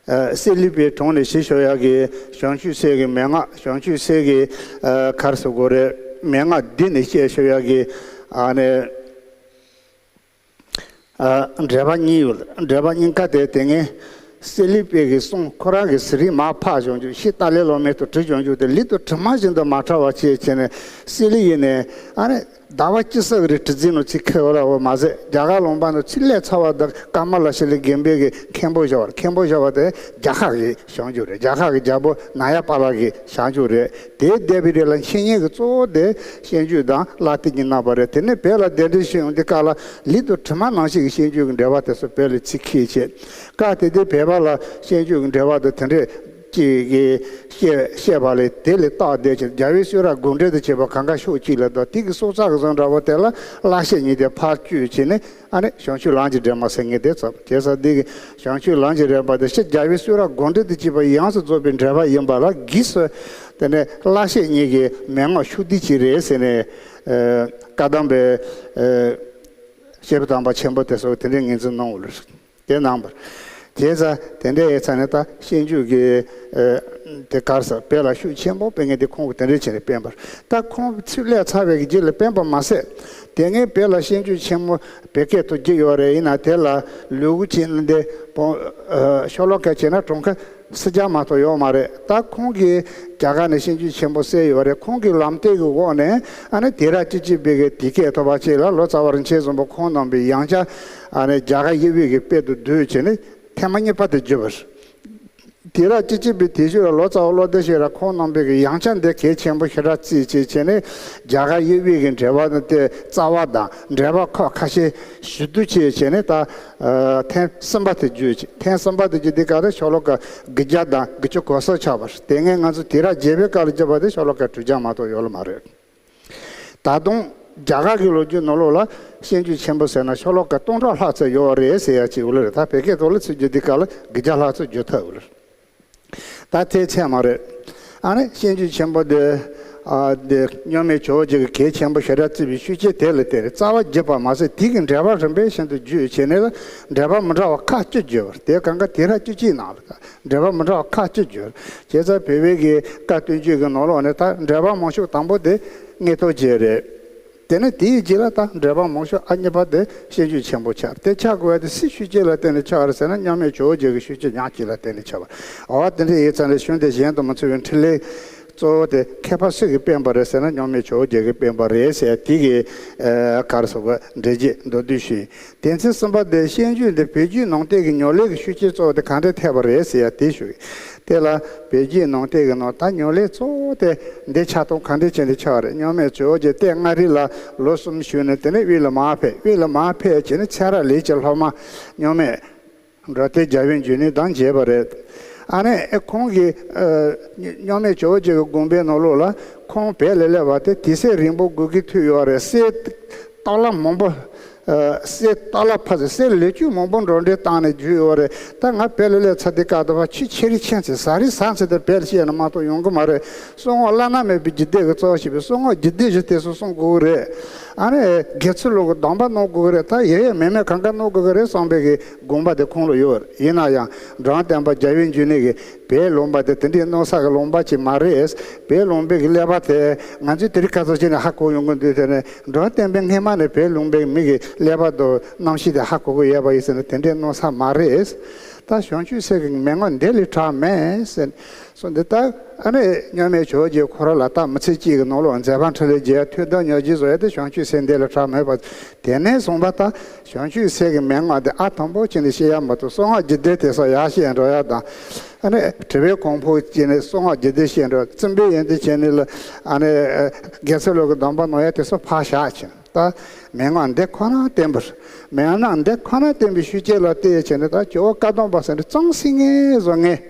ཨ་སེ་ལི་པའི་དྲུང་ནས་ཞུ་ཞུ་ཡག་གི་བྱང་ཆུབ་སེམས་ཀྱི་མན་ངག་བྱང་ཆུབ་སེམས་ཀྱི་ཨ་ག་རེ་ཟེར་དགོས་རེད། མན་ངག་བསྡུས་ནས་བཤད་ཞུ་ཡག་གི་ཨ་ནེ། ཨ་འགྲེལ་པ་གཉིས་ཡོད། འགྲེལ་པ་གཉིས་ཀ་དེ་དེ་ངས་སེ་ལི་པའི་གི་གསུང་ཁོ་རང་གི་ཟུར་རིགས་མར་ཕབ་བྱུང་རྒྱུ། ཤེས་ཏཱ་ལའི་བླ་མའི་ཐོག་བྲིས་བྱུང་རྒྱུ་དེ་ལུགས་དང་གྲིབ་མ་བཞིན་དུ་མ་འཁྲུལ་བ་བྱས་བྱས་ནས། སེ་ལི་ཡིས་ནས་ཨ་ནེ་ཟླ་བ་གཅིག་ཙམ་རིང་བྲིས་རྩིས་ནང་ཚུར་འཁྱེར་ཡོད་རེད། འོ་མ་ཟད་རྒྱ་གར་ལུང་པ་ནང་ཚུར་སླེབས་ཚར་བ་དང་། ཀ་མ་ལ་ཤཱི་ལའི་དགོན་པའི་གི་མཁན་པོ་བཞག་པ་རེད། མཁན་པོ་བཞག་པ་དེ་རྒྱ་གར་གྱི་བྱང་ཆུབ་རེད། རྒྱ་གར་གྱི་རྒྱལ་པོ་ན་ཡ་པ་ལ་གི་བྱང་ཆུབ་རེད། དེའི་སྡེ་པའི་རིགས་ལ་འཆད་ཉན་གྱི་གཙོ་བོ་དེ་བཤད་རྒྱུད་དང་ལྷ་བསྟན་གྱི་རྣམ་པ་རེད། དེ་ནས་བོད་ལ་གདན་འདྲེན་ཞུས་ཡོང་དུས་སྐབས་ལ་ལུགས་དང་གྲིབ་མ་ནང་བཞིན་གྱི་བཤད་རྒྱུད་ཀྱི་འགྲེལ་པ་དེ་ཚོ་བོད་ལ་ཚུར་འཁྱེར་བྱས། སྐབས་དེ་དུས་བོད་པ་ལ་བཤད་རྒྱུད་ཀྱི་འགྲེལ་པ་དང་དེ་འདྲས་ཅིག་གིས་བཤད་བཤད་པ་ལས། དེ་ལས་རྟགས་བསྡད་ཅིང་རྒྱལ་བའི་གསུང་རབ་དགོངས་འགྲེལ་དུ་བྱས་པ་གང་ག་ཕྱོགས་གཅིག་ལ་དང་། དེ་གི་སྲོག་རྩ་གི་བཟོ་འདྲ་པོ་དེ་ལ་བསླབ་བྱ་གཉིས་དེ་ཕར་བཅུག་བྱས་ནས། ཨ་ནི་བྱང་ཆུབ་ལམ་གྱི་འདྲེན་པ་ཟེར་མཁན་དེ་ཚོ། བྱས་ཙང་འདི་གི་བྱང་ཆུབ་ལམ་གྱི་འདྲེན་པ་དེ་ཕྱི་རྒྱལ་བའི་གསུང་རབ་དགོངས་འགྲེལ་དུ་བྱས་པ་ཡོངས་སུ་རྫོགས་པའི་འགྲེལ་པ་ཡིན་པ་ལ། སྒོས་སུ་དེ་ནས་བསླབ་བྱ་གཉིས་ཀྱི་མན་ངག་ཕྱོགས་བསྡུས་ཅིག་རེད་ཟེར་ནས། ཨ་བཀའ་གདམས་པའི་ཨ་སྐྱེས་བུ་དམ་པ་ཆེན་པོ་དེ་ཚོས་དེ་འདྲའི་ངོས་འཛིན་གནང་བ་རེད། དེ་གནང་བར། བྱས་ཙང་དེ་འདྲ་ཡིན་ཙང་ནས་ད་བཤད་རྒྱུད་ཀྱི་ཨ་དེ་ག་རེ་ཟེར། བོད་ལ་ཤུགས་ཆེན་པོ་སྤེལ་མཁན་དེ་ཁོང་གིས་དེ་འདྲ་བྱས་ནས་སྤེལ་བ་རེད། ད་ཁོང་ཚུར་སླེབས་ཚར་བའི་རྗེས་ལ་སྤེལ་བ་མ་ཟད། དེ་སྔའི་བོད་ལ་བཤད་རྒྱུད་ཆེན་མོ་བོད་སྐད་ཐོག་བསྒྱུར་ཡོད་རེད། ཡིན་ན་དེ་ལ་ལུ་གུ་བྱས་ན་འདི་བོད་ཨ་ཤོ་ལོ་ཀ་བྱས་ན་གྲངས་ཀ་སུམ་བརྒྱ་མ་གཏོགས་ཡོད་མ་རེད། ད་ཁོང་གིས་རྒྱ་གར་ནས་བཤད་རྒྱུད་ཆེན་པོ་བསལ་ཡོད་རེད། ཁོང་གི་ལམ་སྟོན་གྱི་འོག་ནས་ཨ་ནི་དུས་རབས་བཅུ་གཅིག་པའི་གི་དུས་སྐབས་ཐོག་པ་ཅིག་ལ་ལོ་ཙཱ་བ་རིན་ཆེན་བཟང་པོ་ཁོང་རྣམ་པའི་ཡང་བསྐྱར་ཨ་ནི་རྒྱ་གར་ཡབ་ཡུམ་གྱི་དཔལ་དུ་བསྡུས་བྱས་ནས་ཐེངས་མ་གཉིས་པ་དེ་བསྒྱུར་བ་རེད། དུས་རབས་བཅུ་གཅིག་པའི་དུས་ཤོག་ལ་ལོ་ཙཱ་བ་བློ་བདེ་ཤེས་རབ་ཁོང་རྣམ་པའི་གི་ཡང་བསྐྱར་འདི་གལ་ཆེན་པོ་ཞེ་དྲག་བརྩིས་བྱས་བྱས་ནས། རྒྱ་གར་ཡབ་ཡུམ་གྱི་འགྲེལ་པ་དེ་རྩ་བ་དང་འགྲེལ་པ་ཁག་ཁ་ཤས་ཞིབ་ཏུ་བྱས་བྱས་ནས། ད་ཨ་ཐེངས་གསུམ་པ་དེ་བསྒྱུར་བྱས། ཐེངས་གསུམ་པ་དེ་བསྒྱུར་དུས་སྐབས་དེ་ཤོ་ལོ་ཀ་དགུ་བརྒྱ་དང་དགུ་བཅུ་གོ་གསུམ་ཆགས་པ་རེད། དེ་སྔའི་ང་ཚོ་དུས་རབས་བརྒྱད་པའི་སྐབས་ལ་བསྒྱུར་བ་དེ་ཤོ་ལོ་ཀ་དྲུག་བརྒྱ་མ་གཏོགས་ཡོད་ལ་མ་རེད། ད་དུང་རྒྱ་གར་གྱི་ལོ་རྒྱུས་ནང་ལོགས་ལ་བཤད་རྒྱུད་ཆེན་པོ་ཟེར་ན་ཤོ་ལོ་ཀ་སྟོང་ཕྲག་ལྷག་ཙམ་ཡོད་རེད་ཟེར་ཡ་ཅིག་ཡོད་ལ་རེད། ད་བོད་སྐད་ཐོག་ལ་ཚུར་བསྒྱུར་དུས་སྐབས་ལ་དགུ་བརྒྱ་ལྷག་ཙམ་བསྒྱུར་ཐུབ་ཡོད་ལ་རེད། ད་དེ་ཚད་མ་རེད། ཨ་ནི་བཤད་རྒྱུད་ཆེན་པོ་འདི་ཨ་འདི་མཉམ་མེད་ཇོ་བོ་རྗེ་གིས་གལ་ཆེན་པོ་ཞེ་དྲག་བརྩིས་པའི་ཤུགས་རྐྱེན་དེ་ལ་བརྟེན་ནས། རྩ་བ་བསྒྱུར་བ་མ་ཟད་དེ་གི་འགྲེལ་པ་རིམ་པས་བཞིན་དུ་བསྒྱུར་བྱས་ནས་ལ། འགྲེལ་པ་མི་འདྲ་བ་ཁག་བཅུ་བསྒྱུར་བ་རེད། དེ་གང་ག་དུས་རབས་བཅུ་གཅིག་ནང་ལ་ད་འགྲེལ་པ་མི་འདྲ་བ་ཁག་བཅུ་བསྒྱུར། བྱས་ཙང་བོད་པའི་གི་བཀའ་བསྟན་བཅོས་ཀྱི་ནང་ལོགས་ནས་ད་འགྲེལ་པ་མང་ཤོས་དང་པོ་དེ་མངོན་རྟོགས་རྒྱན་རེད། དེ་ནས་དེའི་རྗེས་ལ་ད་འགྲེལ་པ་མང་ཤོས་ཨ་གཉིས་པ་དེ་བཤད་རྒྱུད་ཆེན་པོ་ཆགས། དེ་ཆགས་དགོས་པ་དེ་སུའི་ཤུགས་རྐྱེན་ལ་བརྟེན་ནས་ཆགས་པ་རེད་ཟེར་ན། མཉམ་མེད་ཇོ་བོ་རྗེ་གི་ཤུགས་རྐྱེན་ཉག་གཅིག་ལ་བརྟེན་ནས་ཆགས་པ་རེད། འོ་དེ་འདྲ་ཡིན་ཙང་ནས་གཞུང་དེ་གཞན་དུ་མི་མཚུངས་པའི་འཕྲིན་ལས་གཙོ་བོ་དེ་མཁས་པ་སུ་གིས་སྤེལ་བ་རེད་ཟེར་ན། མཉམ་མེད་ཇོ་བོ་རྗེ་གིས་སྤེལ་བ་རེད་ཟེར་དེ་གི་ཨ་ག་རེ་ཟེར་དགོས། འགྲེལ་བརྗོད་མདོར་བསྡུས་ཞུས། སྡེ་ཚན་གསུམ་པ་དེ་བཤད་རྒྱུད་འདི་བོད་བརྒྱུད་ནང་བསྟན་གྱི་ཉམས་ལེན་གྱི་ཤུགས་རྐྱེན་གཙོ་བོ་དེ་གང་འདྲ་ཐེབས་པ་རེད་ཟེར་ཡ་དེ་ཞུ་གི། དེ་ལ་བོད་བརྒྱུད་ནང་བསྟན་གྱི་ནང་ད་ཉམས་ལེན་གཙོ་བོ་དེ་འདི་ཆགས་སྟངས་གང་འདྲ་བྱས་ནས་ཆགས་པ་རེད། མཉམ་མེད་ཇོ་བོ་རྗེ་སྟོད་མངའ་རིས་ལ་ལོ་གསུམ་བཞུགས་ནས། དེ་ནས་དབུས་ལ་མར་ཕེབས། དབུས་ལ་མར་ཕེབས་བྱས་ནས་ཚེ་རབས་ལས་ཀྱི་སློབ་མ་མཉམ་མེད་འགྲོ་དོན་རྒྱལ་བའི་འབྱུང་གནས་དང་མཇལ་བ་རེད། ཨ་ནི་ཁོང་གིས་ཨ་མཉམ་མེད་ཇོ་བོ་རྗེ་གི་དགོངས་པའི་ནང་ལོགས་ལ། ཁོང་བོད་ལ་སླེབས་པ་དེ་དུས་ཚོད་རིང་པོ་དགོས་ཀྱི་ཐུག་ཡོད་རེད། གསེར་ཏོག་ལ་མང་པོ། ཨ་གསེར་ཏོག་ལ་ཕ་གསེར་ལེགས་བཅུད་མང་པོ་འགྲོ་འདྲེན་བཏང་ནས་བརྒྱུད་ཡོད་རེད། ད་ང་བོད་ལ་སླེབས་ཚར་དུས་སྐབས་དུ་བ་ཆུ་ཆེ་རི་ཆེན་ཚེ་ཟ་རི་ཟ་ཚེ་དེ་བོད་ལ་སྐྱེས་ན་མ་གཏོགས་ཡོང་གི་མ་རེད། གསང་སྔགས་བླ་ན་མེད་པའི་རྒྱུད་སྡེ་གི་རྩ་བ་ཞིག་པའི་གསང་སྔགས་རྒྱུད་སྡེ་བཞི་དེ་ཚོ་གསུང་དགོས་ཀྱི་རེད། ཨ་ནི་དགེ་ཚུལ་སློང་གི་སྡོམ་པ་གནང་དགོས་ཀྱི་རེད། ད་ཡེ་ཡེ་མེ་མེ་གང་ག་གནང་དགོས་ཀྱི་རེད་བསམ་པའི་གི་དགོངས་པ་དེ་ཁོང་ལ་ཡོད་རེད། ཡིན་ན་ཡང་འབྲོམ་སྟོན་པ་རྒྱལ་བའི་འབྱུང་གནས་ཀྱིས་བོད་ལུང་པ་དེ་དེ་འདྲའི་གནམ་ས་གི་ལུང་པ་ཅིག་མ་རེད། བོད་ལུང་པའི་གི་ཀླད་པ་དེ་ང་ཚོས་དེ་རིང་ཁ་སང་ཕྱིན་ནས་ཧ་གོ་ཡོང་གི་འདུག་དེ་ནས་འབྲོམ་སྟོན་པས་སྔས་མ་ནས་བོད་ལུང་པའི་མི་གི་ཀླད་པ་དང་རྣམ་ཤེས་དེ་ཧ་གོ་གི་ཡོད་པ་ཡིན་ཟེར་ནས། དེ་འདྲའི་གནམ་ས་མ་རེད། ད་བྱང་ཆུབ་སེམས་ཀྱི་མན་ངག་འདི་ལས་དྲག་མེད་ཟེར་གསུངས་འདུག་ད་ཨ་ནི་མཉམ་མེད་ཇོ་བོ་རྗེ་ཁོ་རང་ལ་ད་མི་ཚེ་གཅིག་གི་ནང་ལོགས་མཛད་པ་འཕྲིན་ལས་རྒྱས། ཐུགས་དམ་ཉམས་བཞེས་བཟོ་ཡ་དེ་བྱང་ཆུབ་སེམས་འདི་ལས་དྲག་མེད་པ། དེ་ནས་བཟུང་བ་ད་བྱང་ཆུབ་སེམས་ཀྱི་མན་ངག་འདི་ཨ་དང་པོ་བྱས་ནས་བཤད་ཡ་མ་གཏོགས། གསང་སྔགས་རྒྱུད་སྡེ་དེ་ཚོ་ཡར་བཤད་འགྲོ་ཡ་དང་། ཨ་ནི་དྲི་བའི་གོང་འཕེལ་བྱས་ནས་གསང་སྔགས་རྒྱུད་སྡེ་བཤད་འགྲོ། བཙུན་པའི་ཡོན་ཏན་བྱས་ནས་ལ་ཨ་ནི་དགེ་ཚུལ་སློང་གི་སྡོམ་པ་གནང་ཡ་དེ་ཚོ་ཕར་བཞག་བྱས། ད་མན་ངག་འདི་ཁོ་ན་བསྟན་པར། མན་ངག་འདི་ཁོ་ན་བསྟན་པའི་ཤུགས་རྐྱེན་ལ་བརྟེན་བྱས་ནས། ད་ཇོ་བོ་བཀའ་གདམས་པ་ཟེར་ནས་གཙང་སིང་ངེ་བཟོ་མཁན།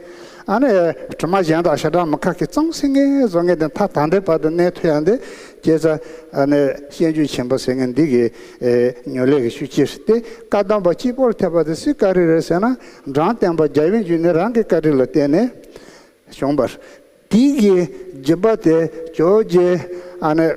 ཨ་ནི་དྲི་མ་གཞན་དག་ཞེ་དྲག་མི་ཁག་གི་གཙང་སིང་ངེ་བཟོ་མཁན་དེ་མཐའ་ད་ལྟའི་བར་དུ་གནས་ཐུབ་ཡ་འདི། བྱས་ཙང་ཨ་ནི་སྤྱོད་འཇུག་ཆེན་པོ་ཟེར་མཁན་འདི་གི་ཨེ་ཉམས་ལེན་གྱི་ཤུགས་ཆེ་རེད་དེ། བཀའ་གདམས་པ་གཅིག་པོར་ཐེབས་པ་དེ་སུའི་བཀའ་དྲིན་རེད་ཟེར་ན། འབྲོམ་སྟོན་པ་རྒྱལ་བའི་འབྱུང་གནས་རང་གི་བཀའ་དྲིན་ལ་བརྟེན་ནས་བྱུང་བ་རེད། དེ་གི་སྦྱིན་པ་དེ་ཇོ་བོ་རྗེ་ཨ་ནི་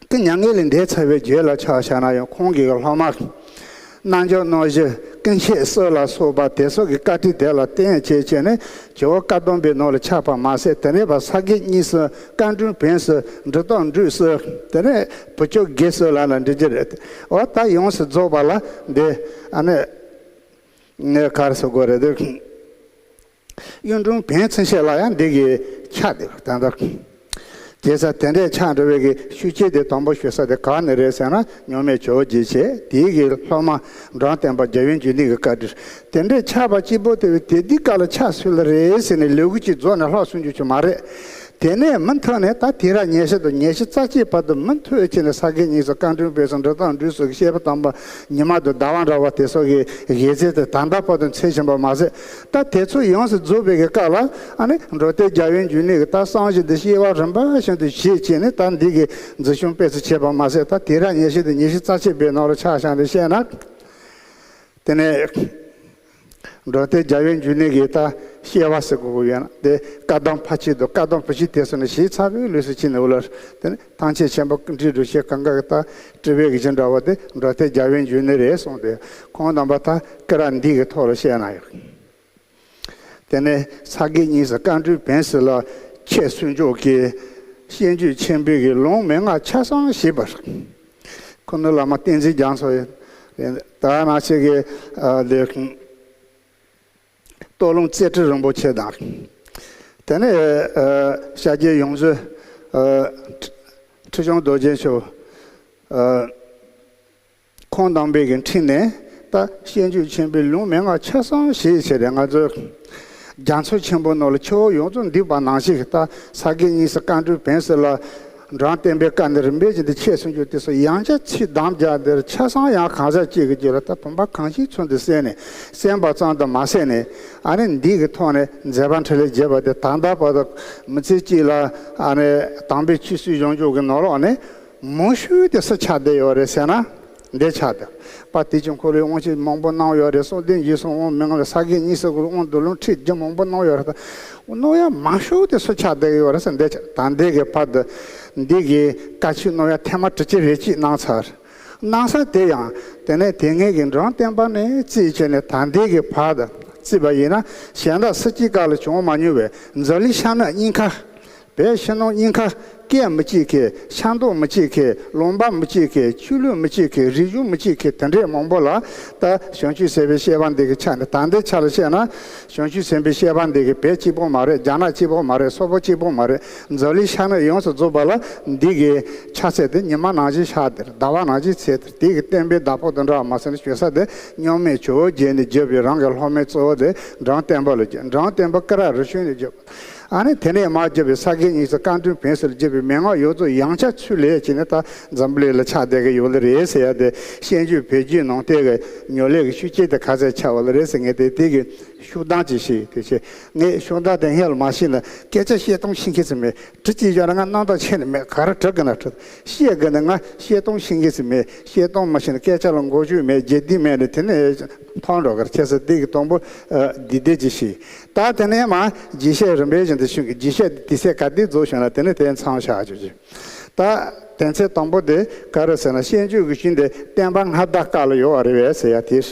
ཀྱི་མྱ་ངན་ལས་འདས་ཚར་བའི་རྗེས་ལ་ཆ་བཞག་ན་ཡང་ཁོང་གི་སློབ་མ་རྣལ་འབྱོར་རྣོ་རྗེ་ཀུན་མཁྱེན་སོགས་ལ་སོགས་པ་དེ་ཚོ་གི་བཀའ་དྲིན་དེ་ལ་བརྟེན་བྱས་བྱས་ནས་ཇོ་བོ་བཀའ་གདམས་པའི་ནང་ལ་ཆགས་པ་མ་ཟད། དེ་ནས་ཕར་ས་དགེ་བསྙེན་སོགས་བཀའ་དྲིན་ཕན་སོགས་འབྲི་སྟོན་འབྲུག་སོགས་དེ་ནས་བུ་ཆུང་དགེ་སོགས་ལ་ལ་འབྲི་རྒྱུ་རེད། འོ་ད་ཡོངས་སུ་རྫོགས་པ་ལ་འདི་ཨ་ནི་ངས་ག་རེ་ཟེར་དགོས་རེད་དེ། གཡུང་དྲུང་བན་ཚུན་ཆད་ལ་ཡང་འདི་གི་ཆ་དེ་ད་ལྟ། དེ་ས་དེ་འདྲའི་ཆ་འགྲོ་བའི་གི་ཤུགས་རྐྱེན་དེ་དང་པོ་ཞུ་ས་དེ་ག་ནས་རེད་ཟེར་ན། མཉམ་མེད་ཇོ་བོ་རྗེ་བྱས། དེའི་གི་སློབ་མ་འབྲོམ་སྟོན་པ་རྒྱལ་བའི་འབྱུང་གནས་ཀྱི་བཀའ་དྲིན། དེ་འདྲའི་ཆ་བ་གཅིག་པོ་དེ་བས་དེ་དུས་སྐབས་ལ་ཆ་སུ་ལ་རེད་ཟེར་ནས་ལས་འགུལ་གཅིག་རྫོགས་ནས་ལྷག་སུན་འཇུག་ཆུ་མ་རེད། དེ་ནས་མུ་མཐུད་ནས་ད་དེ་ར་ཉེར་བཞི་དང་ཉེར་བཞི་རྩ་གཅིག་བར་དུ་མུ་མཐུད་བྱས་ནས་ས་དགེ་བསྙེན་སོགས་བཀའ་དྲིན་ཕན་སོགས་འབྲི་སྟོན་འབྲུག་སོགས་ཀྱི་བཤད་པ་དམ་པ་ཉི་མ་དང་ཟླ་བ་འདྲ་བ་དེ་སོགས་ཀྱི་དབྱེ་མཚམས་དེ་ད་ལྟ་བར་དུ་འཚོལ་བཞིན་པ་མ་ཟད། ད་དེ་ཚོ་ཡོངས་སུ་རྫོགས་པའི་གི་སྐབས་ལ་ཨ་ནི་འབྲོམ་སྟོན་རྒྱལ་བའི་འབྱུང་གནས་ཀྱི་ད་གསང་ཆེན་དེ་བཤད་པ་རིམ་པ་བཞིན་དུ་བྱས་བྱས་ནས་ད་འདི་གི་འཛིན་སྐྱོང་སྤེལ་ཚུལ་བྱས་པ་མ་ཟད། ད་དེ་ར་ཉེར་བཞི་དང་ཉེར་བཞི་རྩ་གཅིག་པའི་ནང་ལ་ཆ་བཞག་ནས་བཤད་ན། དེ་ནས་འབྲོམ་སྟོན་རྒྱལ་བའི་འབྱུང་གནས་ཀྱི་ད་བཤད་པ་ཟེར་དགོས་ཀྱི་ཡོད་ན། དེ་བཀའ་གདམས་ཕར་ཕྱིན་དང་བཀའ་གདམས་བུ་ཆུང་དེ་སོགས་ནས་ཞེས་ཚ་བའི་ལུས་སུ་ཕྱིན་ནས་འོ་ལ། དེ་ནས་ཐམས་ཅད་མཁྱེན་པ་ཀུན་འདུས་སྒྲུབ་བྱེད་གང་ག་གི་ད་སྤྲུལ་པའི་གི་རྒྱུ་འདྲ་བ་དེ་འབྲོམ་སྟོན་རྒྱལ་བའི་འབྱུང་གནས་རེད་གསུངས་ཏེ། ཁོང་རྣམ་པ་ད་སྐུ་ར་འདི་གི་ཐོག་ལ་བཤད་ན་ཡང་། དེ་ནས་ས་དགེ་བསྙེན་སོགས་བཀའ་དྲིན་ཕན་སོགས་ལ་ཁྱད་སུན་འཇུག་གི་སྤྱོད་འཇུག་ཆེན་པོའི་གི་ལུང་མན་ངག་ཆ་ཚང་ཞེས་པ། ཁུ་ནུ་བླ་མ་བསྟན་འཛིན་རྒྱ་མཚོ་ཡིན། ད་ནང་ཆེ་གི་ལས་སྟོད་ལུང་རྩེ་ཁྲི་རིན་པོ་ཆེ་དང་། དེ་ནས་ཨ་ཤཱཀྱའི་ཡོངས་འཛིན་ཨ་ཁྲི་བྱང་རྡོ་རྗེ་མཆོག་ཨ་ཁོང་རྣམ་པའི་གི་འཁྲིས་ནས་ད་སྤྱོད་འཇུག་ཆེན་པོའི་ལུང་མན་ངག་ཆ་ཚང་ཞེས་བྱས་ཏེ། ང་ཚོ་རྒྱ་མཚོ་ཆེན་པོའི་ནང་ལ་ཆུ་བོ་ཡོངས་རྫོགས་འདུས་པ་ནང་བཞིན་གྱི་ད་ས་དགེ་བསྙེན་སོགས་བཀའ་དྲིན་ཕན་སོགས་ལ། འབྲོམ་སྟོན་པའི་བཀའ་ནི་རིམ་པས་བཞིན་དུ་ཁྱད་སུན་འཇུག་དེ་སོགས་ཡང་བསྐྱར་ཚིག་དམ་བརྒྱབ་འདིར་ཆ་ཚང་ཡང་གང་ཟག་གཅིག་གི་རྒྱུད་ལ་ད་བུམ་པ་གང་ཞིག་ཚུལ་དུ་གསན་ནས། གསན་པ་ཙམ་དུ་མ་ཟད་ནས་ཨ་ནི་འདི་གི་ཐོག་ནས་མཛད་པ་འཕྲིན་ལས་རྒྱས་པ་དེ་ད་ལྟ་བར་དུ་མི་ཚེ་གཅིག་ལ་ཨ་ནི་དམ་པའི་ཆོས་སྲིད་ཞབས་ཕྱོགས་ཀྱི་ནང་ལོགས་ནས་མང་ཤོས་དེ་སུ་ཆགས་བསྡད་ཡོད་རེད་ཟེར་ན། འདི་ཆགས་བསྡད། དཔལ་དུས་ཀྱི་འཁོར་ལོའི་དབང་ཆེན་མང་པོ་གནང་ཡོད་རེད། གསང་བདེ་འཇིགས་གསུམ་དབང་མི་མངའ་བའི་ས་དགེ་བསྙེན་སོགས་ཀྱི་དབང་དུ་ལུང་ཁྲིད་རྒྱུན་མང་པོ་གནང་ཡོད་རེད། ད་གནང་ཡ་མང་ཤོས་དེ་སུ་ཆགས་བསྡད་ཡོད་རེད་ཟེར། འདི་ཆགས་ད་འདི་གི་བར་དུ་འདི་གི་བཀའ་ཆོས་གནང་ཡ་ཐེངས་མ་དྲུག་ཅུ་རེ་གཅིག་གནང་ཚར། གནང་ས་དེ་ཡང་དེ་ནས་དེ་སྔའི་གི་འབྲོམ་སྟོན་པ་ནས་བརྩིས་བྱས་ནས་ད་ལྟའི་གི་བར་དུ་བརྩིས་པ་ཡིན་ན། གཞན་དག་སུ་གཅིག་ཀ་ལ་བྱུང་མ་མྱོང་བའི་མཛོད་གླིང་ཤར་ནུབ་གཉིས་ཀ། བོད་ཕྱི་ནང་གཉིས་ཀ་སྐད་མི་གཅིག་མཁན། ཤ་མདོག་མི་གཅིག་མཁན། ལུང་པ་མི་གཅིག་མཁན། ཆོས་ལུགས་མི་གཅིག་མཁན། རིག་གཞུང་མི་གཅིག་མཁན། དེ་འདྲས་མང་པོ་ལ་ད་བྱང་ཆུབ་སེམས་དཔའི་བཤད་པ་འདི་གི་ཆ་ནས། ད་ལྟའི་ཆ་ལ་བཤད་ན་བྱང་ཆུབ་སེམས་དཔའི་བཤད་པ་འདི་གི་བོད་གཅིག་པོ་མ་རེད། རྒྱ་ནག་གཅིག་པོ་མ་རེད། སོག་པོ་གཅིག་པོ་མ་རེད། མཛོད་གླིང་ཤར་ནུབ་ཡོངས་སུ་རྫོགས་པ་ལ་འདི་གི་ཆ་ཚད་དེ་ཉི་མ་ནང་བཞིན་ཤར་དེར། ཟླ་བ་ནང་བཞིན་ཚེས་དེར། དེ་གི་བསྟན་པའི་བདག་པོ་དང་འདྲ་བ་མ་ཟད་ནས་བྱེད་ས་དེ་མཉམ་མེད་ཇོ་བོ་རྗེ་ནས་བརྒྱུད་པའི་རང་གི་སློབ་མའི་གཙོ་བོ་དེ་འབྲོམ་སྟོན་པ་ལ་བརྒྱུད། འབྲོམ་སྟོན་པ་སྐུ་རབ་རི་ཆུང་ནས་བརྒྱུད། ཨ་ནི་དེ་ནས་མར་བརྒྱུད་པའི་ས་དགེ་བསྙེན་སོགས་བཀའ་དྲིན་ཕན་སོགས་ལ་བརྒྱུད་པའི་མན་ངག་ཡོངས་རྫོགས་ཡང་བསྐྱར་ཚུར་ལེན་བྱས་ནས་ད་འཛམ་བུ་གླིང་ལ་ཆགས་བསྡད་ཀྱི་ཡོད་ལེ་རེད་ཟེར་ཡ་དེ། སྤྱོད་འཇུག་བོད་བརྒྱུད་ནང་བསྟན་གྱི་ཉམས་ལེན་གྱི་ཤུགས་རྐྱེན་དེ་ག་ཚད་ཆགས་ཡོད་ལེ་རེད་ཟེར། ངས་དེ་དེ་གི་ཤུགས་ལྡང་ཅིག་ཞུས། དེ་བྱས་ངས་ཤུགས་ལྡང་དེ་སྔོན་ལ་མ་ཤེས་ན་སྐད་ཆ་བཤད་སྟངས་ཤེས་མཁན་ཟིག་མེད། དྲི་གཅིག་བཞག་ན་ང་རྣམ་དག་ཆེ་ནི་མེད། ག་རེ་དྲི་དགོས་ན་དྲི། བཤད་དགོས་ན་ང་བཤད་སྟངས་ཤེས་མཁན་ཟིག་མེད། བཤད་སྟངས་མ་ཤེས་ན་སྐད་ཆ་ལ་འགོ་བཅུག་མེད། རྒྱས་འདི་མེད་ནི་དེ་ནས་མཐོང་འགྲོ་གར་ཁྱེད་ཚོ་འདི་གི་དང་པོ་འདི་བསྡད་ཅིག་ཤི། ད་དེ་ནས་མ་རྒྱས་བཤད་རིམ་པས་བཞིན་དུ་ཞུ་གི། རྒྱས་བཤད་འདི་དེ་ཚེ་ག་དུས་རྫོགས་བྱུང་ན་དེ་ནས་དེ་མཚམས་བཞག་ཆོག་གི། ད་དོན་ཚན་དང་པོ་དེ་ག་རེ་ཟེར་ན། སྤྱོད་འཇུག་གི་ཤུགས་དེ་བསྟན་པ་སྔ་དར་སྐབས་ལ་ཡོད་པ་རེད་པས་ཟེར་ཡ་དེ།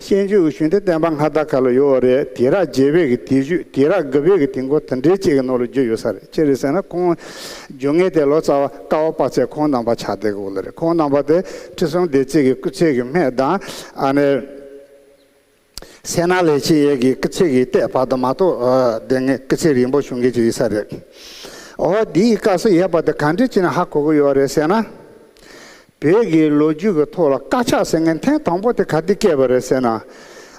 སྤྱོད་འཇུག་གི་ཤུགས་དེ་བསྟན་པ་སྔ་དར་སྐབས་ལ་ཡོད་པ་རེད། དེང་རབས་རྒྱལ་བའི་གི་དུས་ཚོད། དེང་རབས་དགུ་པའི་གི་དུས་འཁོར་དེ་འདྲའི་ཅིག་གི་ནང་ལ་བསྒྱུར་ཡོད་ས་རེད། ཅི་རེད་ཟེར་ན་ཁོང་བསྒྱུར་མཁན་དེ་ལོ་ཙཱ་བ་ཀ་བ་དཔལ་བརྩེགས་ཁོང་རྣམ་པ་ཆགས་བསྡད་ཀྱི་ཡོད་ལེ་རེད། ཁོང་རྣམ་པ་དེ་ཁྲི་སྲོང་ལྡེ་བཙན་གྱི་སྐུ་ཚེ་གི་སྨད་དང་ཨ་ནི་སད་ན་ལེགས་མཇིང་ཡི་གི་སྐུ་ཚེ་གི་ཏེ་བར་དུ་མ་གཏོགས་ཨ་དེ་ངས་སྐུ་ཚེ་རིང་པོ་བྱུང་མཁན་ཅིག་ཡིན་ས་རེད། འོ་དེའི་སྐབས་སུ་ཡོད་པ་དེ་ག་འདྲ་ཅིག་ནས་ཧ་གོ་གི་ཡོད་རེད་ཟེར་ན། བོད་ཀྱི་ལོ་རྒྱུས་ཀྱི་ཐོག་ལ་དཀར་ཆག་ཟེར་མཁན་ཐེངས་དང་པོ་དེ་ག་དུས་སྐྱེས་པ་རེད་ཟེར་ན།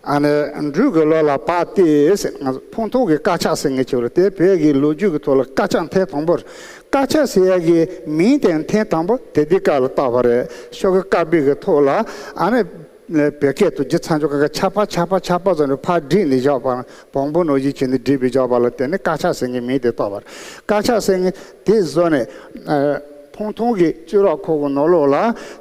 ཨ་ནི་འབྲུག་གི་ལོ་ལ་བབས་ཏེ་ཟེར། ང་ཚོ་ཕུང་ཐོག་གི་དཀར་ཆག་ཟེར་མཁན་ཅིག་རེད། དེ་བོད་ཀྱི་ལོ་རྒྱུས་ཀྱི་ཐོག་ལ་དཀར་ཆག་ཐེངས་དང་པོ་རེད། དཀར་ཆག་ཟེར་ཡ་གི་མིང་དེ་ཐེངས་དང་པོ་དེ་དུས་སྐབས་ལ་བཏགས་པ་རེད། ཤོ་གི་དཀར་པོའི་གི་ཐོག་ལ་ཨ་ནི་བོད་སྐད་དུ་རྒྱུ་ཚང་ཆོག་ག་ཆག་པ་ཆག་པ་ཆག་པ་ཟེར་ནས་ཕར་བསྒྲིགས་ནས་བཞག་པ། བོང་བུ་ནང་བཞིན་བྱས་ནས་བསྒྲིགས་པའི་བཞག་པ་ལ་བརྟེན་ནས་དཀར་ཆག་ཟེར་མཁན་མིང་དེ་བཏགས་པ་རེད། དཀར་ཆག་ཟེར་མཁན་དེ་བཟོས་ནས། ཕུང་ཐུང་གི་གཙུག་ལག་ཁང་གི་ནང་ལོགས་ལ།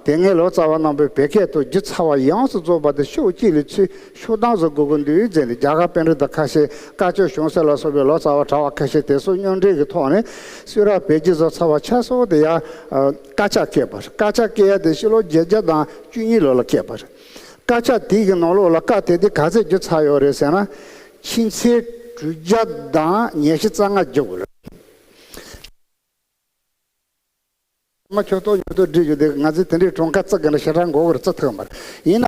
དེ་སྔའི་ལོ་ཙཱ་བ་རྣམ་པས་བོད་སྐད་དུ་སྒྱུ་རྩལ་བ་ཡོངས་སུ་རྫོགས་པ་དེ་ཕྱོགས་གཅིག་ལ་ཚུད། ཤོག་གྲངས་སུ་དགོས་ཀྱི་འདུག་ཟེར་ནས། རྒྱ་གར་པཎྜི་ཏ་ཁ་ཤས་བཀའ་ཆོས་བྱང་སེམས་ལ་སོགས་པའི་ལོ་ཙཱ་བ་གྲྭ་པ་ཁ་ཤས་དེ་ཚོ་མཉམ་འབྲེལ་གྱི་ཐོག་ནས་གསུང་རབ་བོད་སྒྱུར་བཟོ་ཚར་བ་ཆ་ཚང་དེ་ཡང་དཀར་ཆག་བཀོད་པ་རེད། དཀར་ཆག་བཀོད་ཡ་དེ་ཕྱི་ལོ་བརྒྱད་བརྒྱ་དང་བཅུ་གཉིས་ལོ་ལ་བཀོད་པ་རེད། དཀར་ཆག་དེ་གི་ནང་ལོགས་ལ་སྐབས་དེ་དུས་ག་ཚད་བསྒྱུར་ཚར་ཡོད་རེད་ཟེར་ན། ཆུ་ཚོད་དྲུག་བརྒྱ་དང་ཉི་ཤུ་རྩ་ལྔ་བསྒྱུར་དགོས་རེད། མ་ཁྱོད་ཐོག་ཉོ་ཐོག་སྒྲིག་རྒྱུ་དེ། ང་ཚོས་དེ་འདྲའི་གྲངས་ཀ་བརྩི་དགོས་ན་ཞེ་དྲག་མགོ་སྐོར་བརྩི་ཐུབ་མ་རེད། ཡིན་ན་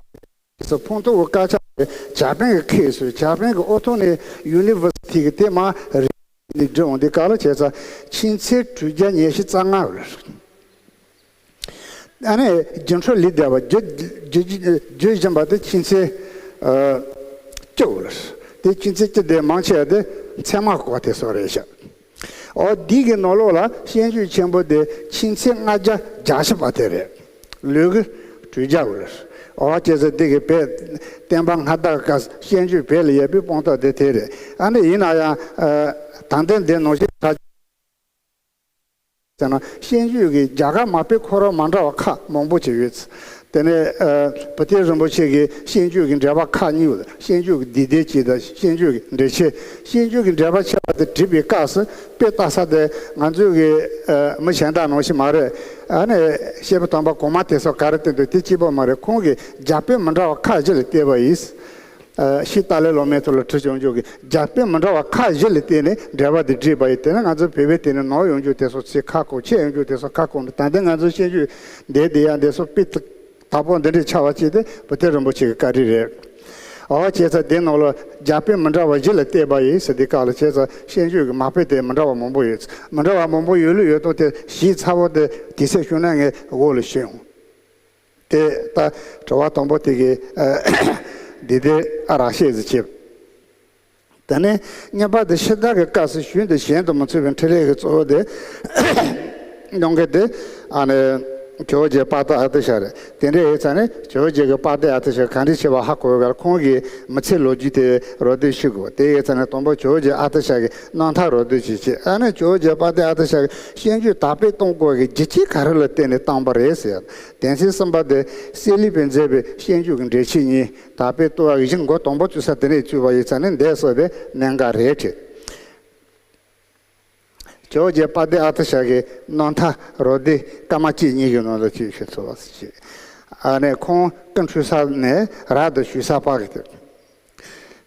སོ་ཕུང་ཐུང་གི་དཀར་ཆག་དེ་ཇ་པན་གྱི་ཁེ་སུ། ཇ་པན་གྱི་ཨོ་ཐོ་ནི་ཡུ་ནི་ཝར་སི་ཊི་གི་དེ་མ་རེད་ནི་འབྲི་འོང་དེ་ག་ལ་བྱས་ཙང་ཆུ་ཚོད་དྲུག་བརྒྱ་ཉི་ཤུ་རྩ་ལྔ་རེད། ཨ་ནི་རྒྱུན་འཕྲོད་ལས་འདས་པ་རྒྱུ་རྒྱུ་རྒྱུ་བཞིན་པ་དེ་ཆུ་ཚོད་ཨ་བཅུ་རེད། དེ་ཆུ་ཚོད་བཅུ་དེ་མང་ཆེ་བ་དེ་མཚན་མ་སྐོར་དེ་སོགས་རེད་ཤག་འོ་འདི་གི་ནང་ལོགས་ལ་བཤད་རྒྱུད་ཆེན་པོ་དེ་ཆུ་ཚོད་ལྔ་བརྒྱ་བརྒྱད་ཅུ་པ་དེ་རེད། ལོས་གི་དྲུག་བརྒྱ་རེད། འོ་བྱས་ཙང་འདི་གི་བོད་བསྟན་པ་སྔ་དར་སྐབས་བཤད་རྒྱུད་བོད་ལ་ཡོད་པའི་དཔང་རྟགས་དེ་དེ་རེད། ཨ་ནི་ཡིན་ན་ཡང་ཨ་ད་ལྟ་འདི་ནང་བཞིན་ད་ཟེར་ན། བཤད་རྒྱུད་ཀྱི་རྒྱ་གར་མ་དཔེ་ཁོ་རང་མ་འདྲ་བ་ཁག་མང་པོ་ཅིག་ཡོད། དེ་ནས་ཨ་བུ་སྟོན་རིན་པོ་ཆེ་གི་བཤད་རྒྱུད་ཀྱི་འགྲེལ་པ་ཁག་གཉིས་ཡོད། བཤད་རྒྱུད་ཀྱི་འདི་ལྡེ་གཅིག་དང་བཤད་རྒྱུད་ཀྱི་འགྲེལ་ཆེན། བཤད་རྒྱུད་ཀྱི་འགྲེལ་པ་ཆེ་བ་དེ་བྲིས་པའི་སྐབས་སུ་དཔེ་ལྟ་ས་དེ་ང་ཚོའི་གི་ཨ་མི་གཞན་དག་ནང་བཞིན་མ་རེད། ཨ་ནི་བཤད་པ་དམ་པ་གོང་མ་དེ་ཚོ་ག་རེ་བསྟན་འདུག་དེ་གཅིག་པོ་མ་རེད། ཁོང་གིས་རྒྱ་དཔེ་མི་འདྲ་བ་ཁག་བཞི་ལ་བལྟས་པ་ཡིན། ཨ་ཤེས་ཏཱ་ལའི་བླ་མའི་ཐོག་ལ་བྲིས་བྱུང་ཆོག་གི་རྒྱ་དཔེ་མི་འདྲ་བ་ཁག་བཞི་ལ་བརྟེན་ནས་འགྲེལ་པ་འདི་བྲིས་པ་ཡིན། དེ་ནི་ང་ཚོ་བོད་པའི་དེ་ནི་ནོར་ཡོང་རྒྱུ་དེ་ཚོ་ཚིག་ཁག་གོ་ཆད་ཡོང་རྒྱུ་དེ་ཚོ་ཁག་གོ་འདུག་ད་ལྟ་ང་ཚོ་བཤད་རྒྱུད་འདི་དེ་ཡང་འདི་ཚོ་དཔེ་དག་པོ་འདི་འདྲའི་ཆགས་པ་ཅིག་དེ་བུ་སྟོན་རིན་པོ་ཆེ་གི་བཀའ་དྲིན་རེད། འོ་བྱས་ཙང་དེ་ནང་ལ་རྒྱ་དཔེ་མི་འདྲ་བ་བཞི་ལ་བལྟས་པ་ཡིན་ཟེར། དེ་སྐབས་ལ་བྱས་ཙང་བཤད་རྒྱུད་ཀྱི་མ་དཔེ་དེ་མི་འདྲ་བ་མང་པོ་ཡོད། མི་འདྲ་བ་མང་པོ་ཡོད་ལུགས་ཡོད་སྟངས་དེ་ཞིབ་ཚགས་པོ་དེ་དུས་ཚོད་བྱུང་ན་ངས་འོག་ལ་ཞུ་ཡོང་། དེ་ལྟ་དྲི་བ་དང་པོ་དེ་གི་འདི་དེ་ཨ་རག་ཤེས་ཟིག་བྱེད། དེ་ནས་གཉིས་པ་དེ་ཕྱི་དར་གྱི་སྐབས་སུ་ཞུས་འདི་གཞན་དུ་མི་ཚུད་པའི་འཕྲིན་ལས་ཀྱི་གཙོ་བོ་དེ་གནང་མཁན་དེ་ཨ་ནི་ཇོ་བོ་རྗེ་དཔལ་ལྡན་ཨ་ཏི་ཤ་རེད། དེ་འདྲ་ཡིན་ཙང་ནི་ཇོ་བོ་རྗེ་གི་དཔལ་ལྡན་ཨ་ཏི་ཤ་ག་འདྲ་བྱས་པ་ཧ་གོ་བའི་ཁར་ཁོང་གི་མི་ཚེའི་ལོ་རྒྱུས་དེ་རོབ་བསྡུས་ཞུ་དགོས། དེ་ཡིན་ཙང་ནི་དང་པོ་ཇོ་བོ་རྗེ་ཨ་ཏི་ཤ་གི་རྣམ་ཐར་རོབ་བསྡུས་ཅིག་བྱེད། ཨ་ནི་ཇོ་བོ་རྗེ་དཔལ་ལྡན་ཨ་ཏི་ཤ་གི་བཤད་རྒྱུད་དར་སྤེལ་གཏོང་དགོས་ཀྱི་རྒྱུ་རྐྱེན་ག་རེ་ལ་བརྟེན་ནས་བཏང་པ་རེད་ཟེར། དོན་ཚན་གསུམ་པ་དེ་གསེར་ལུས་པས་མཛད་པའི་བཤད་རྒྱུད་ཀྱི་འགྲེལ་ཆེན་གཉིས། དར་སྤེལ་གཏོང་བ་གི་གཞི་འགོ་དང་པོ་བཙུགས་ས་དེ་ནས་བཙུགས་པ་ཡིན་ཙང་ནི་འདས་སོ་བའི་གནད་འགག་རེད་དྲན། ཇོ་བོ་རྗེ་དཔལ་ལྡན་ཨ་ཏི་ཤ་གི་རྣམ་ཐར་རོབ་བསྡུས་སྐར་མ་གཅིག་གཉིས་ཀྱི་ནང་དུ་བཅུག་ཞུ་ཐུབ་པ་ཞིག་ཨ་ནི་ཁོང་སྐུ་འཁྲུངས་ས་ནས་རབ་ཏུ་བྱུང་ས་བར་གྱི་དུས།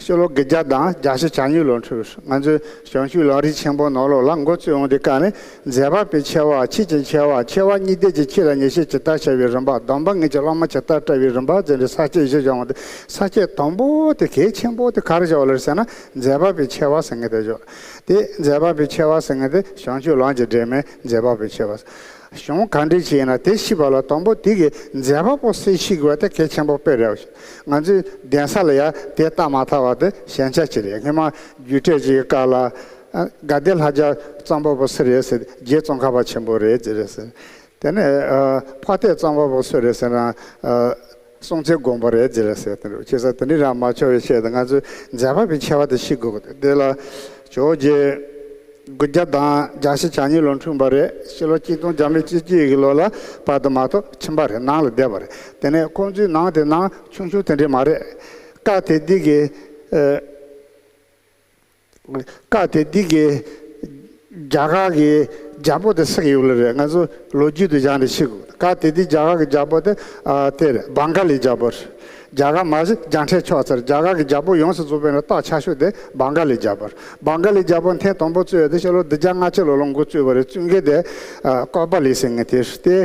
ཕྱི་ལོ་དགུ་བརྒྱ་དང་བརྒྱད་ཅུ་གྱ་གཉིས་ལོར་འཁྲུངས། ང་ཚོའི་བྱང་ཆུབ་ལམ་རིམ་ཆེན་པོ་ནང་ལོགས་ལ་འགོ་བཙུགས་འོང་དུས་སྐབས་ནས། མཛད་པ་པོའི་ཆེ་བ་ཆོས་ཀྱི་ཆེ་བ། ཆེ་བ་གཉིས་ལྡན་གྱི་ཆོས་ལ་ཉེར་ཞི་ཇི་ལྟར་བྱ་བའི་རིམ་པ། སྡོམ་པ་ངེས་ཀྱི་བླ་མ་ཇི་ལྟར་བཀྲལ་བའི་རིམ་པ་ཟེར་ནས་ས་བཅད་བཞི་བཞག་འོང་དུས། ས་བཅད་དང་པོ་དེ་གལ་ཆེན་པོ་དེ་ག་རེ་བཞག་པ་རེད་ཟེར་ན། མཛད་པ་པོའི་ཆེ་བ་ཟེར་མཁན་དེ་བཞག་དེ་མཛད་པ་པོའི་ཆེ་བ་ཟེར་མཁན་དེ་བྱང་ཆུབ་ལམ་གྱི་སྒྲོན་མེ་མཛད་པ་པོའི་ཆེ་བ། གཞུང་གང་འདྲ་ཞིག་ཡིན་ན་དེ་ཤེས་པ་ལ་དང་པོ་དེ་གི་མཛད་པ་པོ་སེལ་ཤེས་དགོས་པ་དེ་གལ་ཆེན་པོ་དཔེ་རེད། ང་ཚོའི་གདན་ས་ལ་ཡང་དེ་བལྟ་མ་ཐག་པ་དེ་ཞན་ཆ་ཅིག་རེད། སྔོན་མ་རྒྱུགས་སྤྲོད་ཅིག་གི་སྐབས་ལ་ཨ་དགའ་ལྡན་ལྷ་རྒྱལ་གཙང་པོ་པོ་སུ་རེད་ཟེར། རྗེ་ཙོང་ཁ་པ་ཆེན་པོ་རེད་ཟེར་རེད་ཟེར། དེ་ནས་ཨ་འཕགས་བསྟོད་གཙང་པོ་པོ་སུ་རེད་ཟེར་ན་ཨ་སྲོང་བཙན་སྒམ་པོ་རེད་ཟེར་རེད་ཟེར། དེ་འདྲ་བྱས་ཙང་དེ་འདྲ་རང་མ་ཆོག་པའི་ཆེད་དུ་ང་ཚོས་མཛད་པ་པོའི་ཆེ་བ་དེ་ཤེས་དགོས་ཀྱི་འདུག་དེ་ལ་ཇོ་བོ་རྗེ་དགུ་བརྒྱ་དང་བརྒྱད་ཅུ་གྱ་གཉིས་ལོར་འཁྲུངས་པ་རེད། ཕྱི་ལོ་ཆིག་སྟོང་བརྒྱ་མེད་བཅུ་གཅིག་གི་ལོ་ལ་བར་དུ་མ་གཏོགས་ཕྱིན་པ་རེད། ནང་ལ་བསྡད་པ་རེད། དེ་ནས་ཁོང་ཚོའི་ནང་དེ་ནང་ཆུང་ཆུང་དེ་འདྲས་མ་རེད། སྐབས་དེ་དུས་ཀྱི་ཨ་སྐབས་དེ་དུས་ཀྱི་རྒྱ་གར་གྱི་རྒྱལ་པོ་དེ་སུ་ཡིན་ལ་རེད། ང་ཚོ་ལོ་རྒྱུས་དུ་སྦྱངས་ནས་ཤེས་དགོས། སྐབས་དེ་དུས་རྒྱ་གར་གྱི་རྒྱལ་པོ་དེ་ཨ་དེ་རེད། བང་ག་ལིའི་རྒྱལ་པོ་རེད། རྒྱ་གར་མ་གཞི་རྒྱ་ཁྲལ་ཆོག་ཚར། རྒྱ་གར་གྱི་རྒྱལ་པོ་ཡོངས་སུ་རྫོགས་པའི་ནང་རྟགས་ཆགས་ཤོས་དེ་བང་ག་ལིའི་རྒྱལ་པོ་རེད། བང་ག་ལིའི་རྒྱལ་པོ་ཐེངས་དང་པོ་བཙུགས་ཡོད་དེ་ཕྱི་ལོ་བདུན་བརྒྱ་ལྔ་བཅུ་ལོ་ལ་འགོ་བཙུགས་པ་རེད། བཙུགས་མཁན་དེ་ཨ་ཀོ་པ་ལི་ཟེར་མཁན་དེ་རེད། དེ་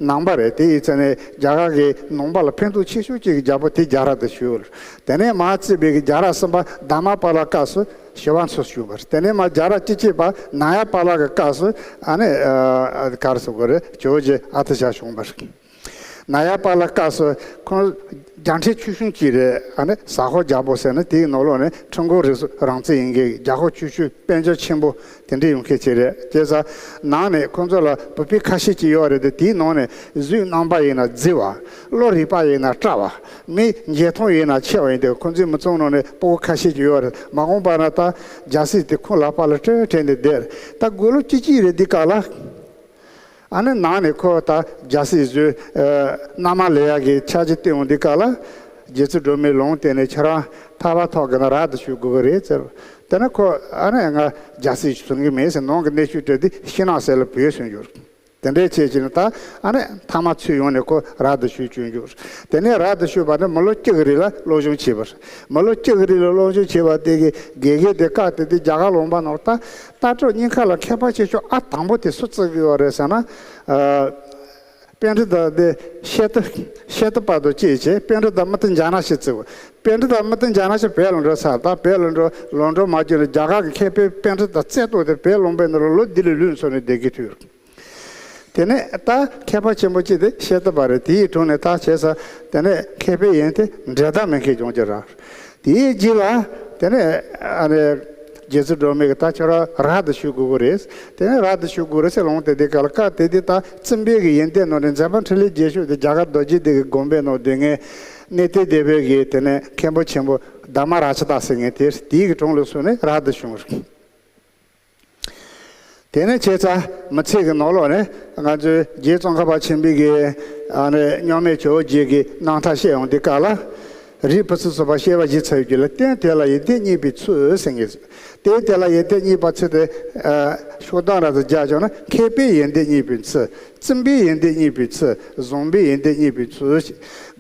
ནང་པ་རེད། དེ་ཡིན་ཙང་ནས་རྒྱ་གར་གྱི་ནང་པ་ལ་ཕན་ཐོགས་ཆེ་ཤོས་གཅིག་གི་རྒྱལ་པོ་དེ་རྒྱ་ར་དེ་ཞུ་ཡོད་རེད། དེ་ནས་མར་བརྩིས་པའི་གི་རྒྱ་ར་གསུམ་པ་དྷརྨ་པཱ་ལ་སྐབས་སུ་ཞི་བ་འཚོ་བྱུང་བ་རེད། དེ་ནས་མར་རྒྱ་ར་བཅུ་གཅིག་པ་ནཱ་ཡ་པཱ་ལ་གི་སྐབས་སུ་ཨ་ནི་ཨ་ག་རེ་ཟེར་དགོས་རེད། ཇོ་བོ་རྗེ་ཨ་ཏི་ཤ་བྱུང་བ་རེད། ནཱ་ཡ་པཱ་ལ་སྐབས་སུ་ཁོང་རྒྱ་ཁྲལ་ཆེ་ཤོས་གཅིག་རེད། ཨ་ནི་ཟ་ཧོར་རྒྱལ་པོ་ཟེར་ནས་དེའི་ནང་ལོགས་ནས་ཁྲི་འགོ་རིགས་སུ་རང་བཙན་ཡིན་མཁན་རྒྱ་ཧོར་ཆོས་ཕྱོགས་དཔལ་འབྱོར་ཆེན་པོ་དེ་འདྲ་ཡོང་མཁན་ཅིག་རེད། བྱས་ཙང་ནང་ནས་ཁོང་ཚོ་ལ་བུ་སྤུན་ཁ་ཤས་ཅིག་ཡོད་རེད་དེ། དེའི་ནང་ནས་གཟུགས་རྣམ་པ་ཡིན་ན་མཛེས་པ། བློ་རིག་པ་ཡིན་ན་བཀྲ་བ། མི་འཇོན་ཐང་ཡིན་ན་ཆེ་བ་ཡིན་དེ། ཁོང་ཚོའི་མི་ཚང་ནང་ནས་སྤུ་གུ་ཁ་ཤས་ཅིག་ཡོད་རེད། མ་འོངས་པ་ན་ད་རྒྱལ་སྲིད་དེ་ཁོང་ལག་པ་ལ་སྤྲད་སྤྲད་ནས་བསྡད་རེད། ད་དགུང་ལོ་བཅུ་གཅིག་རེད་དེ་སྐབས་ལ། ཨ་ནི་ནང་ནས་ཁོ་ད་རྒྱལ་སྲིད་བཟོས། ཨ། མནའ་མ་ལེན་ཡག་གི་འཆར་གཞི་བཏིང་འོང་དུས་སྐབས་ལ། རྗེ་བཙུན་སྒྲོལ་མས་ལུང་བསྟན་ནས། ཁྱེད་རང་ཐར་པ་ཐོབ་དགོས་ན་རབ་ཏུ་བྱུང་དགོས་ཀྱི་རེད་ཟེར། དེ་ནས་ཁོ་ཨ་ནི་ང་རྒྱལ་སྲིད་བཟུང་གི་མེད་ཟེར། ནང་གི་གནས་ཆུང་གྲོལ་དུས་ཕྱི་ནང་གསེབ་ལ་བྲོས་སོང་གི་ཡོད། དེ་འདྲའི་བྱས་བྱས་ནས་ད་ཨ་ནི་མཐའ་མ་ཚུར་ཡོང་ནས་ཁོ་རབ་ཏུ་བྱུང་བྱུང་གི་ཡོད། དེ་ནས་རབ་ཏུ་བྱུང་བ་ནི་མི་ལོ་གཅིག་གི་རིང་ལ་སློབ་སྦྱོང་བྱས་པ་རེད། མི་ལོ་གཅིག་གི་རིང་ལ་སློབ་སྦྱོང་བྱས་པ་དེ་གི་དགེ་རྒན་དེ་སྐབས་དེ་དུས་རྒྱ་གར་ལུང་པ་ནང་ད་ལྟ་གྲུབ་གཉིས་ཀ་ལ་མཁས་པ་ཆེ་ཤོས་ཨ་དང་པོ་དེ་སུ་བརྩི་གི་ཡོད་རེད་ཟེར་ན། ཨ། པཎྜི་ཏ་དེ་ཤེ་ཏི། ཤེ་ཏི་པ་དང་བཅས་བྱས། པཎྜི་ཏ་མུ་ཏི་ཛྙཱ་ན་ཤཱི་བརྩི་བ། པཎྜི་ཏ་མུ་ཏི་ཛྙཱ་ན་ཤཱི་བོད་ལ་འགྲོ་ཚར། ད་བོད་ལ་འགྲོ་ལོག་འགྲོ་མ་བྱུང་ནས་རྒྱ་གར་གྱི་མཁས་པའི་པཎྜི་ཏ་རྩེ་གཏོགས་དེ་བོད་ལུང་པའི་ནང་ལ་ལོ་འདི་ལས་ལུས་སོང་ནས་བསྡད་ཀྱི་དུས། དེ་ནས་ད་མཁས་པ་ཆེན་པོ་གཅིག་དེ་ཤེ་ཏི་པ་རེད། དེའི་དྲུང་ནས་ད་བྱས་ཙང་དེ་ནས་མཁས་པའི་ཡོན་ཏན་འགྲན་ཟླ་མེད་མཁན་བྱུང་རྒྱུ་རེད། དེའི་རྗེས་ལ་དེ་ནས་ཨ་ནི་རྗེ་བཙུན་སྒྲོལ་མས་ད་ཁྱོད་རང་རབ་ཏུ་བྱུང་དགོས་ཀྱི་རེད། དེ་ནས་རབ་ཏུ་བྱུང་དགོས་རེད་ཟེར་ལུང་བསྟན་དུས་སྐབས་ལ། སྐབས་དེ་དུས་ད་བཙུན་པའི་གི་ཡོན་ཏན་ནང་ནས་མཛད་པ་འཕྲིན་ལས་རྒྱས་ཤོས་དེ་རྒྱ་གར་རྡོ་རྗེ་གདན་གྱི་དགོན་པའི་ནང་སྡོད་མཁན་གནས་བརྟན་སྡེ་པའི་གི་དེ་ནས་མཁན་པོ་ཆེན་པོ་དྷརྨ་རཀྵ་ཏ་ཟེར་མཁན་དེ། དེའི་གི་དྲུང་ལ་སོང་ནས་རབ་ཏུ་བྱུང་བ་རེད། དེ་ནས་བྱས་ཙང་མི་ཚེ་གི་ནང་ལོགས་ནས་ང་ཚོའི་རྗེ་ཙོང་ཁ་པ་ཆེན་པོའི་གི་ཨ་ནི་མཉམ་མེད་ཇོ་བོ་རྗེ་གི་རྣམ་ཐར་བཤད་ཡོང་དུས་སྐབས་ལ། རིགས་ཕུན་སུམ་ཚོགས་པ་སྐྱེ་བ་བཞི་ཚར་བའི་རྗེས་ལ། རྟེན་དེ་ལ་ཡོན་ཏན་རྙེད་པའི་ཚུལ་ཟེར་མཁན། རྟེན་དེ་ལ་ཡོན་ཏན་རྙེད་པའི་ཚུལ་དེ། ཨ། ཤོག་གྲངས་རང་དུ་སྦྱར་བྱུང་ན། མཁས་པས་ཡོན་ཏན་རྙེད་པའི་ཚུལ། བཙུན་པས་ཡོན་ཏན་རྙེད་པའི་ཚུལ། བཟང་པོས་ཡོན་ཏན་རྙེད་པའི་ཚུལ།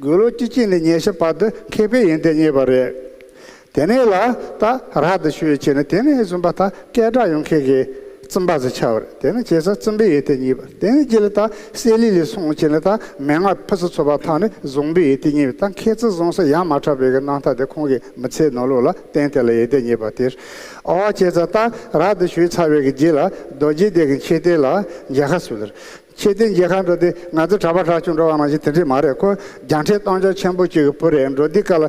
དགུང་ལོ་བཅུ་གཅིག་ནས་ཉི་ཤུ་བར་དུ་མཁས་པས་ཡོན་ཏན་རྙེད་པ་རེད། དེ་ནས་ལ་ད་རབ་ཏུ་བྱུང་བྱས་ནས། དེ་ནས་བཟུང་བ་ད་སྐད་གྲགས་ཡོང་མཁན་གྱི་བཙུན་པ་ཟེར་ཆགས་པ་རེད། དེ་ནས་བྱས་ཙང་བཙུན་པས་ཡོན་ཏན་རྙེད་པ། དེ་ནས་རྗེས་ལ་ད་སེ་ལི་ལས་བཟུང་བྱས་ནས་ད་མན་ངག་ཕུན་སུམ་ཚོགས་པ་ཐོག་ནས་བཟང་པོས་ཡོན་ཏན་རྙེད་པ། ད་མཁས་བཙུན་བཟང་གསུམ་ཡ་མ་བྲལ་བའི་གི་རྣམ་ཐར་དེ་ཁོང་གི་མི་ཚེའི་ནང་ལོགས་ལ། རྟེན་དེ་ལ་ཡོན་ཏན་རྙེད་པ་དེ། ཨོ་བྱས་ཙང་ད་རབ་ཏུ་བྱུང་ཚར་བའི་གི་རྗེས་ལ་རྡོ་རྗེ་གདན་གྱི་མཆོད་རྟེན་ལ་མཇལ་ཁ་ཞུས་ལ། མཆོད་རྟེན་མཇལ་ཁ་འགྲོ་དུས་ང་ཚོ་གྲྭ་པ་གྲྭ་ཆུང་འགྲོ་བ་ནང་བཞིན་དེ་འདྲས་མ་རེད། ཁོ་རྒྱལ་ཕྲན་གཏམ་རྒྱུད་ཆེན་པོ་གཅིག་གི་བུ་རེད། འགྲོ་དུས་སྐབས་ལ་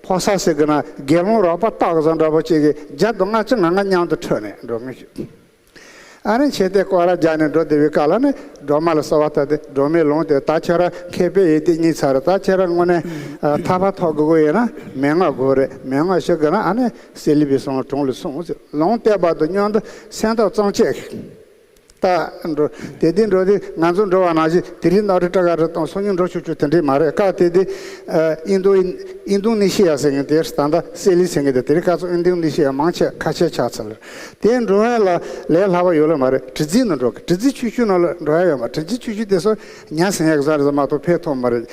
ཕོ་གསར་ཟེར་གི་ན། དགེ་སློང་རོགས་པ་སྟག་བཟོ་འདྲ་པོ་གཅིག་གིས་བརྒྱ་དང་ལྔ་བཅུ་ང་ལྔ་མཉམ་དུ་ཁྲིད་ནས་འགྲོ་མི་ཞིག་ཨ་ནི་མཆོད་རྟེན་སྐོར་ར་རྒྱག་ནས་འགྲོ་བསྡད་པའི་སྐབས་ལ་ནི། སྒྲོལ་མ་ལ་གསོལ་བ་བཏབ་སྟེ། སྒྲོལ་མས་ལུང་བསྟན། ད་ཁྱོད་རང་མཁས་པས་ཡོན་ཏན་རྙེད་ཚར་རེད། ད་ཁྱོད་རང་དངོས་གནས་ཐར་པ་ཐོབ་དགོས་ཀྱི་ཡོད་ན་མན་ངག་དགོས་རེད། མན་ངག་ཞུ་དགོས་ན་ཨ་ནི་སེ་ལི་པའི་གསུང་ལ་དྲུང་ལ་སོང་ཟེར། ལུང་བསྟན་པ་དང་མཉམ་དུ་སེམས་ཐག་གཙང་བཅད། ད་འགྲོ་དེ་དུས་འགྲོ་དུས་ང་ཚོ་འགྲོ་བ་ནང་བཞིན་དེ་རིང་ནོར་འཁྲུལ་སྤྲད་ག་རེ་བཏང་སང་ཉིན་འགྲོ་ཆོག་ཆོག་དེ་འདྲས་མ་རེད། སྐབས་དེ་དུས་ཨ་ཨིན་རྡུང་ཨིན་རྡུང་ནི་ཤི་ཡ་ཟེར་མཁན་དེ། ད་ལྟ་སེ་ལི་ཟེར་མཁན་དེ། དེ་རིང་ཁ་སང་ཨིན་རྡུང་ནི་ཤི་ཡ་མང་ཆེ་ཁ་ཆེ་ཆགས་ཚར་ལ། དེ་འགྲོ་ཡ་ལ་ལས་སླ་བ་ཡོད་ལ་མ་རེད། གྲུ་འཛིན་ནང་འགྲོ་དགོས། གྲུ་འཛིན་ཆུང་ཆུང་ནང་ལ་འགྲོ་ཡ་ཡོད་མ། གྲུ་འཛིན་ཆུང་ཆུང་དེ་ཚོ་ཉ་ཟིང་ཡག་ཟ་རེ་ཟ་མ་གཏོགས་ཕན་ཐོགས་མ་རེད།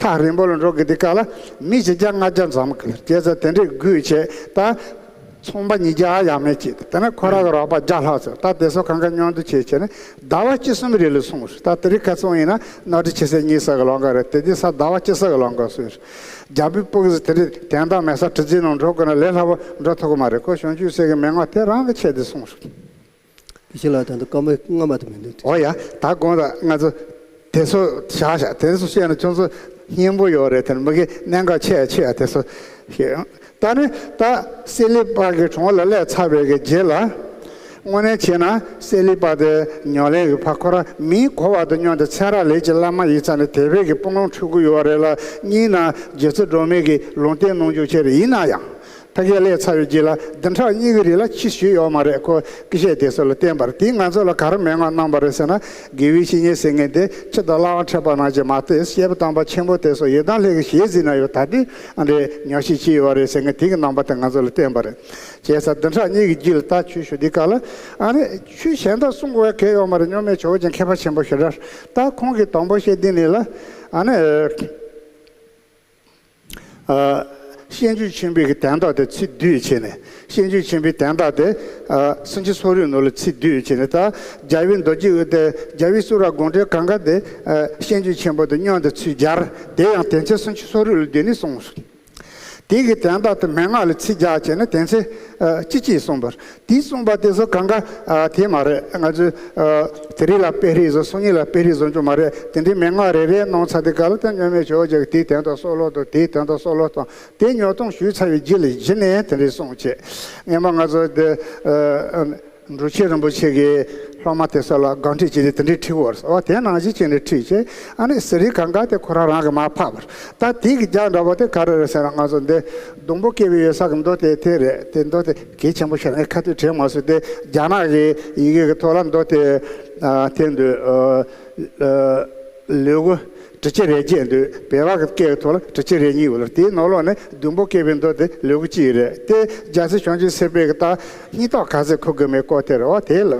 ཐག་རིང་པོ་ལ་འགྲོ་དགོས་དུས་སྐབས་ལ་མི་བཞི་བརྒྱ་ལྔ་བརྒྱ་འཛོམས་གི་ལ། བྱས་ཙང་དེ་འདྲས་དགོས་བྱས། ད་ཚོང་པ་ཉིས་བརྒྱ་ཡས་མས་བྱས། དེ་ནས་ཁོ་རང་གི་རོགས་པ་བརྒྱ་ལྷག་ཙམ། ད་དེ་ཚོ་གང་ག་མཉམ་དུ་བྱས་བྱས་ནས་ཟླ་བ་བཅུ་གསུམ་རིང་ལ་སོང་། ད་དེ་རིང་ཁ་སང་ཡིན་ན་ནོར་འཁྲུལ་ཆེ་ས་གཉིས་ཙམ་གི་ལམ་ཁ་རེད། དེ་དུས་ས་ཟླ་བ་གཅིག་ཙམ་གི་ལམ་ཁ་སོང་། རྒྱལ་པོའི་ཕྲུ་གུ་ཚོ་དེ་རིང་དོན་དག་མེད་སར་གྲུ་འཛིན་ནང་འགྲོ་དགོས་ན་ལས་སླ་པོ་འགྲོ་ཐུབ་ཀྱི་མ་རེད། ཁོ་བྱང་ཆུབ་སེམས་ཀྱི་མན་ངག་དེ་རང་གིས་ཆད་དེ་སོང་། དེ་ཕྱི་ལ་ད་ལྟ་སྐར་མ་ལྔ་མ་གཏོགས་མི་འདུག་ཨོ་ཡ། ད་དགོངས་དག་ང་ཚོ་དེ་ཚོ་བཞག་བཞག་དེ་ཚོ་བཤད་ན་ཁྱོད་ཚོ་སྙན་པོ་ཡོད་རེད། དེ་ནི་མི་གི་གནད་འགག་ཆེ་ཡ་ཆེ་ཡ་དེ་ཚོ་ཞིག་ད་ནི་ད་སེ་ལི་པ་གི་དྲུང་ལ་སླེབས་ཚར་བའི་གི་རྗེས་ལ། དངོས་གནས་བྱས་ན་སེ་ལི་པ་དེ་ཉམས་ལེན་གྱི་ཕར་ཁོ་རང་མིའི་གོ་བ་དང་མཉམ་དུ་ཚེ་རབས་ལས་ཀྱི་བླ་མ་ཡིན་ཙང་ནས་དད་པའི་གི་སྤོང་ལམ་འཁྲིད་ཀྱི་ཡོད་རེད་ལ། གཉིས་ན་རྗེ་བཙུན་སྒྲོལ་མའི་གི་ལུང་བསྟན་གནང་རྒྱུ་ཆེ་རེད། ཡིན་ན་ཡང་། ཕ་གིར་སླེབས་ཚར་བའི་རྗེས་ལ་བདུན་ཕྲག་གཉིས་ཀྱི་རིང་ལ་ཕྱིས་བཞུགས་ཡོད་མ་རེད། ཁོ་སྐུ་ཞབས་དེ་ཚོ་ལ་བསྟན་པ་རེད། དེས་ང་ཚོ་ལ་ག་རེ་མན་ངག་གནང་པ་རེད་ཟེར་ན། དགེ་བའི་བཤེས་གཉེན་ཟེར་མཁན་དེ་ཁྱི་དང་གླ་བ་འཕྲད་པ་ནང་བཞིན་མ་གཏོགས། སྐྱེས་བུ་དམ་པ་ཆེན་པོ་དེ་ཚོ་ཡི་དམ་ལྷ་གི་ཞལ་གཟིགས་ན་ཡང་ད་དུང་ཨ་འདྲའི་ཉམས་ཞིབ་བྱེད་ཡོད་རེད་ཟེར་མཁན་དེ་གི་གནང་བ་དེ་ང་ཚོ་ལ་བསྟན་པ་རེད། བྱས་ཙང་བདུན་ཕྲག་གཉིས་ཀྱི་རྗེས་ལ་ད་ཆོས་ཞུ་དུས་སྐབས་ལ། ཨ་ནི་ཆོས་གཞན་དག་གསུང་དགོས་གལ་ཡོད་མ་རེད། མཉམ་མེད་ཇོ་བོ་རྗེ་མཁས་པ་ཆེན་པོ་ཞེ་དྲག་ད་ཁོང་གིས་དང་པོ་བཤད་དུས་ནས་ལ། ཨ་ནི། ཨ། སྤྱོད་འཇུག་ཆེན་པོའི་གི་དོན་དག་དེ་ཚིག་བསྡུས་བྱས་ནས། སྤྱོད་འཇུག་ཆེན་པོའི་དོན་དག་དེ། ཨ། སུམ་ཅུ་སོ་དྲུག་ནང་ལ་ཚིག་བསྡུས་བྱས་ནས། ད་རྒྱལ་བའི་མདོ་རྒྱུད་དེ། རྒྱལ་བའི་གསུང་རབ་དགོངས་འགྲེལ་གང་ག་དེ། ཨ། སྤྱོད་འཇུག་ཆེན་པོ་དང་མཉམ་དུ་ཚིག་སྦྱར། དེ་ཡང་དོན་ཚན་སུམ་ཅུ་སོ་དྲུག་ལ་བསྡུས་ནས་གསུངས། དེ་གི་དོན་དག་དེ་མན་ངག་ལ་ཚིག་སྦྱར་བྱས་ནས་དོན་ཚན། ཨ། གཅིག་གཅིག་གསུངས་པ། དེ་གསུངས་པ་དེ་ཚོ་གང་ག། ཨ། དེ་མ་རེད། ང་ཚོས། ཨ། དེ་རིང་ལ་དཔེ་རིས་བཟོ། སང་ཉིན་ལ་དཔེ་རིས་བཟོ་རྒྱུ་མ་རེད། དེ་འདྲའི་མན་ངག་རེ་རེ་གནང་ཚར་དུས་སྐབས་ལ། དེ་མཉམ་མེད་ཇོ་བོ་རྗེ་གིས་དེའི་དོན་དག་གསུང་ལུགས་དང་། དེའི་དོན་དག་གསུང་ལུགས་དང་། དེ་ཉོག་གཏམ་ཞུས་ཚར་བའི་རྗེས་ལ་གཞི་ནས་དེ་འདྲའི་གསུངས་བྱས། སྔོན་མ་ང་ཚོ་དེ། ཨ། འབྲུག་ཆེན་རིན་པོ་ཆེ་གི་སློབ་མ་དེ་ཚོ་ལ་དགོངས་ཁྲིད་བྱས་ཏེ་དེ་འདྲའི་ཁྲིད་ཡོད་རེད། འོ་དེ་ནང་བཞིན་བྱས་ནས་ཁྲིད་བྱས། ཨ་ནི་ཟས་རིགས་གང་ག་དེ་ཁོ་རང་རང་གིས་མར་ཕབ་པ་རེད། ད་དེ་གི་རྒྱག་འདྲ་པོ་དེ་ག་རེ་རེད་ཟེར་ན། ང་ཚོ་འདི་སྡོང་པོ་སྐྱེ་བའི་ཡོད་ས་གི་མདོ་དེ་དེ་རེད། དེ་མདོ་དེ་གལ་ཆེན་པོ་ཞིག་རེད། ཁ་ཐུག་དྲན་མ་སོང་། དེ་རྒྱ་ནག་གི་ཡི་གེ་གི་ཐོག་ལ་མདོ་དེ་ཨ་དེ་འདུག་ཨ་ཨ་ལེའུ་དྲུག་ཅུ་རེ་བརྒྱད་འདུག་བོད་པ་གི་སྐད་ཐོག་ལ་དྲུག་ཅུ་རེ་གཉིས་ཡོད་ལ། དེའི་ནང་ལོགས་ནས་སྡོང་པོ་སྐྱེ་བའི་མདོ་དེ་ལེའུ་གཅིག་རེད། དེ་རྒྱལ་སྲས་བྱང་ཆུབ་སེམས་དཔའི་གི་ད་སྙིང་སྟོབས་ག་ཚད་ཁུར་དགོས་མིན་སྐོར་དེ་རེད། འོ་དེ་ལ་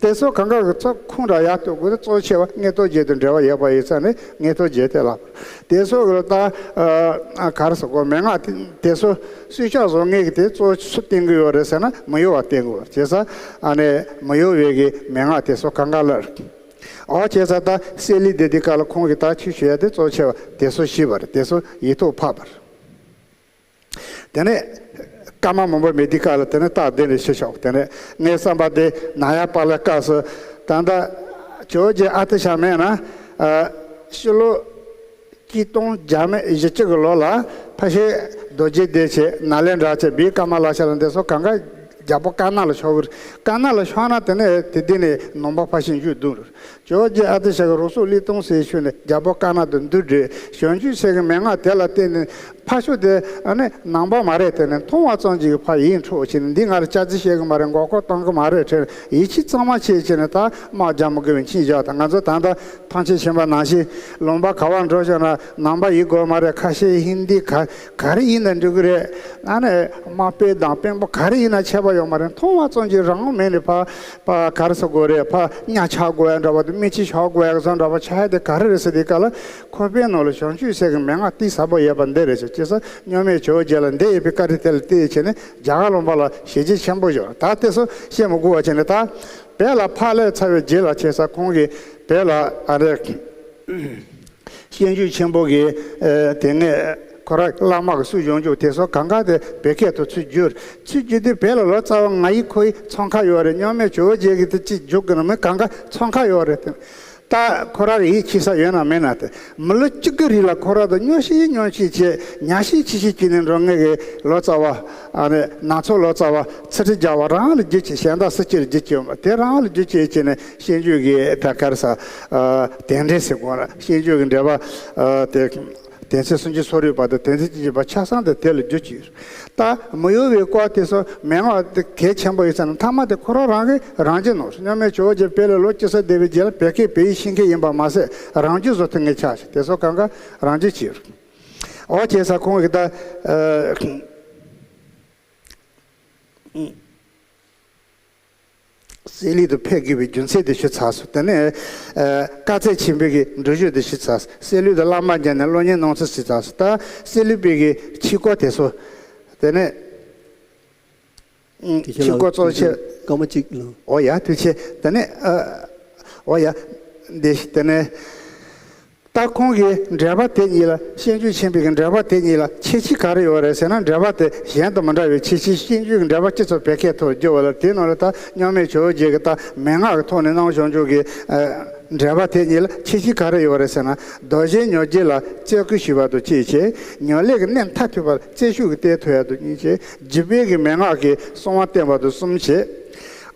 དེ་ཚོ་གང་ག་གི་ཚོ་ཁུངས་དང་ཡ་ཐུག་དགོས། དེ་གཙོ་ཆེ་བ་མངོན་རྟོགས་རྒྱན་དང་འབྲེལ་བ་ཡོད་པ་ཡིན་ཙང་ནས་མངོན་རྟོགས་རྒྱན་དེ་ལ། དེ་ཚོ་གི་ད་ཨ་ག་རེ་ཟེར་དགོས། མན་ངག་དེ་དེ་ཚོ་སྲོག་ཆགས་བཟོ་མཁན་གྱི་དེ་གཙོ་ཆེ་བསྟན་གྱི་ཡོད་རེད་ཟེར་ན་མི་གཡོ་བ་བསྟན་གྱི་ཡོད་རེད། བྱས་ཙང་ཨ་ནི་མི་གཡོ་བའི་གི་མན་ངག་དེ་ཚོ་གང་ག་ལ་རེད། འོ་བྱས་ཙང་ད་སྲོད་ལུས་འདི་འདི་ག་ལ་ཁོང་གིས་ད་ཆོས་ཞུ་ཡ་དེ་གཙོ་ཆེ་བ་དེ་ཚོ་ཞུས་པ་རེད། དེ་ཚོ་ཡིག་ཐོག་ཕབ་པ་རེད། དེ་ནས་སྐར་མ་མང་པོ་མེད་དུས་སྐབས་ལ་དེ་ནས་རྟགས་དེ་འདྲ་ཞུ་ཆོག་དེ་ནས་ངའི་བསམ་པ་དེ་ནང་ཡ་པ་ལ་སྐབས་སུ་ད་ལྟ་ཇོ་བོ་རྗེ་ཨ་ཏི་ཤ་མེད་ན། ཨ་ཕྱི་ལོ་ཆིག་སྟོང་བརྒྱ་མེད་བཞི་བཅུ་གི་ལོ་ལ་ཕ་ཤེ་རྡོ་རྗེ་གདན་བྱས། ནཱ་ལེནྡྲ་བྱས། བི་ཀ་མ་ལ་ཤ་ལ་འདི་ཚོ་གང་ག་རྒྱལ་པོ་ཀ་ན་ལ་ཕྱོགས་ཀྱི་རེད། ཀ་ན་ལ་ཕྱོགས་ན་དེ་ནས་དེ་དེ་ནས་ནང་པ་ཕར་ཕྱིན་རྒྱུ་འདུག་རེད། ཇོ་བོ་རྗེ་ཨ་ཏི་ཤ་གི་རུ་སུ་ལི་ཏུང་སེའི་ཤུལ་ནས་རྒྱལ་པོ་ཀ་ན་དང་འདུ་འབྲེལ། བྱང་ཆུབ་སེམས་ཀྱི་མན་ངག་དེ་ལ་བརྟེན་ནས་ཕར་ཕྱོགས་དེ་ཨ་ནི་ནང་པ་མ་རེད། དེ་ནས་མཐོང་བ་ཙམ་གྱིས་ཕར་ཡིད་འཕྲོག་བྱས་ནས། འདི་ང་ལ་སྐྱག་རྫུན་བཤད་གི་མ་རེད། མགོ་སྐོར་གཏོང་གི་མ་རེད་དྲན། ཡིད་ཆེས་གཙང་མ་བྱས་བྱས་ནས་ད་དམག་རྒྱག་མི་དགོས་པའི་མཆན་བཞག་ད་ང་ཚོ་ད་ལྟ་ཐང་ཆེན་ཕྱིན་པ་ནང་བཞིན་ལུང་པ་ག་བར་འགྲོ་བྱུང་ན་ནང་པ་ཡིན་དགོས་མ་རེད། ཁ་ཤས་ཧིན་དི་ག་ག་རེ་ཡིན་ན་འགྲིག་གི་རེད། ཨ་ནི་དམག་དཔོན་དང་དཔོན་པོ་ག་རེ་ཡིན་ན་ཁྱད་པར་ཡོད་མ་རེད། མཐོང་བ་ཙམ་གྱིས་རང་དབང་མེད་ནས་ཕར་ཕར་ག་རེ་ཟེར་དགོས་རེད། ཕར་གཉའ་ཆག་དགོས་ཡ་འདྲ་བ་དང་། མི་ཆེ་ཆག་དགོས་ཡ་གི་བཟོ་འདྲ་བ་ཆགས་ཡ་དེ་ག་རེ་རེད་ཟེར་དུས་སྐབས་ལ། ཁོ་པའི་ནང་ལ་བྱང་ཆུབ་སེམས་ཀྱི་མན་ངག་གཏིང་ཟབ་པོ་ཡོད་པ་འདི་རེད་ཟེར། བྱས་ཙང་མཉམ་མེད་ཇོ་བོ་རྗེ་ལ་འདི་ཡོད་པའི་བཀའ་དྲིན་དེ་ལ་བརྟེན་བྱས་ནས་རྒྱ་གར་ལུང་པ་ལ་ཞལ་བྱེད་ཆེན་པོ་བཞག་ད་དེ་ཚོ་བཤད་མི་དགོས་པ་བྱས་ནས། ད་བོད་ལ་ཕར་སླེབས་ཚར་བའི་རྗེས་ལ། བྱས་ཙང་ཁོང་གིས་བོད་ལ་ཨ་རེ་སྤྱོད་འཇུག་ཆེན་པོ་གི་ཨ་དེ་སྔའི་ཁོ་རང་བླ་མ་གི་སྲོལ་བྱུང་རྒྱུ་དེ་ཚོ་གང་ག་དེ་བོད་སྐད་དུ་ཚུར་བསྒྱུར། ཚུར་བསྒྱུར་དུས་བོད་ལ་ལོ་ཙཱ་བ་ང་ཡི་ཁོ་ཡི་ཚོང་ཁ་ཡོད་རེད། མཉམ་མེད་ཇོ་བོ་རྗེ་གིས་དེ་གཅིག་བསྒྱུར་གི་ན་མི་གང་ག་ཚོང་ཁ་ཡོད་རེད་དེ། ད་ཁོ་རང་ཡིད་ཆེས་ས་ཡོད་ན་མེད་ན་དེ། མི་ལོ་གཅིག་གི་རིང་ལ་ཁོ་རང་དང་མཉམ་ཤི་མཉམ་ཤི་བྱས། ཉལ་ཤི་འཆི་ཤི་བྱས་ནས་འགྲོ་མཁན་གྱི་ལོ་ཙཱ་བ། ཨ་ནི་ནང་ཚོགས་ལོ་ཙཱ་བ་ཚིག་ཁྲི་བརྒྱ་བ་རང་ལ་བསྒྱུར་བྱས། གཞན་དག་སུ་གཅིག་ལ་བསྒྱུར་བྱས་ཡོད་མ་རེད། དེ་རང་ལ་བསྒྱུར་བྱས་བྱས་ནས་སྤྱོད་འཇུག་གི་ད་ག་རེ་ཟེར། ཨ་དེ་འདྲ་ཟེར་དགོས་ན། སྤྱོད་འཇུག་གི་འགྲེལ་པ་ཨ་དེ། དོན་ཚན་སུམ་ཅུ་སོ་དྲུག་པ་དང་དོན་ཚན་བཅུ་གཅིག་པ་ཆ་ཚང་དེ་དེ་ལ་བསྒྱུར་གྱི་ཡོད། ད་མི་གཡོ་བའི་སྐོར་དེ་ཚོ་མན་ངག་དེ་གལ་ཆེན་པོ་ཡིན་ཙང་ན། མཐའ་མ་དེ་ཁོ་རང་རང་གིས་རང་བསྒྱུར་གནང་སོང་། མཉམ་མེད་ཇོ་བོ་རྗེ་བོད་ལ་ལོ་བཅུ་ཙམ་བསྡད་པའི་རྗེས་ལ་བོད་སྐད་བོད་ཡིག་ཤེས་མཁན་ཡིན་པ་མ་ཟད། རང་བསྒྱུར་བཟོ་ཐུབ་མཁན་ཆགས་ཤིང་། དེ་ཚོ་གང་ག་རང་བསྒྱུར་བྱས་ཡོད། འོ་བྱས་ཙང་ཁོང་གིས་ད་ཨ། སྲོད་ལུས་དུ་ཕེབས་དགོས་པའི་རྒྱུ་མཚན་དེ་ཞུས་ཚར་སོང་། དེ་ནས་ཨ་དཀའ་ཚེགས་ཆེན་པོའི་གི་འགྲུལ་བཞུད་དེ་ཞུས་ཚར་སོང་། སྲོད་ལུས་དུ་བླ་མ་མཇལ་ནས་གློག་བརྙན་གནང་ཚུལ་ཞུས་ཚར་སོང་། ད་སྲོད་ལུས་པའི་གི་ཆོས་སྐོར་དེ་ཚོ། དེ་ནས་ཨ་དེ་ཆོས་སྐོར་གཙོ་ཆེ། སྐར་མ་གཅིག་ལ། འོ་ཡ་ཐུགས་རྗེ་ཆེ། དེ་ནས་ཨ་འོ་ཡ་འདི་དེ་ནས། ད་ཁོང་གིས་འགྲེལ་པ་དེ་གཉིས་ལ། སྤྱོད་འཇུག་ཆེན་པོའི་གི་འགྲེལ་པ་དེ་གཉིས་ལ་ཁྱད་ཆོས་ག་རེ་ཡོད་རེད་ཟེར་ན། འགྲེལ་པ་དེ་གཞན་དང་མི་འདྲ་བའི་ཁྱད་ཆོས། སྤྱོད་འཇུག་གི་འགྲེལ་པ་སྤྱི་ཚོགས་བོད་སྐད་ཐོག་བསྒྱུར་བ་ལ། དེའི་ནང་ལ་ད་མཉམ་མེད་ཇོ་བོ་རྗེ་གིས་ད་མན་ངག་གི་ཐོག་ནས་གནང་བྱུང་ཆོག་གི་ཨ་འགྲེལ་པ་དེ་གཉིས་ལ་ཁྱད་ཆོས་ག་རེ་ཡོད་རེད་ཟེར་ན། རྡོ་རྗེ་ཉོན་སྐྱེ་ལ་རྩོད་བཀུར་ཞུ་བ་དང་བཅས་བྱས། ཉོན་ལས་ཀྱི་གནད་མཐར་ཐུག་པ་ལ་རྩོད་ཤུགས་ཀྱིས་བསྟན་ཐུབ་ཡ་དང་གཉིས་བྱས། འཇིགས་པའི་གི་མན་ངག་གི་གསང་བ་བསྟན་པ་དང་གསུམ་བྱས།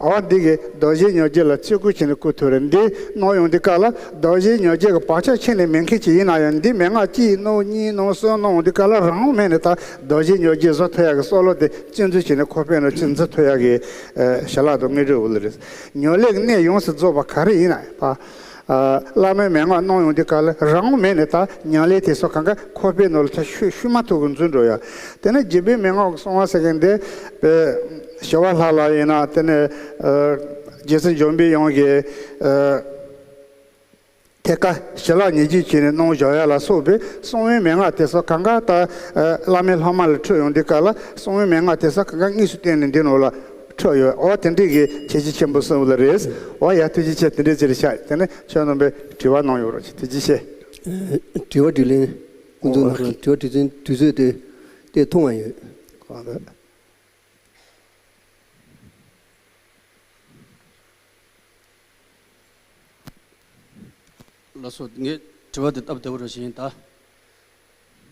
འོ་འདི་གིས་རྡོ་རྗེ་ཉོན་སྐྱེ་ལ་རྩོད་བཀུར་བྱས་ནས་བཀུར་ཐུབ་རེད། འདི་གནང་ཡོང་དུས་སྐབས་ལ། རྡོ་རྗེ་ཉོན་སྐྱེ་གི་བག་ཆགས་ཁྱོན་ནས་མེད་མཁན་ཅིག་ཡིན་ན་ཡང་། འདི་མན་ངག་གཅིག་གནང་། གཉིས་གནང་། གསུམ་གནང་ཡོང་དུས་སྐབས་ལ། རང་དབང་མེད་ནས་ད་རྡོ་རྗེ་ཉོན་སྐྱེ་བཟོ་ཐུབ་ཡག་གི་བསམ་བློ་དེ་གཅིག་འཛིན་བྱས་ནས་ཁོ་པའི་ནང་གཅིག་འཛིན་ཐུབ་ཡག་གི་ཨ་ཞལ་ལག་དང་དངོས་གྲུབ་འོ་ལ་རེད། ཉོན་ལས་ཀྱི་གནད་ཡོངས་སུ་རྫོགས་པ་ག་རེ་ཡིན་ན་ཕ། ཨ་བླ་མའི་མན་ངག་གནང་ཡོང་དུས་སྐབས་ལ། རང་དབང་མེད་ནས་ད་ཉམས་ལེན་དེ་ཚོ་གང་ག་ཁོ་པའི་ནང་ལ་ད་ཤུ་ཤུ་མ་ཐུག་གི་འཛུལ་འགྲོ་ཡ། དེ་ནས་འཇིགས་པའི་མན་ངག་གི་གསང་བ་ཟེར་མཁན་འདི་དཔེ་ཞི་བ་ལྷ་ལ་ཡིན་ན། དེ་ནས་ཨ་རྗེ་བཙུན་འཇམ་པའི་དབྱངས་ཀྱི་ཨ་ཐེག་པ་ཞི་ལྷག་ཉེར་བཞི་བྱས་ནས་གནང་བཞག་ཡ་ལ་སོགས་པའི་གསང་བའི་མན་ངག་དེ་ཚོ་གང་ག་ད་ཨ་བླ་མའི་སློབ་མ་ལ་འཕྲོད་ཡོང་དུས་སྐབས་ལ། གསང་བའི་མན་ངག་དེ་ཚོ་གང་ག་དངོས་སུ་བསྟན་ནས་འདི་ནང་ལ་འཕྲོད་ཡོད། འོ་དེ་འདྲའི་གི་ཁྱད་ཆོས་ཆེན་པོ་གསུངས་ཡོད་ལ་རེད། འོ་ཡ་ཐུགས་རྗེ་ཆེ། དེ་འདྲའི་ཅིག་རེད་ཤག་དེ་ནས་ཁྱོད་རྣམ་པས་དྲི་བ་གནང་ཡོད་རོགས་ཅིག་ཐུགས་རྗེ་ཆེ། ཨ་དྲི་བ་དྲིས་ལན་ཀུན་རྫོབ་ནང་ལ། དྲི་བ་དྲིས་ཚན་དུས་ཚོད་དེ་དེ་ཐུང་བ་ཡོད། གང་ལྟར། ལགས་སོ། ངས་དྲི་བ་དེ་སྟབས་བདེ་པོ་རེ་ཞིག་ཡིན་ད།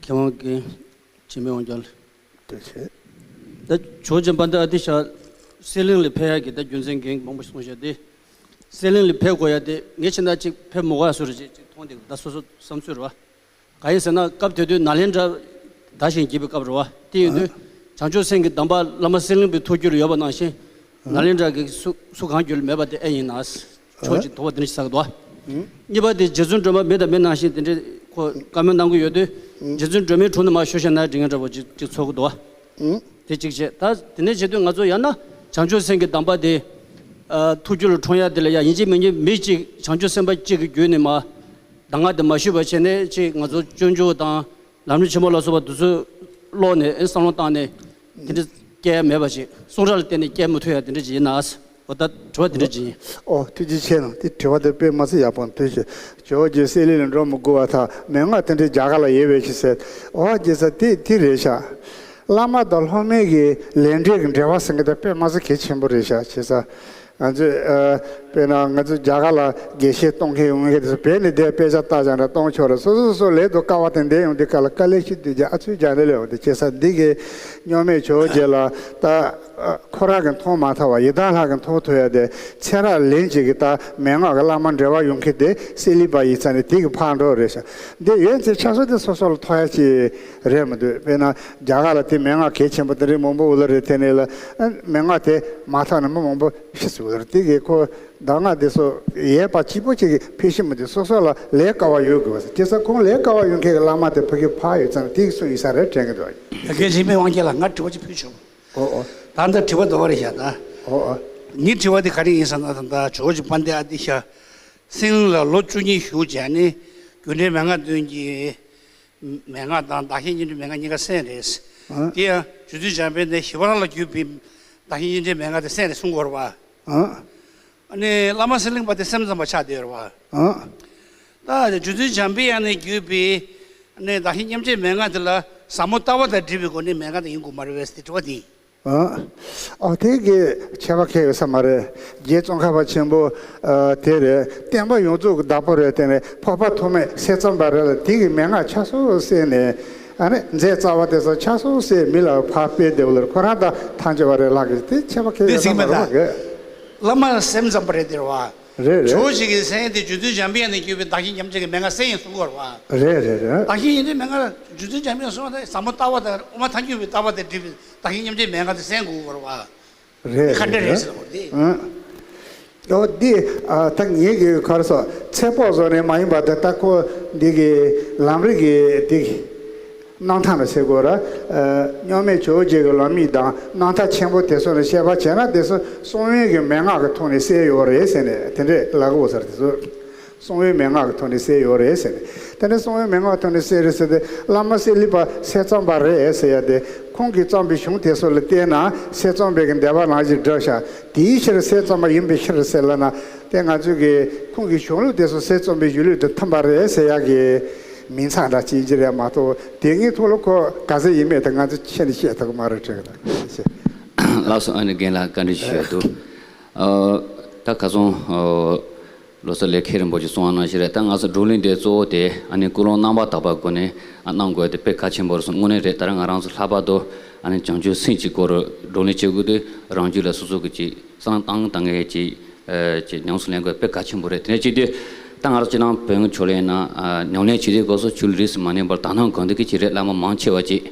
མཁས་དབང་རྒན་འཇིགས་མེད་དབང་རྒྱལ། ཐུགས་རྗེ་ཆེ། ད་ཇོ་བོ་རྗེ་དཔལ་ལྡན་ཨ་ཏི་ཤ་ སེ་གླིང་ལ་ཕེབས་ཡག་གི་ད་རྒྱུ་མཚན་རྐྱེན་མང་པོ་ཞིག་གསུངས་བཞག་སྟེ། སེ་གླིང་ལ་ཕེབས་དགོས་ཡག་དེ་ངས་ཕྱིན་ན་ཅིག་ཕེབས་མི་དགོས་ཡག་བཟོ་འདྲ་ཅིག་ཅིག་མཐོང་སྟེ་ད་སོ་སོ་བསམ་ཚུལ་རེད་བ། གང་ཡིན་ཟེར་ན་སྐབས་དེ་དུས་ནཱ་ལེནྡྲ་དར་ཞིང་རྒྱས་པའི་སྐབས་རེད་བ། དེ་ཡིན་དུས་བྱང་ཆུབ་སེམས་ཀྱི་གདམས་པ་བླ་མ་སེ་གླིང་པའི་ཐུགས་རྒྱུད་ལ་ཡོད་པ་ནང་བཞིན་ནཱ་ལེནྡྲ་གི་སུ་སུ་གང་རྒྱུད་ལ་མེད་པ་དེ་ཨེ་ཡིན་ན། ཕྱོགས་གཅིག་དོགས་པ་དེ་འདྲ་ཞིག་ཟ་གི་འདུག་བ། གཉིས་པ་དེ་རྗེ་བཙུན་སྒྲོལ་མ་མི་དང་མི་ནང་བཞིན་དེ་འདྲའི་ཁོ་བཀའ་མོལ་གནང་གི་ཡོད་དུས། རྗེ་བཙུན་སྒྲོལ་མའི་དྲུང་དུ་མར་ཞུ་བཞག་ན་འགྲིག་ངེས་འདྲ་པོ་ཅིག་ཅིག་ཚོར་གི་འདུག་བ། དེ་གཅིག་བྱས། ད་དེ་ནས་བྱེད་དུས་ང་ཚོ་ཡང་ན་བྱང་ཆུབ་སེམས་ཀྱི་གདམས་པ་དེ་ཨ་ཐུགས་རྒྱུད་ལ་འཁྲུངས་ཡག་དེ་ལ་ཡང་ཡིན་གཅིག་མིན་གཅིག་མི་གཅིག་བྱང་ཆུབ་སེམས་དཔའ་གཅིག་གི་བརྒྱུད་ནས་མར་གདམས་ངག་དེ་མར་ཞུས་པ་བྱས་ནས་ཅིག་ང་ཚོ་སྤྱོད་འཇུག་དང་ལམ་རིམ་ཆེན་མོ་ལ་སོགས་པ་དེ་ཚོ་ཀློག་ནས་ཨེ་བསམ་བློ་བཏང་ནས་དེ་འདྲ་སྐྱེ་ཡག་མེད་པ་ཞིག་གསུང་རབ་ལ་བརྟེན་ནས་སྐྱེ་མི་ཐུབ་ཡག་དེ་འདྲ་ཅིག་ཡིན་ན། འོ་ད་དྲི་བ་དེ་འདྲ་ཅིག་ཡིན། ཨོ་ཐུགས་རྗེ་ཆེ་གནང་། དེ་དྲི་བ་དེ་དཔེ་མ་ཚད་ཡག་པོ་འདུག་ཞེས། ཇོ་བོ་རྗེ་སེ་གླིང་ལ་འགྲོ་མི་དགོས་པ་དང་མན་ངག་དེ་འདྲའི་རྒྱ་གར་ལ་ཡོད་པའི་ཕྱིར་ཟེར། ཨོ་རྒྱལ་ས་དེ་དེ་རེད་ཤག་བླ་མ་དང་སློབ་མའི་གི་ལས་འབྲས་ཀྱི་འབྲེལ་བ་ཟེར་མཁན་དེ་དཔེ་མ་ཚད་གལ་ཆེན་པོ་རེད་ཤག་བྱས་ཙང་ང་ཚོས་ཨ་དཔེར་ན་ང་ཚོ་རྒྱ་གར་ལ་དགེ་བཤེས་གཏོང་མཁན་ཡོང་མཁན་དེ་ཚོ་བོད་ནས་བསྡད་དཔེ་ཆ་ལྟ་བྱས་འདྲ་གཏོང་ཆོག་རེད། སོ་སོ་སོ་སོ་ལས་དུ་དཀའ་བ་དེ་འདས་ཡོང་དུས་སྐབས་ལ་དཀའ་ལས་ཤི་དུས་ཀྱི་ཨ་ཚུལ་རྒྱག་འདི་ལས་འོང་དུས་བྱས་ཙང་འདི་གི་སྨྱོ་མེད་ཇོ་བོ་རྗེ་ལ་ད། ཁོ་རང་གིས་མཐོང་མ་ཐུབ་པ་ཡི་དམ་ལྷ་གིས་མཐོང་ཐུབ་ཡ་དེ་ཚེ་རབས་ལན་གཅིག་གི་ད་མན་ངག་གི་བླ་མ་འབྲེལ་བ་ཡོང་མཁན་དེ་སེ་ལི་པ་ཡིན་ཙང་ནས་དེ་གི་ཕར་འགྲོ་རེད་ཤག་འདི་ཡོད་ཚེ་ཆ་སོ་དེ་སོ་སོ་ལ་ཐོགས་ཡ་ཅིག་རེད་མི་འདུག་དཔེར་ན་རྒྱ་གར་ལ་དེ་མན་ངག་གལ་ཆེན་པོ་དེ་རིགས་མང་པོ་འུ་ལ་རེད། དེ་ནས་ལ་མན་ངག་དེ་མ་ཐོགས་ནས་མི་མང་པོ་ཤི་ཚུལ་འུ་ལ་རེད། དེ་གི་ཁོ་གདམས་ངག་དེ་སོ་ཡས་པ་གཅིག་པོ་གཅིག་གི་ཕེབས་ཤིང་མི་འདུག་སོ་སོ་ལ་ལས་དཀའ་བ་ཡོད་དགོས་པ་ཟེར། དེ་ས་ཁོང་ལས་དཀའ་བ་ཡོད་མཁན་གི་བླ་མ་དེ་ཕ་གི་ཕར་ཡོད་ཙང་དེ་གི་སུ་ཡིན་ས་རེད་དྲན་གི་འདུག་ཡ་གི་རིན་མེད་དབང་རྒྱལ་ལགས་ང་དྲི་བ་ཅིག་ཕུལ་ཆོག་ཨོ་ཨོ། ད་ལྟ་དྲི་བ་འདི་བ་རེད་ཤག་ད། ཨོ་ཨོ། ངའི་དྲི་བ་འདི་ག་རེ་ཡིན་ཟེར་ན་ད་ལྟ་ཇོ་བོ་རྗེ་དཔལ་ལྡན་ཨ་ཏི་ཤ་སེང་ལ་ལོ་བཅུ་གཉིས་བཞུགས་བྱས་ནས་རྒྱུ་འབྲས་མན་ངག་བདུན་གྱི་མན་ངག་དང་བདག་གཞན་གཉིས་འབྲེལ་མན་ངག་གཉིས་ཀ་གསན་རེད། ཨ་དེ་ཡང་རྗེ་བཙུན་འཇམ་དཔལ་ནས་ཞི་བ་ལྷ་ལ་བརྒྱུད་པའི་བདག་གཞན་གཉིས་འབྲེལ་མན་ངག་དེ་གསན་རེད་གསུང་གི་ཡོད་རེད་པ། ཨ་ཨ་ནི་བླ་མ་གསེར་གླིང་པ་དེ་སེམས་ཙམ་པ་ཆགས་བསྡད་ཡོད་རེད་པ། ཨ་ད་རྗེ་བཙུན་འཇམ་དཔལ་དབྱངས་ནས་བརྒྱུད་པའི་ཨ་ནི་བདག་གཞན་མཉམ་བརྗེའི་མན་ངག་དེ་ལ་ཟབ་མོ་ལྟ་བ་དང་འབྲེལ་བའི་སྒོ་ནས་མན་ངག་དེ་ཡིན་དགོས་མ་རེད་པས་ཟེར་དྲི་བ་དེ་ཡིན། ཨ་ཨ་དེ་གི་ཁྱད་པར་ཁྱད་ཡོད་ས་མ་རེད། རྗེ་ཙོང་ཁ་པ་ཆེན་པོ་ཨ་དེ་རེད། བསྟན་པ་ཡོངས་རྫོགས་ཀྱི་བདག་པོ་རེད། དེ་ནས་འཕགས་པ་ཐོགས་མེད་སེམས་ཙམ་པ་རེད་ལ་དེ་གི་མན་ངག་ཆ་སོ་གསན་ནས་ཨ་ནི་མཛད་རྩ་བ་དེ་ཚོ་ཆ་སོ་གསན་མི་ལ་ཕར་སྤེལ་བསྡད་པ་ལ་ཁོ་རང་དང་ཐག་ཆོད་པ་རེད་ལགས་ཀྱི་དེ་ཁྱད་པར་ཁྱད་ཡོད་ས་མ་རེད་པ་གི། བླ་མ་སེམས་ཙམ་པ་རེད་དེ་རེད་པ། རེད་རེད། ཇོ་བོ་རྗེ་གིས་གསན་དེ་རྗེ་བཙུན་འཇམ་དཔལ་དབྱངས་ནས་བརྒྱུད་པའི་བདག་གཞན་མཉམ་བརྗེ་གི་མན་ངག་གསན་ཡིན་གསུང་གི་ཡོད་རེད་པ། རེད་རེད་རེད། བདག་གཞན་ཡིན་དེ་མན་ངག་རྗེ་བཙུན་འཇམ་དབྱངས་གསུངས་པ་དང་ཟབ་མོ་ལྟ་བ་དང་དབུ་མ་ཐལ་འགྱུར་བའི་ལྟ་བ་དང་འབྲེལ་བའི་བདག་གཞན་མཉམ་བརྗེའི་མན་ངག་དེ་གསན་དགོས་ཀྱི་ཡོད་རེད་པ། རེད་ཁ་འདྲ་རེད་རེད། ཟེར་བ་རེད། ཨང་། ཨོ་འདི་ཨ་ད་ངེད་ཀྱི་ག་རེ་ཟེར་ཚད་དཔག་བཟོ་ནས་མ་ཡིན་པ་དེ་ད་ཁོ་འདི་གི་ལམ་རིམ་གྱི་འདི་གི་རྣམ་ཐར་ལ་ཟེར་དགོས་ར། ཨ་སྨྱོ་མེད་ཇོ་བོ་རྗེ་གི་ལམ་ཡིག་དང་རྣམ་ཐར་ཆེན་པོ་དེ་ཚོ་ནས་བཤད་པ་བྱས་ན་དེ་ཚོ་གསང་བའི་གི་མན་ངག་གི་ཐོག་ནས་གསལ་ཡོད་རེད་ཟེར་ནས་དེ་འདྲས་ལབ་གི་ཡོད་ས་རེད། དེ་ཚོ་གསང་བའི་མན་ངག་གི་ཐོག་ནས་གསལ་ཡོད་རེད་ཟེར་ནས་དེ་འདྲས་གསང་བའི་མན་ངག་གི་ཐོག་ནས་གསལ་རེད་ཟེར་ཏེ་བླ་མ་གསེར་གླིང་པ་སེམས་ཙམ་པ་རེད་ཟེར་ཡ་དེ་ཁོང་གིས་བརྩམས་པའི་གཞུང་དེ་ཚོ་ལ་བལྟས་ན་སེམས་ཙམ་པའི་གི་འདོད་པ་ནང་བཞིན་འགྲུབ་ཤག་དེའི་ཕྱིར་སེམས་ཙམ་པ་ཡིན་པའི་ཕྱིར་ཟེར་ལབ་ན། དེ་ང་ཚོས་ཀྱི་ཁོང་གི་གཞུང་ལུགས་དེ་ཚོ་སེམས་ཙམ་པའི་གཞུང་ལུགས་དང་མཐུན་པ་རེད་ཟེར་ཡག་གི་མིང་ཚང་འདྲ་ཅིག་ཅིག་རེད་མ་གཏོགས་དེ་སྔའི་ཐོག་ལ་ཁོ་ག་ཚོད་ཡིན་མེད་དེ་ང་ཚོ་ཁྱེད་ནས་བཤད་ཐུབ་ཀྱི་མ་རེད་དྲན་གི་འདུག་ལགས་སོ། ཨ་ནི་རྒན་ལགས་བཀའ་འདྲི་ཞུ་ཡ་འདུག་ཨ་ད་ཁ་སང་ཨ་ལོ་གསར་ལས་མཁན་རིན་པོ་ཆེ་གསུངས་པ་ནང་བཞིན་རེད། ད་ང་ཚོ་བགྲོ་གླེང་འདི་གཙོ་བོ་དེ་ཨ་ནི་ཀུན་སློང་རྣམ་པར་དག་པའི་སྒོ་ནས་ཨ་གནང་དགོས་དེ་དཔེ་གལ་ཆེན་པོ་རེད་གསུངས། དངོས་གནས་རེད། ད་རང་ང་རང་ཚོ་ལྷག་པར་དུ་ཨ་ནི་བྱང་ཆུབ་སེམས་ཀྱི་སྐོར་བགྲོ་གླེང་བྱེད་དགོས་དུས་རང་རྒྱུད་ལ་སོ་སོ་གི་ཅིག་བསམ་བློ་བཏང་བཏང་མཁན་ཅིག་ཨ་ཅིག་ཉམས་སུ་ལེན་དགོས་དཔེ་གལ་ཆེན་པོ་རེད། དེ་ནས་གཅིག་དེ་ད་ང་རང་ཚོ་སྤྱིར་བཏང་བོན་གྱི་ཕྱོགས་ལ་ཡིན་ན་ཨ་ཉམས་ལེན་བྱེད་དུས་སྐབས་སུ་ཆོས་ལུགས་རིས་སུ་མ་ཉམས་པར་དག་སྣང་གང་ཐུབ་ཀྱིས་བྱེད་རེད། བླ་མ་མང་ཆེ་བ་ཅིག་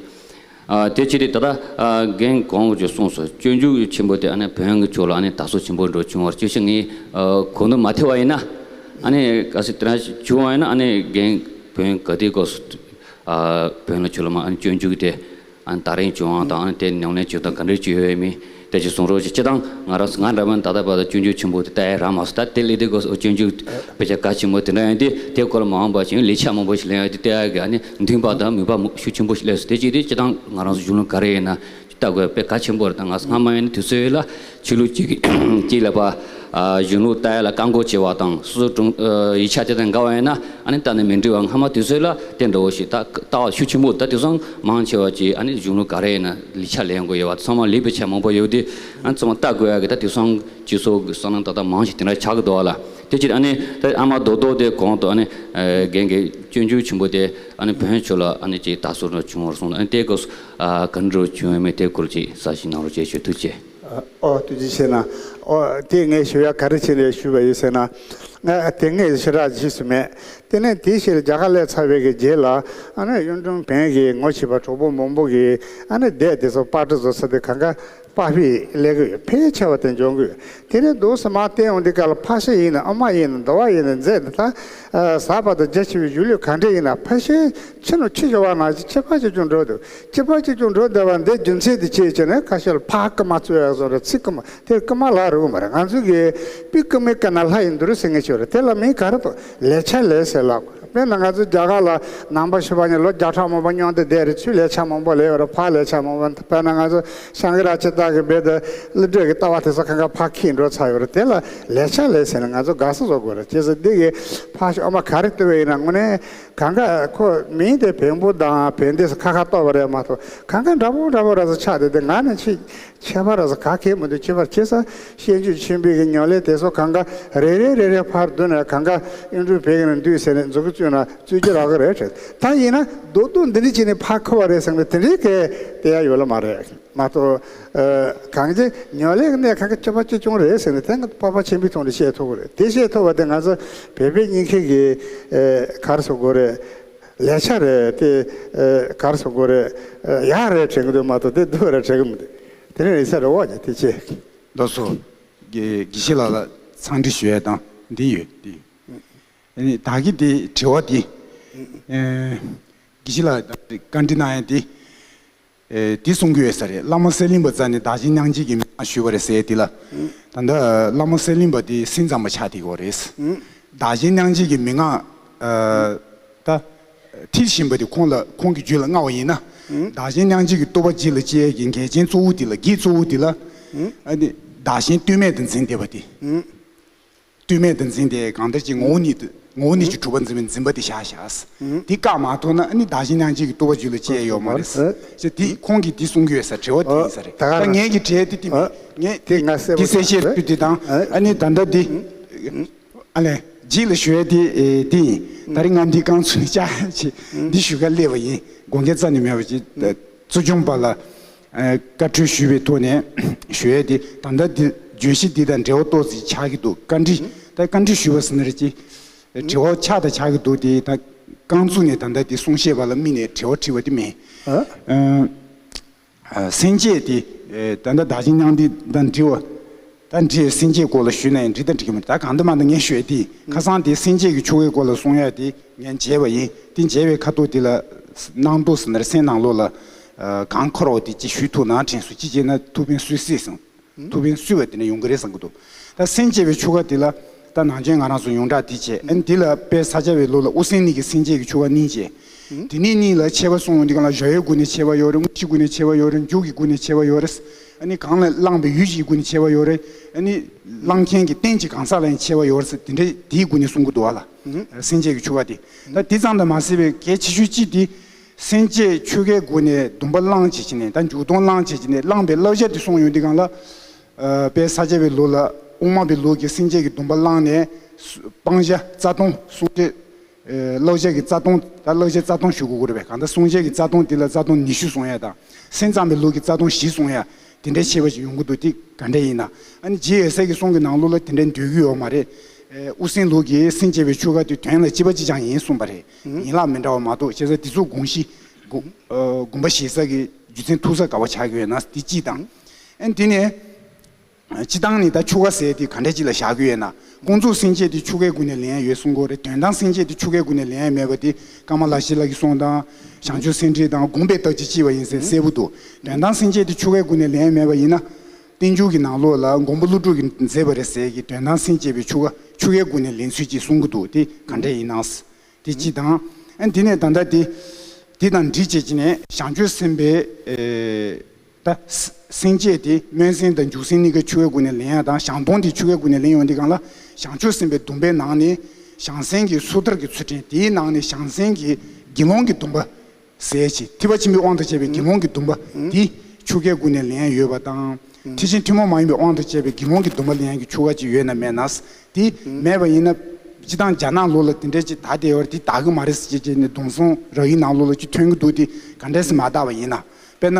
ཨ་དེ་བྱས་ཏེ་ད་ལྟ་ཨ་རྒན་གོང་གིས་གསུངས་སོང་། སྤྱོད་འཇུག་ཆེན་པོ་དེ་ཨ་ནི་བོན་གྱི་ཕྱོགས་ལ་ཨ་ནི་དར་སྲོལ་ཆེན་པོ་འགྲོ་བྱུང་བར་བཅུ་ཞེ་ལྔའི་ཨ་གོ་ནོར་མ་ཐེབས་པ་ཡིན་ན་ཨ་ནི་གལ་སྲིད་དེ་འདྲ་བྱུང་བ་ཡིན་ན་ཨ་ནི་རྒན་བོན་ག་དུས་སྐབས་སུ་ཨ་བོན་ལ་ཕྱོགས་ལ་མ་ཨ་ནི་སྤྱོད་འཇུག་དེ་ཨ་ནི་དར་རིམ་བྱུང་བ་དང་ཨ་ནི་དེ་ཉམས་ལེན་བྱེད་སྟངས་ག་འདྲ་ཅིག་ཡོད་མེད་དེ་ཅིག་གསུང་རོགས་ཞེས། སྤྱིར་བཏང་ང་རང་ང་འདྲ་མིན་ད་ལྟ་བར་དུ་སྤྱོད་འཇུག་ཆེན་པོ་དེ་ལྟ་ཡ་རག་མ་སོང་། ད་དེ་སླེབས་དུས་སྐབས་སུ་སྤྱོད་འཇུག་དཔེ་ཆ་གལ་ཆེན་པོ་དེ་འདྲ་ཡིན་དུས་དེ་སྐོར་ལ་མ་འོངས་པ་ཞིག་ལས་འཆར་མང་པོ་ཞིག་ལེན་ཡ་དེ་ལྟ་ཡ་གི་ཨ་ནི་འདུན་པ་དང་མོས་པ་ཤུགས་ཆེན་པོ་ཞིག་སླེབས་སོང་། དེ་ཅིག་དེ་སྤྱིར་བཏང་ང་རང་ཚོ་གཞུང་ལུགས་ག་རེ་ཡིན་ན། ལྟ་དགོས་དཔེ་གལ་ཆེན་པོ་རེད། ད་ང་ཚོ་སྔ་མ་ཡིན་ན་དུས་ཚོད་ལ་ཆོས་ལུགས་གཅིག་གཅིག་ལ་ཕར་གཞུང་ལུགས་ལྟ་ཡ་ལ་བཀག་འགོག་བྱེད་པ་དང་སོ་སོ་དྲུང་ཡིག་ཆ་དེ་དང་འགལ་བ་ཡིན་ན་ཨ་ནི་ལྟ་ནས་མི་འགྲིག་པ། སྔ་མ་དུས་ཚོད་ལ་དེ་འདྲ་བོ་ཞིག་ལྟ་ལྟ་བ་ཤུགས་ཆེན་པོ། ད་དེང་སང་མང་ཆེ་བ་ཅིག་ཨ་ནི་གཞུང་ལུགས་ག་རེ་ཡིན་ན་ལས་འཆར་ལེན་དགོས་ཡོད་པ། ཚང་མ་ལས་པའི་ཆ་མང་པོ་ཡོད་དུས་ཨ་ནི་ཚང་མ་ལྟ་དགོས་ཡ་གི་ད་དེང་སང་སྤྱི་ཚོགས་ཀྱི་བསམ་བློ་ཏག་ཏག་མང་ཞིག་དེ་འདྲ་ཆགས་ཀྱི་འདུག་བ་ལ། དེ་ཕྱིར་ཨ་ནི་ད་ཨ་མ་རྡོག་རྡོག་དེ་གོང་དུ་ཨ་ནི་རྒན་གྱིས་སྤྱོད་འཇུག་ཆེན་པོ་དེ་ཨ་ནི་བོན་ཆོས་ལ་ཨ་ནི་ཅིག་དར་སྲོལ་འདྲ་བྱུང་བར་གསུངས། ཨ་ནི་དེ་སྐབས་སུ་ག་འདྲ་བྱུང་ཡོད་མེད་དེ་སྐོར་ཅིག་གསལ་བཤད་གནང་རོགས་བྱེད་ཞུ། ཐུགས་རྗེ་ཆེ། ཨོ་ཐུགས་རྗེ་ཆེ་གནང་། ཨོ་དེ་ངས་ཞུ་ཡ་ག་རེ་བྱས་ནས་ཞུས་པ་ཡིན་ཟེར་ན། ང་དེ་སྔས་ཞེ་དྲག་ཞུས་སུ་མེད། དེ་ནས་དེའི་ཕྱིར་རྒྱ་གར་སླེབས་ཚར་བའི་གི་རྗེས་ལ་ཨ་ནི་གཡུང་དྲུང་བོན་གྱི་ངོ་ཤེས་པ་གྲོགས་པོ་མང་པོ་གིས་ཨ་ནི་སྡེ་དེ་ཚོ་པར་སྐྲུན་བཟོ་ས་དེ་གང་ག་པར་ཕུད་སླེབས་ཀྱི་ཡོད། ཕལ་ཆེ་བ་དེ་འབྱོར་གྱི་ཡོད། དེ་ནས་འདུག་སེ་མར་བལྟས་ཡོང་དུས་སྐབས་ལ་ཕར་ཕྱིན་ཡིན་ན་ཨ་མ་ཡིན་ན་འདི་བ་ཡིན་ན་མཛད་འདི་ད་ཟག་པ་དང་རྒྱ་ཆེ་བའི་གཞུང་ལུགས་ག་འདྲ་ཡིན་ན་ཕལ་ཆེར་ཕྱི་ནང་ཕྱི་བཞི་བ་ནང་བཞིན་ཁྱད་པར་ཅིག་ཀྱང་འགྲོ་འདུག་ཁྱད་པར་ཅིག་ཀྱང་འགྲོ་བསྡད་པ་འདི་རྒྱུ་མཚན་དེ་ཅིའི་ཕྱིར་ནས་ཁ་ཤས་ལ་ཕར་རྐུ་མ་རྩོད་ཡག་བཟོ་འདྲ་ཚིག་རྐུ་མ་དེ་རྐུ་མ་ལབ་རུང་མ་རེད། ང་ཚོ་གིས་པི་རྐུ་མའི་རྐུ་ན་ལྷ་ཡི་འདུལ་ཟེར་མཁན་ཅིག་ཡོད་རེད། དེ་ལ་མིང་ག་རེ་འདུག་ལས་བྱ་ལས་ཟེར་ལབ། དཔེར་ན་ང་ཚོ་རྒྱ་གར་ལ་ནང་པ་ཞེ་པོ་ཅིག་ལོ་བརྒྱ་ཕྲག་མང་པོ་མྱོང་སྟེ་བསྡད་རེད། ཚུར་ལས་བྱ་མང་པོ་ལས་ཡོད་རེད། ཕར་ལས་བྱ་མང་པོ། དཔེར་ན་ང་ཚོ་ཤང་ཀི་ར་ཅི་ཏ་གི་བེ་དེ་ཀླུ་སྒྲུབ་ཀྱི་ལྟ་བ་དེ་ཚོ་གང་ག་ཕར་འཁྱེར་འགྲོ་ཚར་ཡོད་རེད། དེ་ལ་ལས་བྱ་ལས་ཟེར་ནས་ང་ཚོ་དགའ་བསུ་བཟོ་དགོས་རེད། བྱས་ཙང་འདི་གི་ཕར་ཨ་མ་ག་རེ་བསྟོད་པ་ཡིན་ན་དངོས་གནས་གང་ག་ཁོ་མིང་དེ་བོན་པོ་དང་བོན་སྡེ་ཁ་ཁ་གཏོགས་པ་རེད་མ་གཏོགས་གང་ག་འདྲ་པོ་འདྲ་པོ་ར་ས་ཆགས་བསྡད་དེ་ང་ནི་ཆེས་ཁྱད་པར་ར་ས་ག་གེ་མི་འདུག་ཁྱད་པར་ཁྱེད་ས་ཤེས་འཇུག་ཆེན་པོའི་གི་ཉམས་ལེན་དེ་ཚོ་གང་ག་རེ་རེ་རེ་རེ་ཕར་བསྡུ་ནས་གང་ག་གཡུང་དྲུང་བོན་གྱི་ནང་འདུས་ཟེར་ནས་མཛུབ་གུ་བཙུགས་ན་བཙུགས་རྒྱུ་རག་གི་རེད་དྲན། ད་ཡིན་ན་རྡོག་རྡོག་འདི་འདྲ་བྱས་ནས་ཕར་འཁུར་བ་རེད་ཟེར་ནས་དེ་འདྲའི་གི་དེ་ཡ་ཡོད་ལ་མ་རེད། མ་གཏོགས་ཨ་གང་ཅི་ཉམས་ལེན་གྱི་གནས་གང་ག་ཁྱད་པར་ཅིག་ཀྱང་རེད་ཟེར་ནས་དེ་ང་ཚོ་སྤོབས་པ་ཆེན་པོའི་ཐོག་ནས་བཤད་ཐུབ་ཀྱི་རེད། དེ་བཤད་ཐུབ་པ་དེ་ང་ཚོ་བོད་པའི་སྙིང་ཁའི་གི་ཨ་ག་རེ་ཟེར་དགོས་རེད། ལས་བྱ་རེད་དེ། ཨ་ག་རེ་ཟེར་དགོས་རེད། ཨ་ཡག་རེད་དྲན་གྱི་འདུག་མ་གཏོགས་དེ་སྡུག་རེད་དྲན་གྱི་མི་འདུག་དེ་ནས་ཡིན་ས་རེད་འོ་ཉེ་དེ་ཅི། ལགས་སོ། དགེ་དགེ་བཤེས་ལགས་ལ་འཚམས་འདྲི་ཞུ་ཡས་དང་འདི་ཡོད་འདི་ཡོད། ཨ་ནི་ད་གི་དེ་དྲི་བ་འདི། ཨ་དགེ་བཤེས་ལགས་བཀའ་འདྲི་གནང་ཡས་འདི། ཨེ་འདི་གསུང་གི་ཡོད་ས་རེད། བླ་མ་གསེར་གླིང་པ་རྩ་ནས་བདག་ཆེན་སྙིང་རྗེ་གི་མན་ངག་ཞུས་པ་རེད་ཟེར་ཡས་འདི་ལ། ད་ལྟ་བླ་མ་གསེར་གླིང་པ་འདི་སེམས་ཙམ་པ་ཆགས་བསྡད་ཡོད་རེད། བདག་ཆེན་སྙིང་རྗེ་གི་མན་ངག་ཨ་ད་མཐིལ་ཕྱིན་པ་དེ་ཁོང་ལ་ཁོང་གི་རྒྱུད་ལ་མངའ་བ་ཡིན་ན། བདག་ཆེན་སྙིང་རྗེ་གི་རྟོགས་པ་རྒྱུད་ལ་སྐྱེ་ཡས་ཀྱི་འགལ་རྐྱེན་གཙོ་བོ་དེ་ལ་གེགས་གཙོ་བོ་དེ་ལ། ཨ་ནི་བདག་གཞན་ལྟོས་མེད་དུ་འཛིན་བསྡད་པ་དེ། ལྟོས་མེད་དུ་འཛིན་ཏེ་གང་ལྟར་གྱི་ངོ་བོ་ཉིད་དུ་ངོ་བོ་ཉིད་ཀྱི་གྲུབ་པ་འཛིན་པའི་འཛིན་པ་དེ་བཞག་བཞག་དེ་བཀག་མ་ཐུབ་ན་ཨ་ནི་བདག་གཞན་སྙིང་རྗེ་གི་རྟོགས་པ་རྒྱུད་ལ་སྐྱེ་ཡོད་མ་རེད། ཅེས་དེ་ཁོང་གིས་དེ་གསུང་གི་ཡོད་ས་དྲི་བ་དེ་ཡིན་ས་རེད། ད་ད་ང་ངས་ཀྱི་དྲི་དེ་དེ་མིན་ངས་དེ་ང་གསལ་པོ་དེ་གསལ་བཤད་ཞུ་དེ་དང་ཨ་ནི་ད་ལྟ་དེ་ཨ་ལས་རྗེས་ལ་ཞུ་ཡ་དེ་དེ་ཡིན། ད་རེས་ང་འདི་རྐང་ཚུགས་ནས་བཅར་ཅིག་འདི་ཞུ་ག་སླེབས་པ་ཡིན། དགོངས་འགལ་རྩ་ནས་མེད་པ་ཅིག་གཙོ་སྐྱོང་པ་ལ། བཀའ་འཁྲོལ་ཞུས་པའི་ཐོག་ནས་ཞུ་ཡས་དེ་ད་ལྟ་འདི་བརྗོད་གཞི་འདི་དང་འབྲེལ་བ་ཏོག་ཙམ་ཆགས་ཀྱི་འདུག་བཀའ་འདྲི་ད་བཀའ་འདྲི་ཞུས་པ་ཟེར་ན་རེད་ཅེ། དྲི་བ་ཆགས་དང་ཆགས་ཀྱི་འདུག་དེ་ད་རྐང་བཙུགས་ནས་ད་ལྟ་དེ་གསུང་བཤད་པ་ལ་དམིགས་ནས་དྲི་བ་དྲིས་པ་དེ་མིན། ཨ་སེམས་བསྐྱེད་དེ་ད་ལྟ་བདག་གཞན་མྱང་འདས་དང་འབྲེལ་བ་ད་འདྲེས་སེམས་བསྐྱེད་སྐོར་ལ་ཞུས་ན་ཡང་འགྲིག་དང་འགྲིག་གི་མ་རེད། ད་གང་ལྟར་མ་ལྟར་ངས་ཞུ་ཡས་དེ་ཁ་སང་དེ་སེམས་བསྐྱེད་ཀྱི་ཆོ་གའི་སྐོར་ལ་གསུང་ཡས་དེ། ངས་མཇལ་བ་ཡིན། དེ་མཇལ་བའི་ཁ་ཐུག་དེ་ལ་སྣང་སྟོང་ཟེར་ན་རེད། སེམས་ནང་ལོགས་ལ་གང་འཁོར་བ་དེ་ཅིག་ཞུས་ཐུབ་ན་དྲན་སོང་། ཅི་བྱས་ན་ཐུགས་ཕན་གསོས་སྲིད་བསམ། ཐུགས་ཕན་གསོས་པ་དེ་འདྲ་ཡོང་གི་རེད་བསམ་གྱི་འདུག་ད་སེམས་བསྐྱེད་པའི་ཆོ་ག་དེ་ལ་ད་ནང་ཆེན་ང་རང་ཚོ་ཡོངས་གྲགས་དེ་བྱས། ཨ་ནི་དེ་ལ་དཔལ་ས་སྐྱ་པའི་ལུགས་ལ་དབུ་སེམས་གཉིས་ཀྱི་སེམས་བསྐྱེད་ཀྱི་ཆོ་ག་གཉིས་བྱས། དེ་ནས་གཉིས་ལ་ཕྱེ་བ་གསུང་ཡོང་དུས་གང་ལ་གཞལ་ཡས་སྒོ་ནས་ཕྱེ་བ་ཡོད་རེད། དངོས་གཞིའི་སྒོ་ནས་ཕྱེ་བ་ཡོད་རེད། མཇུག་གི་སྒོ་ནས་ཕྱེ་བ་ཡོད་རེད། ཨ་ནི་གང་ལ་བླངས་པའི་ཡུལ་གྱི་སྒོ་ནས་ཕྱེ་བ་ཡོད་རེད། ཨ་ནི་བླངས་མཁན་གྱི་རྟེན་གྱི་གང་ཟག་ལ་ཡང་ཕྱེ་བ་ཡོད་རེད་ཟེར་དེ་འདྲའི་དེའི་སྒོ་ནས་གསུང་གི་འདུག་བ་ལ། སེམས་བསྐྱེད་ཀྱི་ཆོ་ག་དེ། ད་དེ་ཙམ་དུ་མ་ཟད་པའི་གལ་ཆེ་ཤོས་གཅིག་དེ། སེམས་བསྐྱེད་ཆོ་གའི་སྒོ་ནས་སྡོམ་པ་བླངས་བྱས་བྱས་ནས་ད་མཇུག་སྡོམ་བླངས་བྱས་བྱས་ནས་བླངས་པའི་བསླབ་བྱ་དེ་གསུངས་ཡོང་དུས་གང་ལ། ཨ་དཔལ་ས་སྐྱ་པའི་ལུགས་ལ་དབུ་མ་པའི་ལུགས་ཀྱི་སེམས་བསྐྱེད་ཀྱི་སྡོམ་པ་བླངས་ནས་སུ་སྤང་བྱ་རྩ་ལྟུང་གསུང་བྱ། ཨེ་བསླབ་བྱ་གི་རྩ་ལྟུང་ད་བསླབ་བྱ་རྩ་ལྟུང་ཞུ་དགོས་ཀྱི་རེད་པས། གང་ལྟར་གསུང་བྱ་གི་རྩ་ལྟུང་དེ་ལ་རྩ་ལྟུང་ཉི་ཤུ་གསུང་ཡ་དང་། སེམས་ཙམ་པའི་ལུགས་ཀྱི་རྩ་ལྟུང་བཞི་གསུང་ཡ་དེ་འདྲའི་ཤེས་པ་ཞིག་ཡོང་གི་འདུག་དེ་ག་འདྲ་ཡིན་ན། ཨ་ནི་རྗེ་ཡབ་སྲས་ཀྱི་གསུང་གི་ནང་ལོགས་ལ་དེ་འདྲའི་འདོད་ཀྱི་ཡོད་མ་རེད། ཨེ་དབུ་སེམས་ལུགས་ཀྱི་སེམས་བསྐྱེད་པའི་ཆོ་ག་དེ་དོན་ལ་གཅིག་པ་གཅིག་རྐྱང་ཡིན་གསུངས་པ་རེད། ཡན་ལག་མི་འདྲ་བ་མ་གཏོགས། བྱས་ཙང་དེ་ཚོ་དགོངས་གཞི་དགོངས་ཨ་དགོངས་པ་བཞེས་ས་གི་རྒྱུ་མཚན་ཐུག་ས་ག་བ་ཆགས་ཀྱི་ཡོད་ན་དེ་གཅིག་དང་། ཨ་ནི་དེ་ནས། སྤྱིར་བཏང་ནི་ད་ཆོ་ག་ཟེར་དེ་ག་འདྲ་ཅིག་ལ་བཞག་གི་ཡོད་ན། ཀུན་རྫོབ་སེམས་བསྐྱེད་དེ་ཆོ་གའི་སྒོ་ནས་ལེན་ཡ་ཡོད་གསུང་གི་ཡོད་རེད། དོན་དམ་སེམས་བསྐྱེད་དེ་ཆོ་གའི་སྒོ་ནས་ལེན་ཡ་མེད་པ་དེ་ཀརྨ་ལྷ་བཞི་ལགས་ཀྱི་གསུང་དང་། བྱང་ཆུབ་སེམས་འགྲེལ་དང་དགོངས་པའི་བརྟག་དཔྱད་ཅེས་པ་ཡིན་ཟེར་གསལ་པོ་འདུག་དོན་དམ་སེམས་བསྐྱེད་དེ་ཆོ་གའི་སྒོ་ནས་ལེན་ཡ་མེད་པ་ཡིན་ན། བསྟན་འགྱུར་གྱི་ནང་ལོགས་ལ་མགོན་པོ་ཀླུ་སྒྲུབ་ཀྱིས་མཛད་པ་རེད་ཟེར་གྱི་དོན་དམ་སེམས་བསྐྱེད་པའི་ཆོ་ག་ཆོ་གའི་སྒོ་ནས་ལེན་ཚུལ་ཅིག་གསུང་གི་འདུག་དེ་ག་འདྲ་ཡིན་ནམ། དེ་གཅིག་དང་། ཨ་དེ་ནས་ད་ལྟ་དེ། དེ་དང་འདྲིས་བྱས་ཀྱི་ནས་བྱང་ཆུབ་སེམས་དཔའི་ཨེ། ད་སེམས་བསྐྱེད་དེ་སྨོན་སེམས་དང་འཇུག་སེམས་གཉིས་ཀ་ཆོ་གའི་སྒོ་ནས་ལེན་ཡ་དང་། བྱང་སྡོམ་དེ་ཆོ་གའི་སྒོ་ནས་ལེན་ཡོང་དུས་གང་ལ། བྱང་ཆུབ་སེམས་དཔའི་སྡོམ་པའི་ནང་ནས་བྱང་སེམས་ཀྱི་སོ་ཐར་གྱི་ཚུལ་ཁྲིམས། དེའི་ནང་ནས་བྱང་སེམས་ཀྱི་དགེ་སློང་གི་སྡོམ་པ་ཟེར་ཅིག་ཐེག་པ་ཆེན་པོའི་དབང་དུ་བྱས་པའི་དགེ་སློང་གི་སྡོམ་པ་དེ་ཆོ་གའི་སྒོ་ནས་ལེན་ཡ་ཡོད་པ་དང་། ཐེག་ཆེན་ཐུན་མོང་མ་ཡིན་པའི་དབང་དུ་བྱས་པའི་དགེ་སློང་གི་སྡོམ་པ་ལེན་ཡ་གི་ཆོ་ག་ཅིག་ཡོད་ན་མེད་ན། དེ་མེད་པ་ཡིན་ན། སྤྱིར་བཏང་རྒྱ་ནག་ལོགས་ལ་དེ་འདྲའི་ཅིག་དར་བསྡད་ཡོད་རེད། དེ་དར་གི་མ་རེད་ཟེར་བྱས་བྱས་ནས་སྡོམ་བཟུང་རག་གི་ནང་ལོགས་ལ་ཅིག་ཐོན་གི་འདུག་དེ་ག་འདྲས་སེ་མ་དར་བ་ཡིན་ན། དཔེར་ན།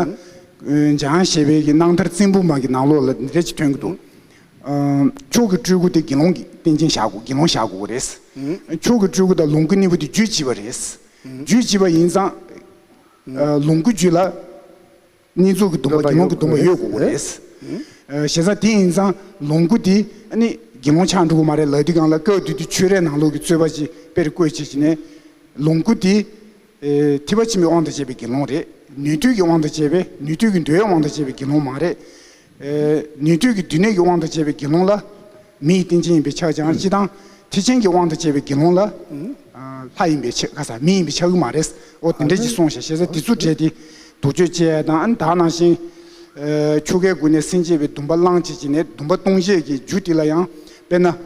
འཇང་ཞེས་པའི་གི་སྣང་མཐར་བཙན་པོ་མ་གི་ནང་ལོགས་ལ་འདི་འདྲ་ཅིག་ཐོན་གྱི་འདུག། ཨ། ཕྱོགས་ཀྱི་སྤྲུལ་སྐུ་དེ་དགེ་སློང་གི་རྟེན་ཅན་བཞག་དགོས། དགེ་སློང་བཞག་དགོས་ཀྱི་རེད། ཕྱོགས་ཀྱི་སྤྲུལ་སྐུ་དང་ལོངས་སྐུ་གཉིས་པོ་དེ་རྒྱུད་གཅིག་པ་རེད། རྒྱུད་གཅིག་པ་ཡིན་ཙང་། ཨ། ལོངས་སྐུ་རྒྱུད་ལ་གཉིས་འཛོགས་ཀྱི་སྡོམ་པ། སྡོམ་པ་དགེ་སློང་གི་སྡོམ་པ་ཡོད་དགོས་ཀྱི་རེད། ཡོད་དགོས་ཀྱི་རེད། ཨ། བྱས་ཙང་དེ་ཡིན་ཙང་ལོངས་སྐུ་དེ་ཨ་ནི་དགེ་སློང་ཆགས་འགྲོ་གི་མ་རེད་ལབ་དུས་སྒང་ལ། སྐབས་དེ་དུས་ཆོས་རའི་ནང་ལོགས་ཀྱི་རྩོད་པ་ཅིག་དཔེར་བཀོད་བྱས་བྱས་ནས། ལོངས་སྐུ་དེ། ཨེ། ཐེག་པ་ཆེན་པོའི་དབང་དུ་བྱས་པའི་དགེ་སློང་རེད། ནུས་མཐུ་གི་དབང་དུ་བྱས་པའི། ནུས་མཐུ་གི་མདོའི་དབང་དུ་བྱས་པའི་དགེ་སློང་མ་རེད། ཨེ། ནུས་མཐུ་གི་མདོ་སྡེ་གི་དབང་དུ་བྱས་པའི་དགེ་སློང་ལ་མི་ཡི་རྟེན་ཅན་ཡིན་པས་ཁྱབ་ཀྱང་། སྤྱིར་བཏང་ཐེག་ཆེན་གྱི་དབང་དུ་བྱས་པའི་དགེ་སློང་ལ། ཨ། ལྷ་ཡིན་པས་ཁྱབ། ག་ས། མི་ཡིན་པས་ཁྱབ་ཀྱི་མ་རེད། འོ། དེ་འདྲ་ཅིག་གསུངས་ཤག། བྱས་ཙང་དེ་ཚོ་བྲལ་ཏེ་དོགས་གཅོད་བྱས་དང་། ཨ་ནི་ད་ནང་བཞིན། ཨེ། ཆོ་གའི་སྒོ་ནས་སེམས་བསྐྱེད་པའི་སྡོམ་པ་བླངས་བྱས་བྱས་ནས། སྡོམ་པ་གཏོང་བྱེད་ཀྱི་རྒྱུ་དེ་ལ་ཡང་། དཔེར་ན། ཨ།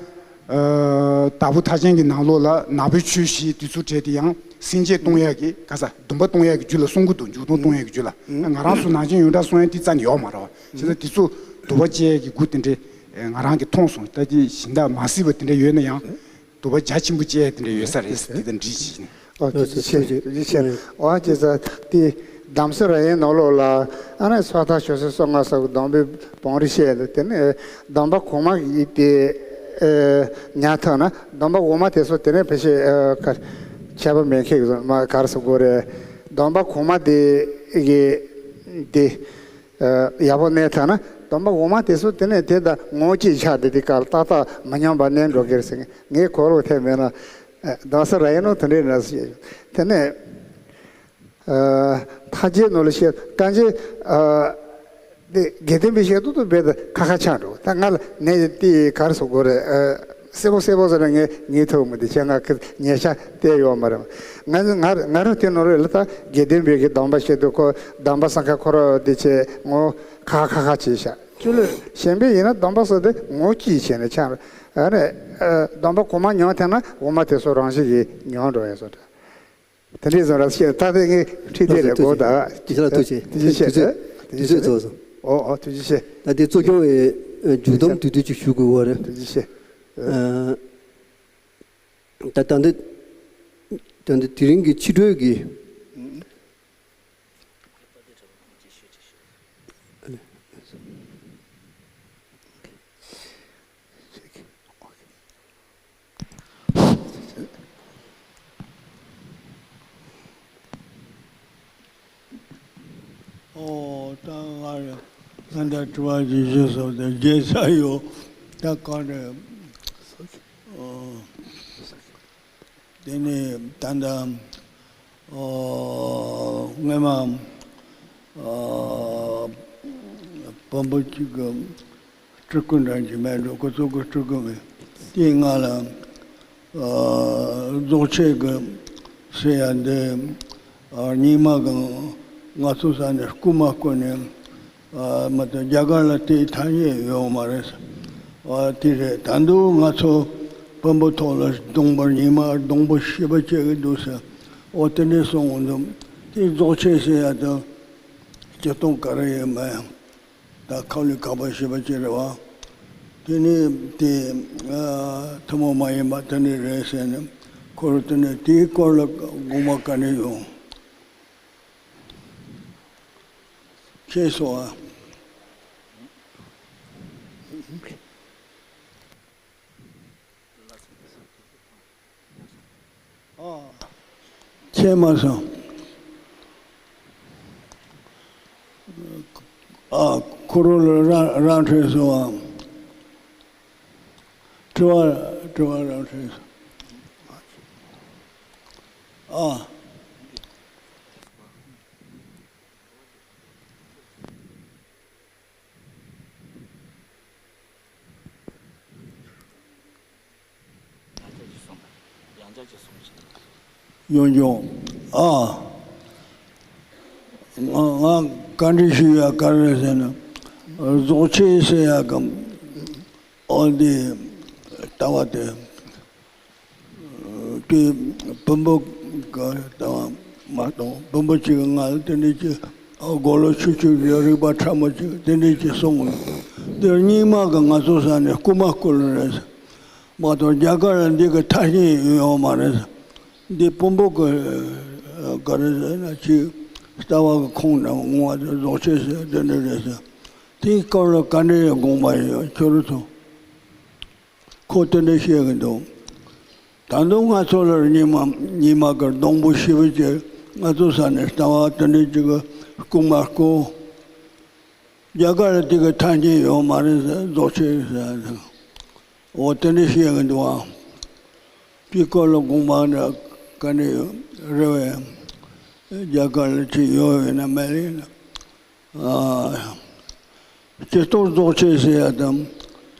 དྭགས་པོ་ཐར་ཆེན་གྱི་ནང་ལོགས་ལ་ནག་པོའི་ཆོས་བཞི་དེ་ཚོ་བྲལ་ཏེ་ཡང་སེམས་བསྐྱེད་གཏོང་ཡག་གི། ག་ས། སྡོམ་པ་གཏོང་ཡག་གི་རྒྱུ་ལ་གསུང་གི་འདུག། འཇུག་ལྡོག་གཏོང་ཡག་གི་རྒྱུ་ལ། ཨ། ང་རང་ཚོ་ནང་ཆེན་ཡོངས་གྲགས་གསུང་ཡག་དེ་རྩ་ནས་ཡོད་མ་རེད་བ། བྱས་ཙང་དེ་ཚོ་དོགས་པ་བཅད་ཡག་གི་སྒོ་དེ་འདྲ་ང་རང་གིས་མཐོང་སོང་། ད་དེ་གཞན་དག་མ་གཟིགས་པ་དེ་འདྲ་ཡོད་ན་ཡང་། དོགས་པ་རྒྱ་ཆེན་པོ་བཅད་ཡག་དེ་འདྲ་ཡོད་ས་རེད། དེ་དང་འདྲིས་བྱས་ནས། ཨོ། ཐུགས་རྗེ་ཆེ། ཐུགས་རྗེ་ཆེ། ཨོ། བྱས་ཙང་དེ་གདམས་ཟེར་ར་ཡན་ནང་ལོགས་ལ། ཨ་ནི་སོ་ཐར་ཆོས་ཚུལ་སོ་ལྔ་སོགས་སྡོམ་པའི་བང་རིམ་བཤད་ལ། དེ་ནས་སྡོམ་པ་གོང་མ་གི་དེ། ཨེ། ཉན་ཐུབ་ན། སྡོམ་པ་འོག་མ་དེ་ཚོ་དེ་ནས་ཕལ་ཆེར། ཨེ། ཁ། ཁྱད་པར་མེད་མཁན་གྱི་མ། ག་རེ་ཟེར་དགོས་རེད། སྡོམ་པ་གོང་མ་དེ་གི་དེ། ཨ། ཡག་པོ་གནས་ཐུབ་ན། སྡོམ་པ་འོག་མ་དེ་ཚོ་དེ་ནས་དེ་དང་ངོ་གཅིག་ཆགས་ཏེ། དེ་ག་ལ་ཏག་ཏག་མི་ཉམས་པ་གནས་འགྲོ་གི་རེད་ཟེར། ངས་གོ་རོགས་ཐེབས་མེད་ན། ཨ། གདམས་ཟེར་ར་ཡན་ནང་དེ་འདྲའི་རེད་ཟེར། དེ་ནས། ཨ། མཐའ་རྒྱས་ནང་ལ་བཤད་གང་ཅི། ཨ། དེ་དགེ་ལྡན་པའི་བཤད་ཐོག་ཏུ་རྦད་དེ་ཁ་ཁ་ཆགས་འགྲོ། ད་ང་ལ་ནས་དེ་ག་རེ་ཟེར་དགོས་རེད། ཨ། གསལ་པོ་གསལ་པོ་ཟེར་ན་ངས་ངེས་ཐུབ་མི་འདུག། བྱས་ཙང་ང་ཉན་ཤག་བལྟས་ཡོད་མ་རེད། ང་ང་ང་རང་དེ་ནང་རེད་ལ། ད་དགེ་ལྡན་པའི་གི་སྡོམ་པ་བཤད་དུས་ཁོ། སྡོམ་པ་སྲུང་མཁན་ཁོ་རང་དེ་བྱས་ངོ་ཁ་ཁ་ཁ་བྱས་ཤག། ཆུ་ལུད་གཞན་པའི་ཡིན་ན་སྡོམ་པ་སོགས་དེ་ངོ་གཅིག་བྱས་ནས་ཆགས། ཨ་ནི། ཨ། སྡོམ་པ་གོང་མ་ཉམས་ཐུབ་ན་འོག་མ་དེ་ཚོ་རང་བཞིན་གྱིས་ཉམས་འགྲོ་ཡ་བཟོ་འདྲ། དེ་འདྲའི་བཟོ་འདྲ་བཤད། ད་དེ་ངས་ཁྲིད་དེ་རེད། གོ་ད། ཐུགས་རྗེ་ཆེ། ཐུགས་རྗེ་ཆེ། དུས་ཚོད་རྫོགས་སོང་། ཨོ། ཨོ། ཐུགས་རྗེ་ཆེ། ད་དེ་གཙོ་སྐྱོང་བའི་མཇུག་སྡོམ་དུས་ཚོད་ཅིག་ཞུ་དགོས་པ་རེད། ཐུགས་རྗེ་ཆེ། ཨ། ད་ད་འདི། ད་འདི་དེ་རིང་གི་ཕྱི་དྲོའི་གི། ཨོ། ད་ང་རང་ད་ལྟ་དྲི་བ་ཞིག་ཞུས་སོང་། དེ་བརྗེད་ས་ཡོད། ད་ག་རེ། ཨོ། དེ་ནས་ད་ལྟ། ཨོ། སྔོན་མ། ཨོ། བོན་པོ་གཅིག་གི་སྤྲུལ་སྐུ་འདྲ་ཅིག་མེད་འགྲོ། ཁོ་ཚོ་གི་སྤྲུལ་སྐུ་མེད། དེའི་སྔ་ལ། ཨོ། རྫོགས་ཆེན་གྱི་ཟེར་ཡ་འདི། ཨོ། རྙིང་མ་གི་ང་ཚོ་ས་ནས་རྐུ་མ་རྐུ་ནས། ཨ། མ་གཏོགས་རྒྱ་གར་ལ་དེའི་ཐ་སྙད་ཡོད་མ་རེད། ཨ། དེ་རེད། ད་དུང་ང་ཚོ་བོན་པོ་ཐོག་ལ་སྡོང་པོ། རྙིང་མ་སྡོང་པོ་ཞེ་པོ་སྐྱེ་གི་འདུག་ཟེར། ཨོ། དེ་འདྲས་གསུང་གི་འདུག། དེ་རྫོགས་ཆེན་ཟེར་ཡ་དང་སྤྱིར་བཏང་ག་རེ་ཡིན་མིན་ད་ཁག་ལས་ཁག་པ་ཞེ་པོ་ཅིག་རེད་བ། དེ་ནས་དེ། ཨ། ཐུན་མོང་མ་ཡིན་པ་དེ་འདྲས་རེད་ཟེར་ནས། ཁོ་རང་དེ་ནས་དེའི་སྐོར་ལ་དགོངས་པ་ག་འདྲས་ཡོད། ཁྱེད་སོ། ཨ། ཁྱེད་མ་སོང་། ཨ། ཁོ་རང་ལ་རང་རང་འཕྲོད་སོང་ཨ། དྲི་བ་དྲི་བ་རང་འཕྲོད་སོང་ཨ། ཡང་ཅག་ཅིག་གསུངས་ཤིག། ཡང་ཅག་ཨ། ང་ང་བཀའ་འདྲི་ཞུ་ཡ་ག་རེ་ཟེར་ན། རྫོགས་ཆེན་ཟེར་ཡ་གམ། ཨོ་འདི་ལྟ་བ་དེ། དེ་བོན་པོ་ག་དང་མ་གཏོགས་བོན་པོ་གཅིག་གི་ང་ལ་དེ་འདྲ་ཅིག་ཨ། མགོ་ལོག་ཆུང་ཆུང་གི་རིག་པ་ཕྲ་མོ་ཅིག་དེ་འདྲ་ཅིག་གསུངས། དེ་རྙིང་མ་གི་ང་ཚོ་ས་ནས་རྐུ་མ་རྐུ་ལ་རེད། མ་གཏོགས་རྒྱ་གར་ལ་འདི་གི་ཐ་སྙད་ཡོད་མ་རེད། འདི་བོན་པོ་གི་ག་རེ་ཟེར་ན་ཅིག་ལྟ་བ་གི་ཁུངས་དང་བསྔོ་བ་དང་རྫོགས་ཆེན་ཟེར་དེ་འདྲ་རེད་ཟེར། དེའི་སྐོར་ལ་བཀའ་འདྲི་ཡང་དགོངས་པ་ཡོད། ཁྱོད་རང་ཚོ། ཁོ་དེ་འདྲ་བཤད་གི་འདུག། ད་དུང་ང་ཚོ་ལ་ཉི་མ་ཉི་མ་གི་སྡོང་པོ་ཞེ་པོ་ཅིག་ང་ཚོ་ས་ནས་ལྟ་བ་དེ་འདྲ་ཅིག་གི་རྐུ་མ་རྐུ། རྒྱ་གར་ལ་དེ་གི་ཐ་སྙད་ཡོད་མ་རེད་ཟེར། རྫོགས་ཆེན་ཟེར། འོ་དེ་འདྲ་བཤད་གི་འདུག་ཨ། དེའི་སྐོར་ལ་དགོངས་པ་འདྲ་ག་འདྲ་ཡོད་རེད་བས། རྒྱ་གར་ལ་ཅིག་ཡོད་ཡོད་ན་མེད་ཡོད་ན། ཨ། སྤྱིར་བཏང་རྫོགས་ཆེན་ཟེར་ཡ་དང་།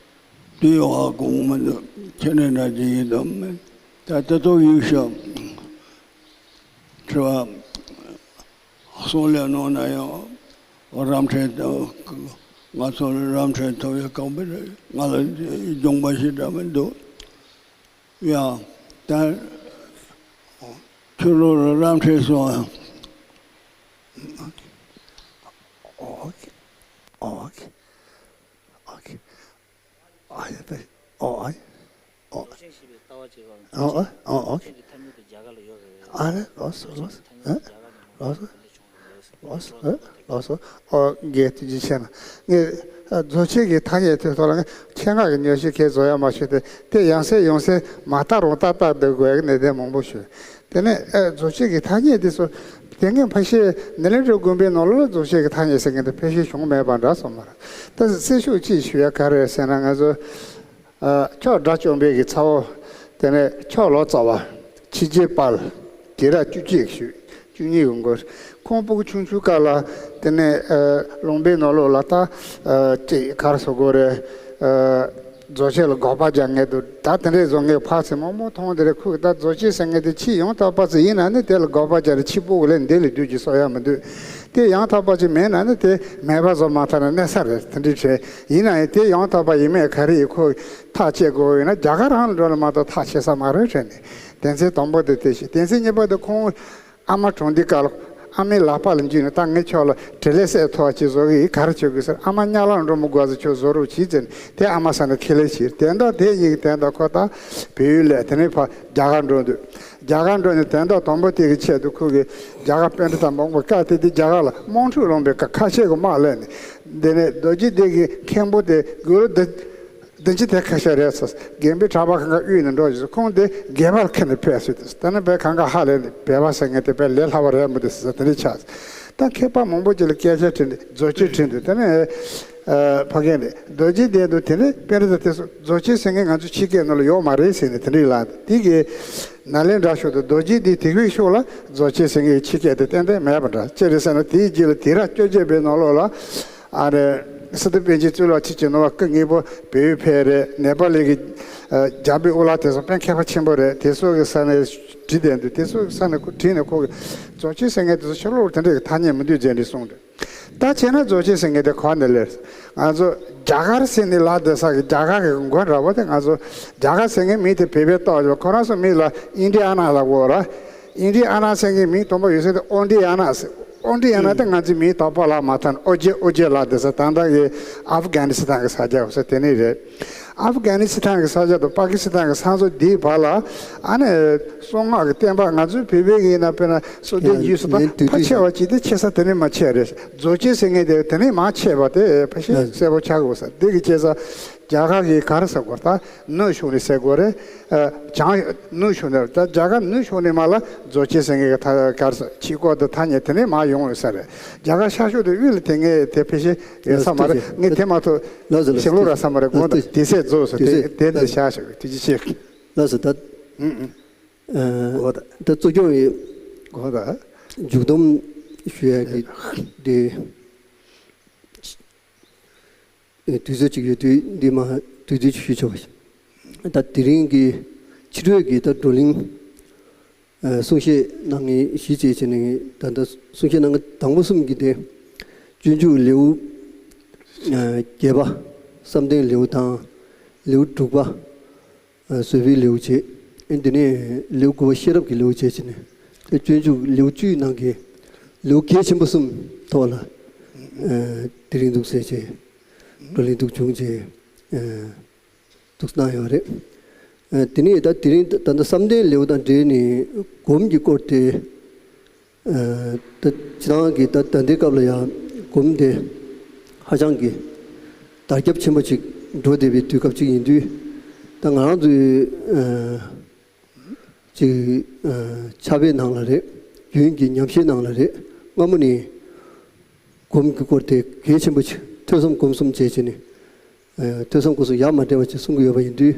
དེ་ཡོད་ཨ་གོང་མ་འདུག། ཁྱེད་ནས་འདྲ་ཅིག་ཡིན་དམ་མེད། ད་ལྟ་ཐོག་ཡུལ་ཤོག། དྲི་བ། གསུང་ལས་ནང་ན་ཡང་རམ་འཕྲན་དང་། ང་ཚོ་ལ་རམ་འཕྲན་ཐོབ་ཡ་གང་པོ་རེད། ང་ལ་སྦྱོང་པ་ཞིག་འདྲ་མི་འདུག། ཡ། ད་ཁྱོད་ལོ་ལ་རམ་འཕྲན་སོང་ཨ། ཨོ་ཁེ། ཨོ་ཁེ། ཨོ་ཁེ། ཨ་ཡ་པེ། ཨོ་ཨ་ཡ། ཨོ། ལོ་ཆེན་ཞེས་པའི་ལྟ་བ་བྱེད་པའམ་ཨོ་ཨ། ཨོ་ཨོ་ཁེ། ཆེན་གྱི་ཐ་སྙད་དེ་རྒྱ་གར་ལ་ཡོད་རེད། ཨ་རེ་ལོ་སོ་ལོ་སོ། ཨ་ལོ་སོ། ལོ་སོ། ཨ་ལོ་སོ། ཨོ་རྒྱལ་དུ་ཅི་ཆེ་ན། ངས་རྫོགས་ཆེན་གྱི་ཐ་སྙད་དེ་ཐོག་ལ་ངས་ཆེད་མངགས་ཀྱི་ཉོ་ཆ་གས་བཟོ་ཡ་མ་བྱུང་སྟེ། དེ་ཡང་སེ་ཡང་སེ་མ་ལྟ་རུང་ལྟ་ལྟ་སྡོད་དགོས་ཀྱི་གནད་དོན་མང་པོ་བྱུང་། དེ་ནས་ཨ་རྫོགས་ཆེན་གྱི་ཐ་སྙད་དེ་ཚོ་དེ་ངས་ཕལ་ཆེར་ནཱ་ལེནྡྲ་དགོན་པའི་ནང་ལོགས་ལ་རྫོགས་ཆེན་གྱི་ཐ་སྙད་ཟེར་མཁན་དེ་ཕལ་ཆེར་བྱུང་མེད་པ་འདྲ་སོང་མ་རེད། ད་གསལ་ཤོས་གཅིག་ཞུ་ཡ་ག་རེ་ཟེར་ན། ང་ཚོ་ཨ་ཕྱོགས་དགྲ་བཅོམ་པའི་གི་ཚ་བོ། དེ་ནས་ཕྱོགས་ལོ་ཙཱ་བ། ཕྱི་རྒྱལ་དཔལ། དགེ་རགས་བཅུ་གཅིག་ཞུ། བཅུ་གཉིས་གི་མགོ། ཁོང་སྤུ་གུ་ཆུང་ཆུང་སྐབས་ལ་དེ་ནས་ཨ་ལུང་པའི་ནང་ལོགས་ལ་ད་ཨ་ཅིག་ག་རེ་ཟེར་དགོས་རེད། ཨ་རྫོགས་ཆེན་ལ་དགག་པ་རྒྱག་མཁན་འདུག། ད་དེ་འདྲའི་བཟོ་མཁན་ཕར་ཚུར་མང་པོ་མཐོང་དེ་རེད། ཁོས་ད་རྫོགས་ཆེན་ཟེར་མཁན་དེ་ཕྱིའི་ཡང་དག་པ་ཚོ་ཡིན་ན་ནི་དེ་ལ་དགག་པ་རྒྱག་རེད། ཕྱི་སྤུ་གུ་ལ་འདི་ལས་སྡུག་ཅིག་གསོག་ཡ་མི་འདུག། དེ་ཡང་དག་པ་ཅིག་མེད་ན་ནི་དེ་མེད་པ་བཟོ་མ་ཐུབ་ན་གནས་ས་རེད། དེ་འདྲའི་བྱས་ཡིན་ན་ཡང་དེ་ཡང་དག་པ་ཡིན་མེད་ག་རེ་ཡིན་ཁོ་ཐག་བཅད་དགོས་ཡོད་ན་རྒྱ་གར་རང་ལ་འགྲོ་ན་མ་གཏོགས་ཐག་ཆད་ས་མ་རེད་དྲན་ནས། དོན་ཚན་དང་པོ་དེ་དེ་བྱས། དོན་ཚན་གཉིས་པ་དེ་ཁོང་ཨ་མ་གྲོངས་དུས་སྐབས་ལ་ཨ་མའི་ལག་པ་ལ་འཇུས་ནས། ད་ངས་ཁྱོད་ལ་བྲེལ་ལས་སད་ཐོག་ཅིག་བཟོ་གི་ཡིན། ག་རེ་བྱེད་དགོས་ཟེར། ཨ་མ་གཉའ་ལམ་འགྲོ་མི་དགོས་ཟེར། ཁྱོད་བཟོ་རོགས་གྱིས་ཟེར་ནས་དེ་ཨ་མ་ས་ནས་ཁས་ལེན་བྱས། དོན་དག་དེ་གཉིས་ཀྱི་དོན་དག་ཁོ་ད་བལ་ཡུལ་ལ་དེ་ནས་ཕར་རྒྱ་གར་འགྲོ་འདུག། རྒྱ་གར་འགྲོ་ནས་དོན་དག་དང་པོ་དེ་གི་ཆེད་དུ་ཁོ་གིས་རྒྱ་གར་པཎྜི་ཏ་མང་པོ་སྐབས་དེ་དུས་རྒྱ་གར་ལ་དམག་འཁྲུག་ལངས་པའི་སྐབས་ཁ་ཆེ་གི་དམག་སླེབས་ནས། དེ་ནས་རྡོ་རྗེ་གདན་གྱི་མཁན་པོ་དེ་དགུང་ལོ་བདུན་བདུན་ཅུ་དེ་ཁ་ཤས་རེད་ཟེར། རྒན་པོའི་གྲྭ་པ་ཁང་ཁ་གཡུགས་ནས་འགྲོ་བཞིན། ཁོང་དེ་སྒལ་པར་འཁྱེར་ནས་ཕེབས་སོང་དུས། དེ་ནས་བས་གང་ག་ཧ་ལས་ནས་སྦལ་པ་ཟེར་མཁན་དེ་བས་ལས་སླ་བ་རེད་མི་འདུག་ཟེར། དེ་འདྲ་ཆགས། ད་མཁས་པ་མང་པོ་ཅིག་ལ་སྐད་ཆ་དྲིས་ནས་རྫོགས་ཆེན་དྲིས་འདུག། དེ་ནས་ཨ་ཕ་རྒན་ནས་རྡོ་རྗེ་གདན་དུ་དེ་ནས་པཎྜི་ཏ་དེ་ཚོ་རྫོགས་ཆེན་ཟེར་མཁན་ང་ཚོ་ཕྱི་སྐད་ནང་ལ་ཡོད་མ་རེད་ཟེར་ནས་དེ་འདྲ་ལབ། དེ་གི་ནཱ་ལེནྡྲ་ཕྱོགས་དང་རྡོ་རྗེ་གདན་དེ་གི་ཕྱོགས་ལ་རྫོགས་ཆེན་ཟེར་མཁན་ཕྱི་སྐད་དེ་ཏན་ཏན་མེད་པ་འདྲ། ཅི་རེད་ཟེར་ན་དེའི་རྗེས་ལ་དུས་རབས་བཅོ་བརྒྱད་པའི་ནང་ལོགས་ལ། ཨ་ནི་སི་ཏུ་པཎ་ཆེན་གཙུག་ལག་ཁྲི་བྱིན་ནོར་བ་སྐུ་དངོས་པོ་བལ་ཡུལ་ཕེབས་རེད། ནེ་པ་ལི་གི་ཨ་རྒྱལ་པོའི་དབུ་བླ་དེ་ཚོ་དཔེ་མཁས་པ་ཆེན་པོ་རེད། དེ་ཚོ་གི་ས་ནས་བྲིས་བསྡད་འདུག། དེ་ཚོ་གི་ས་ནས་ཁོ་བྲིས་ནས་ཁོ་གི་རྫོགས་ཆེན་ཟེར་མཁན་དེ་ཚོ་ཕྱི་ལོགས་དེ་འདྲའི་གི་ཐ་སྙད་མི་འདུག་ཟེར་ནས་གསུངས་འདུག། ད་བྱས་ན་རྫོགས་ཆེན་ཟེར་མཁན་དེ་ག་ནས་སླེབས། ང་ཚོ་རྒྱ་གར་ཟེར་ནས་ལབ་བསྡད་ས་གི་རྒྱ་གར་གི་མགོ་འདྲ་བོ་དེ། ང་ཚོ་རྒྱ་གར་ཟེར་མཁན་མིང་དེ་བོད་པས་བཏགས་ཡོད། ཁོ་རང་ཚོ་མིང་ལ་ཨིན་ཌི་ཨ་ན་ལབ་དགོས་ར། ཨིན་ཌི་ཨ་ན་ཟེར་མཁན་མིང་དང་པོ་ཡོད་ས་དེ་ཨོ་ཌི་ཨ་ན་ཟེར། ཨོ་ཌི་ཨ་ན་དེ་ང་ཚོའི་མིང་དག་པ་ལབ་མ་ཐུབ་ན་ཨོ་ཇེ་ཨོ་ཇེ་ལབ་བསྡད་ས། ད་ལྟ་གི་ཨབ་གྷ་ནི་སི་ཐན་གི་ས་ཆ་ཡོད་ས་དེ་ནས་རེད། ཨབ་གྷ་ནི་སི་ཐན་གི་ས་ཆ་དང་པ་ཀི་སི་ཐན་གི་ས་མཚམས་དེའི་བར་ལ་ཨ་ནི་གསང་སྔགས་ཀྱི་བསྟན་པ་ང་ཚོའི་བོད་པའི་གི་ཡིན་ན་དཔེར་ན་བསམ་གཏན་རྒྱུད་སུ་ད་ཕལ་ཆེ་བ་ཅིག་དེ་ཆེ་ས་དེ་ནས་མར་ཆད་རེད། རྫོགས་ཆེན་ཟེར་མཁན་དེ་དེ་ནས་མར་ཆད་པ་དེ་ཕལ་ཆེར་གསལ་པོ་ཆགས་དགོས་ས་དེ་གི་བྱས་ས། རྒྱ་གར་གི་ག་རེ་ཟེར་དགོས་ད་ནུབ་ཕྱོགས་ནས་ཟེར་དགོས་རེད། ཨ་བྱང་ནུབ་ཕྱོགས་ནས། ད་རྒྱ་གར་ནུབ་ཕྱོགས་ནས་མར་ལ་རྫོགས་ཆེན་ཟེར་མཁན་གི་ད་ག་རེ་ཟེར་ཆོས་སྐོར་དང་ཐ་སྙད་དེ་ནས་མར་ཡོང་ཡོད་ས་རེད། རྒྱ་གར་ཤར་ཕྱོགས་དང་དབུས་ལ་དེ་ངས་དེ་ཕལ་ཆེར་ཡོད་ས་མ་རེད། ངས་དེ་མ་གཏོགས་ལགས་སོ་ལགས་སོ། ཞིམ་ལོ་ར་ས་མ་རེད། དགོངས་དག། དུས་ཚོད་རྫོགས་སོང་། དུས་ཚོད་དེ་དེ་ལགས་སོ། བཞག་ཞོག། དུས་ཚོད་ཕྱིར། ལགས་སོ། ད་ཨུ་ཨུ། ཨ་གོ་ད། ད་གཙོ་སྐྱོང་ཡི་གོ་ད། མཇུག་སྡོམ་ཞུ་ཡ་གི་དེ་དུས་ཚོད་ཅིག་ཡོད་དུས་འདི་མ་དུས་ཚོད་ཅིག་ཞུ་ཆོག་པ་ཞིག། ད་དེ་རིང་གི་ཕྱི་དྲོའི་གི་ད་བགྲོ་གླེང་ཨ་གསུང་བཤད་གནང་མཁན་གཞི་བྱས་བྱས་ནས་ད་ལྟ་གསུང་བཤད་གནང་མཁན་དང་པོ་གསུམ་གྱི་དེ་སྤྱོད་འཇུག་ལེའུ་ཨ་བརྒྱད་པ་བསམ་གཏན་ལེའུ་དང་ལེའུ་དྲུག་པ་ཨ་བཟོད་པའི་ལེའུ་བྱས། ཨ་དེ་ནས་ལེའུ་དགུ་པ་ཤེས་རབ་ཀྱི་ལེའུ་བྱས་བྱས་ནས་དེ་སྤྱོད་འཇུག་ལེའུ་བཅུའི་ནང་གི་ལེའུ་གལ་ཆེན་པོ་གསུམ་ཐོག་ལ་ཨ་དེ་རིང་འདུག་ཟེར་བྱས་བགྲོ་གླེང་འདུག་བྱུང་བྱས་ཨ་འདུག་གནང་ཡོད་རེད། ཨ་དེ་ནས་ད་དེ་རིང་ད་ལྟ་བསམ་གཏན་ལེའུ་དང་འབྲེལ་ནས་སྒོམ་གྱི་སྐོར་དེ་ ད་སྤྱིར་བཏང་གི་ད་ད་ལྟའི་སྐབས་ལ་ཡང་སྒོམ་དེ་ཧ་ཅང་གི་དར་ཁྱབ་ཆེན་པོ་ཅིག་འགྲོ་བསྡད་པའི་དུས་སྐབས་ཅིག་ཡིན་དུས། ད་ང་རང་ཚོའི་ཅིག་ཕྱག་དཔེ་ནང་ལ་རེད། རྒྱུན་གྱི་ཉམས་བཞེས་ནང་ལ་རེད། སྔ་མོ་ནས་སྒོམ་གྱི་སྐོར་དེ་གལ་ཆེན་པོ་ཅིག་ཐོས་བསམ་སྒོམ་གསུམ་བྱས་བྱས་ནས། ཐོས་བསམ་སྒོམ་གསུམ་ཡ་མ་བྲལ་བ་ཅིག་གསུང་གི་ཡོད་པ་ཡིན་དུས།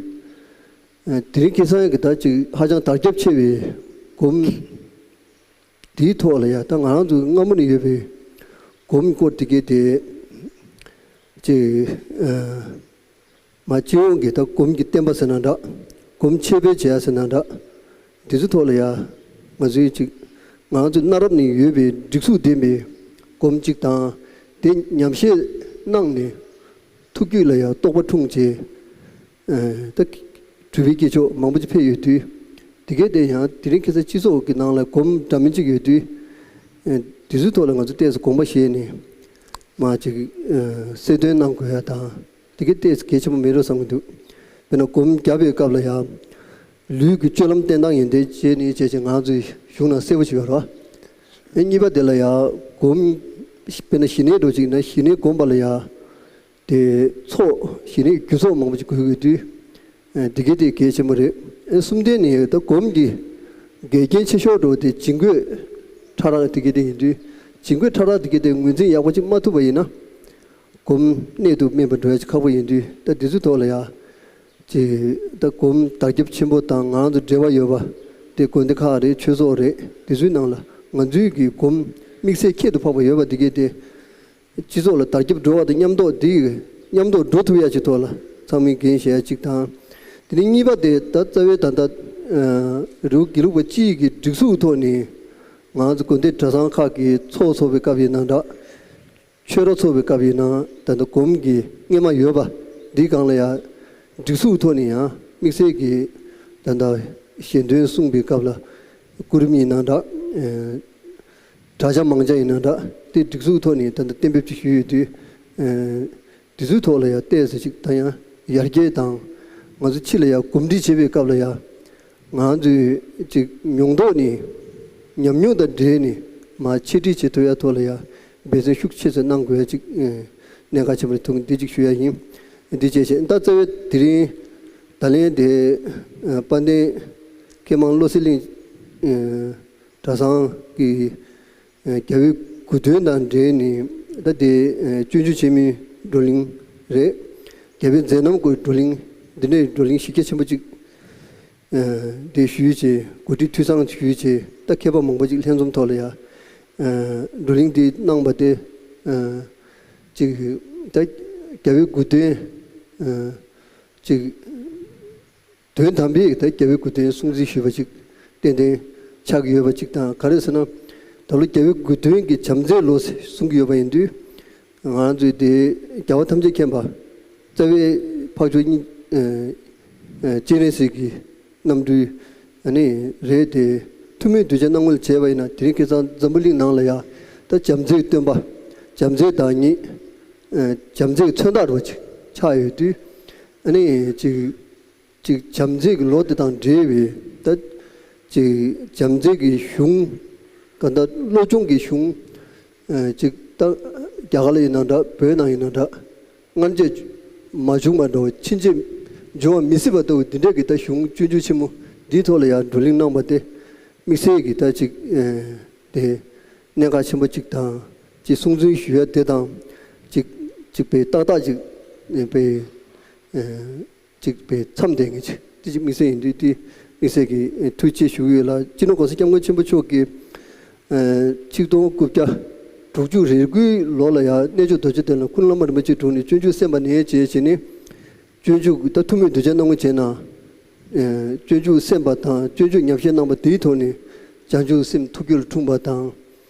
དེ་རིང་ཁ་སང་གི་ད་ཅིག་ཧ་ཅང་དར་ཁྱབ་ཆེ་བའི་སྒོམ་དེའི་ཐོག་ལ་ཡ། ད་ང་རང་ཚོ་སྔ་མོ་ནས་ཡོད་པའི་སྒོམ་སྐོར་དེ་གའི་དེ་ཅིག་མ་སྤྱི་ཡོངས་ཀྱི་ད་སྒོམ་གྱི་བསྟན་པ་ཟེར་ན་འདྲ། སྒོམ་འཆད་སྤེལ་བྱེད་ཡ་ཟེར་ན་འདྲ། དེ་ཚོའི་ཐོག་ལ་ཡ་ང་ཚོའི་ཅིག་ང་ཚོའི་གནའ་རབས་ནས་ཡོད་པའི་སྒྲིག་གཟུགས་ལྡན་པའི་སྒོམ་གཅིག་དང་། དེ་ཉམས་བཞེས་གནང་ནས་ཐུགས་རྒྱུད་ལ་ཡ་རྟོགས་པ་འཁྲུངས་བྱས། ད་གྲུབ་པའི་སྐྱེས་མཆོག་མང་པོ་ཅིག་ཕེབས་ཡོད་དུས། དེ་གའི་དེ་ཡང་དེ་རིང་ཁ་སང་སྤྱི་ཚོགས་ཀྱི་ནང་ལ་སྒོམ་འདྲ་མིན་ཅིག་ཡོད་དུས། དེ་ཚོའི་ཐོག་ལ་ང་ཚོ་ཏོག་ཙམ་དགོངས་པ་བཞེས་ནས་མར་ཅིག་གསལ་སྟོན་གནང་དགོས་ཡ་དང་། དེ་གའི་ཏོག་ཙམ་གལ་ཆེན་པོ་མེད་འགྲོ་བསམ་གྱི་འདུག་དཔེར་ན་སྒོམ་རྒྱབ་པའི་སྐབས་ལ་ཡ། ལུས་ཀྱི་སྤྱོད་ལམ་བསྟེན་སྟངས་ཡིན་དེ་བྱས་ནས་བྱས་བྱས་ང་ཚོའི་གཞུང་ནང་གསལ་པོ་ཞིག་ཡོད་རེད་བ། ཨེ་གཉིས་པ་དེ་ལ་ཡ་སྒོམ། དཔེར་ན་ཞི་གནས་འདྲ་ཅིག་ན་ཞི་གནས་སྒོམ་པ་ལ་ཡ། དེ་ཚོགས་ཞི་གནས་རྒྱུ་ཚོགས་མང་པོ་ཅིག་དགོས་ཀྱི་དུས། ཨེ་དེ་གའི་དེ་གལ་ཆེན་པོ་རེད། ཨེ་གསུམ་ལྡན་ནི་ད་སྒོམ་གྱི་འགལ་རྐྱེན་ཆེ་ཤོས་འདྲ་དེ་བྱིང་རྒོད་ཕྲ་རགས་དེ་གའི་དེ་ཡིན་དུས། བྱིང་རྒོད་ཕྲ་རགས་དེ་གའི་དེ་ངོས་འཛིན་ཡག་པོ་ཅིག་མ་ཐུབ་པ་ཡིན་ན། སྒོམ་གནད་དུ་སྨིན་པ་འགྲོ་ཡ་ཅིག་ཁག་པོ་ཡིན་དུས། ད་དེ་ཚོའི་ཐོག་ལ་ཡ། ཅིག་ད་སྒོམ་དར་ཁྱབ་ཆེན་པོ་དང་ང་རང་ཚོ་འབྲེལ་བ་ཡོད་པ་དེ་དགོན་སྡེ་ཁག་རེད། ཆོས་ཚོགས་རེད། དེ་ཚོའི་ནང་ལ་ང་ཚོའི་གི་སྒོམ་དམིགས་བསལ་ཁྱད་དུ་འཕགས་པ་ཡོད་པ་དེ་གས་དེ་སྤྱི་ཚོགས་ལ་དར་ཁྱབ་འགྲོ་བ་དང་མཉམ་འདོགས་དེ་མཉམ་འདོགས་འགྲོ་ཐུབ་ཡ་ཅིག་ཐོག་ལ་ཚང་མས་འགན་བཞེས་ཡ་ཅིག་དང་། དེ་ནས་གཉིས་པ་དེ་ད་རྩ་བའི་ད་ལྟ་རི་བོ་དགེ་ལུགས་པ་སྤྱི་ཡི་གི་སྒྲིག་འཛུགས་ཐོག་ནས་ང་ཚོ་དགོན་སྡེ་གྲྭ་ཚང་ཁག་གི་ཚོགས་འཚོགས་པའི་སྐབས་ཡིན་ན་འདྲ། ཆོས་ར་ཚོགས་པའི་སྐབས་ཡིན་ན་ད་ལྟ་སྒོམ་གྱི་སྔས་མ་ཡོད་པ་འདིའི་སྒང་ལ་ཡང་སྒྲིག་འཛུགས་ཐོག་ནས་ཡང་དམིགས་བསལ་གྱི་ད་ལྟ་ཞལ་འདོན་གསུངས་པའི་སྐབས་ལ་སྐུ་རིམ་ཡིན་ན་འདྲ། དྲ་རྒྱ་མང་རྒྱ་ཡིན་ན་འདྲ། དེ་སྒྲིག་འཛུགས་ཐོག་ནས་ད་ལྟ་གཏན་འབེབས་ཅིག་ཞུས་ཡོད་དུས། དེ་ཚོའི་ཐོག་ལ་ཡང་ཏོག་ཙམ་ཅིག་ད་ཡང་ཡར་རྒྱས་དང་། ང་ཚོ་ཕྱི་ལ་ཡང་གོམས་འདྲིས་བྱེད་པའི་སྐབས་ལ་ཡང་། ང་ཚོས་ཅིག་མྱོང་རྟོགས་ནས་ཉམས་མྱོང་དང་འབྲེལ་ནས་མར་འཆད་ཁྲིད་བྱེད་ཐུབ་ཡ་ཐོག་ལ་ཡང་འབད་བརྩོན་ཤུགས་ཆེ་ཙམ་གནང་དགོས་ཡ་ཅིག་གནད་འགག་ཆེན་པོ་རེད་འདུག་འདི་ཅིག་ཞུ་ཡ་ཡིན། འདི་བྱས་བྱས་ད་རྩ་བའི་དེ་རིང་ད་ལན་དེ་དཔལ་ལྡན་མཁས་མང་བློ་གསལ་གླིང་གྲྭ་ཚང་གི་རྒྱལ་བའི་དགུང་སྟོན་དང་འབྲེལ་ནས་ད་དེ་སྤྱོད་འཇུག་ཆེན་མོའི་བགྲོ་གླེང་རེད། རྒྱལ་བའི་མཛད་རྣམ་སྐོར་བགྲོ་གླེང་འདི་འདྲའི་བགྲོ་གླེང་གཞི་རྒྱ་ཆེན་པོ་ཅིག་དེ་ཞུས་བྱས་གོ་སྒྲིག་འཐུས་ཚང་ཞུས་བྱས་ད་མཁས་པ་མང་པོ་ཅིག་ལྷན་འཛོམས་ཐོག་ལ་ཡ་བགྲོ་གླེང་འདི་གནང་པ་དེ་ཅིག་ད་རྒྱལ་བའི་དགུང་སྟོན་ཅིག་དོན་དམ་པའི་ད་རྒྱལ་བའི་དགུང་སྟོན་སྲུང་བརྩི་ཞུས་པ་ཅིག་ཏན་ཏན་ཆགས་ཀྱི་ཡོད་པ་ཅིག་དང་། ག་རེ་ཟེར་ན། ད་ལོ་རྒྱལ་བའི་དགུང་སྟོན་གྱི་བྱམས་བརྩེའི་ལོ་གསུང་གི་ཡོད་པ་ཡིན་དུས། ང་ཚོས་དེ་རྒྱལ་བ་ཐམས་ཅད་མཁྱེན་པ་རྩ་བའི་འཕགས་མཆོག་སྤྱན་རས་གཟིགས་ཀྱི་རྣམ་སྤྲུལ་ཨ་ནི་རེད་དེ། ཐུགས་སྨོན་གདུལ་བྱ་སྣང་ངོར་བྱས་པ་ཡིན་ན་དེ་རིང་ཁ་སང་འཛམ་བུ་གླིང་ནང་ལ་ཡ་ད་བྱམས་བརྩེའི་སྟོན་པ། བྱམས་བརྩེའི་བདག་ཉིད། བྱམས་བརྩེའི་མཚོན་རྟགས་རུ་ཆགས་ཡོད་དུས། ཨ་ནི་ཅིག་ཅིག་བྱམས་བརྩེ་གི་ལོ་དེ་དང་འབྲེལ་བའི་ད་ཅིག་བྱམས་བརྩེ་གི་གཞུང་། གང་ལྟར་བློ་སྦྱོང་གི་གཞུང་ཅིག་ད་རྒྱ་གར་ལ་ཡིན་ན་འདྲ། བོད་ནང་ཡིན་ན་འདྲ། སྔར་རྗེས་མ་བྱུང་བ་འདྲ་བོ་ཕྱིན་ཆད་འབྱུང་བ་མི་སྲིད་པ་ལྟ་བུ་འདི་འདྲ་གི་ད་གཞུང་སྤྱོད་འཇུག་ཆེན་མོ་འདིའི་ཐོག་ལ་ཡང་བགྲོ་གླེང་གནང་བ་དེ་དམིགས་བསལ་གྱི་ད་ཅིག་དེ་གནད་འགག་ཆེན་པོ་ཅིག་དང་། ཅིག་གསུང་འཛིན་ཞུ་ཡ་དེ་དང་ཅིག་ཅིག་པའི་ཏག་ཏག་ཅིག་པའི། ཅིག་པའི་མཚམས་དེ་ངེས་ཅིག་དེ་ཅིག་དམིགས་བསལ་ཡིན་དུས་དེ་དམིགས་བསལ་གྱི་ཐུགས་རྗེ་ཆེ་ཞུ་གི་ཡོད་ལ། སྤྱི་ནོར་༸གོང་ས་༸སྐྱབས་མགོན་ཆེན་པོ་མཆོག་གིས་ཆིག་སྟོང་དགུ་བརྒྱ་དྲུག་ཅུ་རེ་དགུའི་ལོ་ལ་ཡང་གནས་མཆོག་རྡོ་རྗེ་གདན་ལ་ཁུངས་བླ་མ་རིན་པོ་ཆེའི་དྲུང་ནས་སྤྱོད་འཇུག་གསན་པ་ནས་བྱས་བྱས་ནས་སྤྱོད་འཇུག་ད་ཐུགས་སྨོན་གདུལ་བྱ་སྣང་ངོར་བྱས་ན། སྤྱོད་འཇུག་གསན་པ་དང་སྤྱོད་འཇུག་ཉམས་བཞེས་གནང་བ་དེའི་ཐོག་ནས་བྱང་ཆུབ་སེམས་ཐུགས་རྒྱུད་ལ་འཁྲུངས་པ་དང་།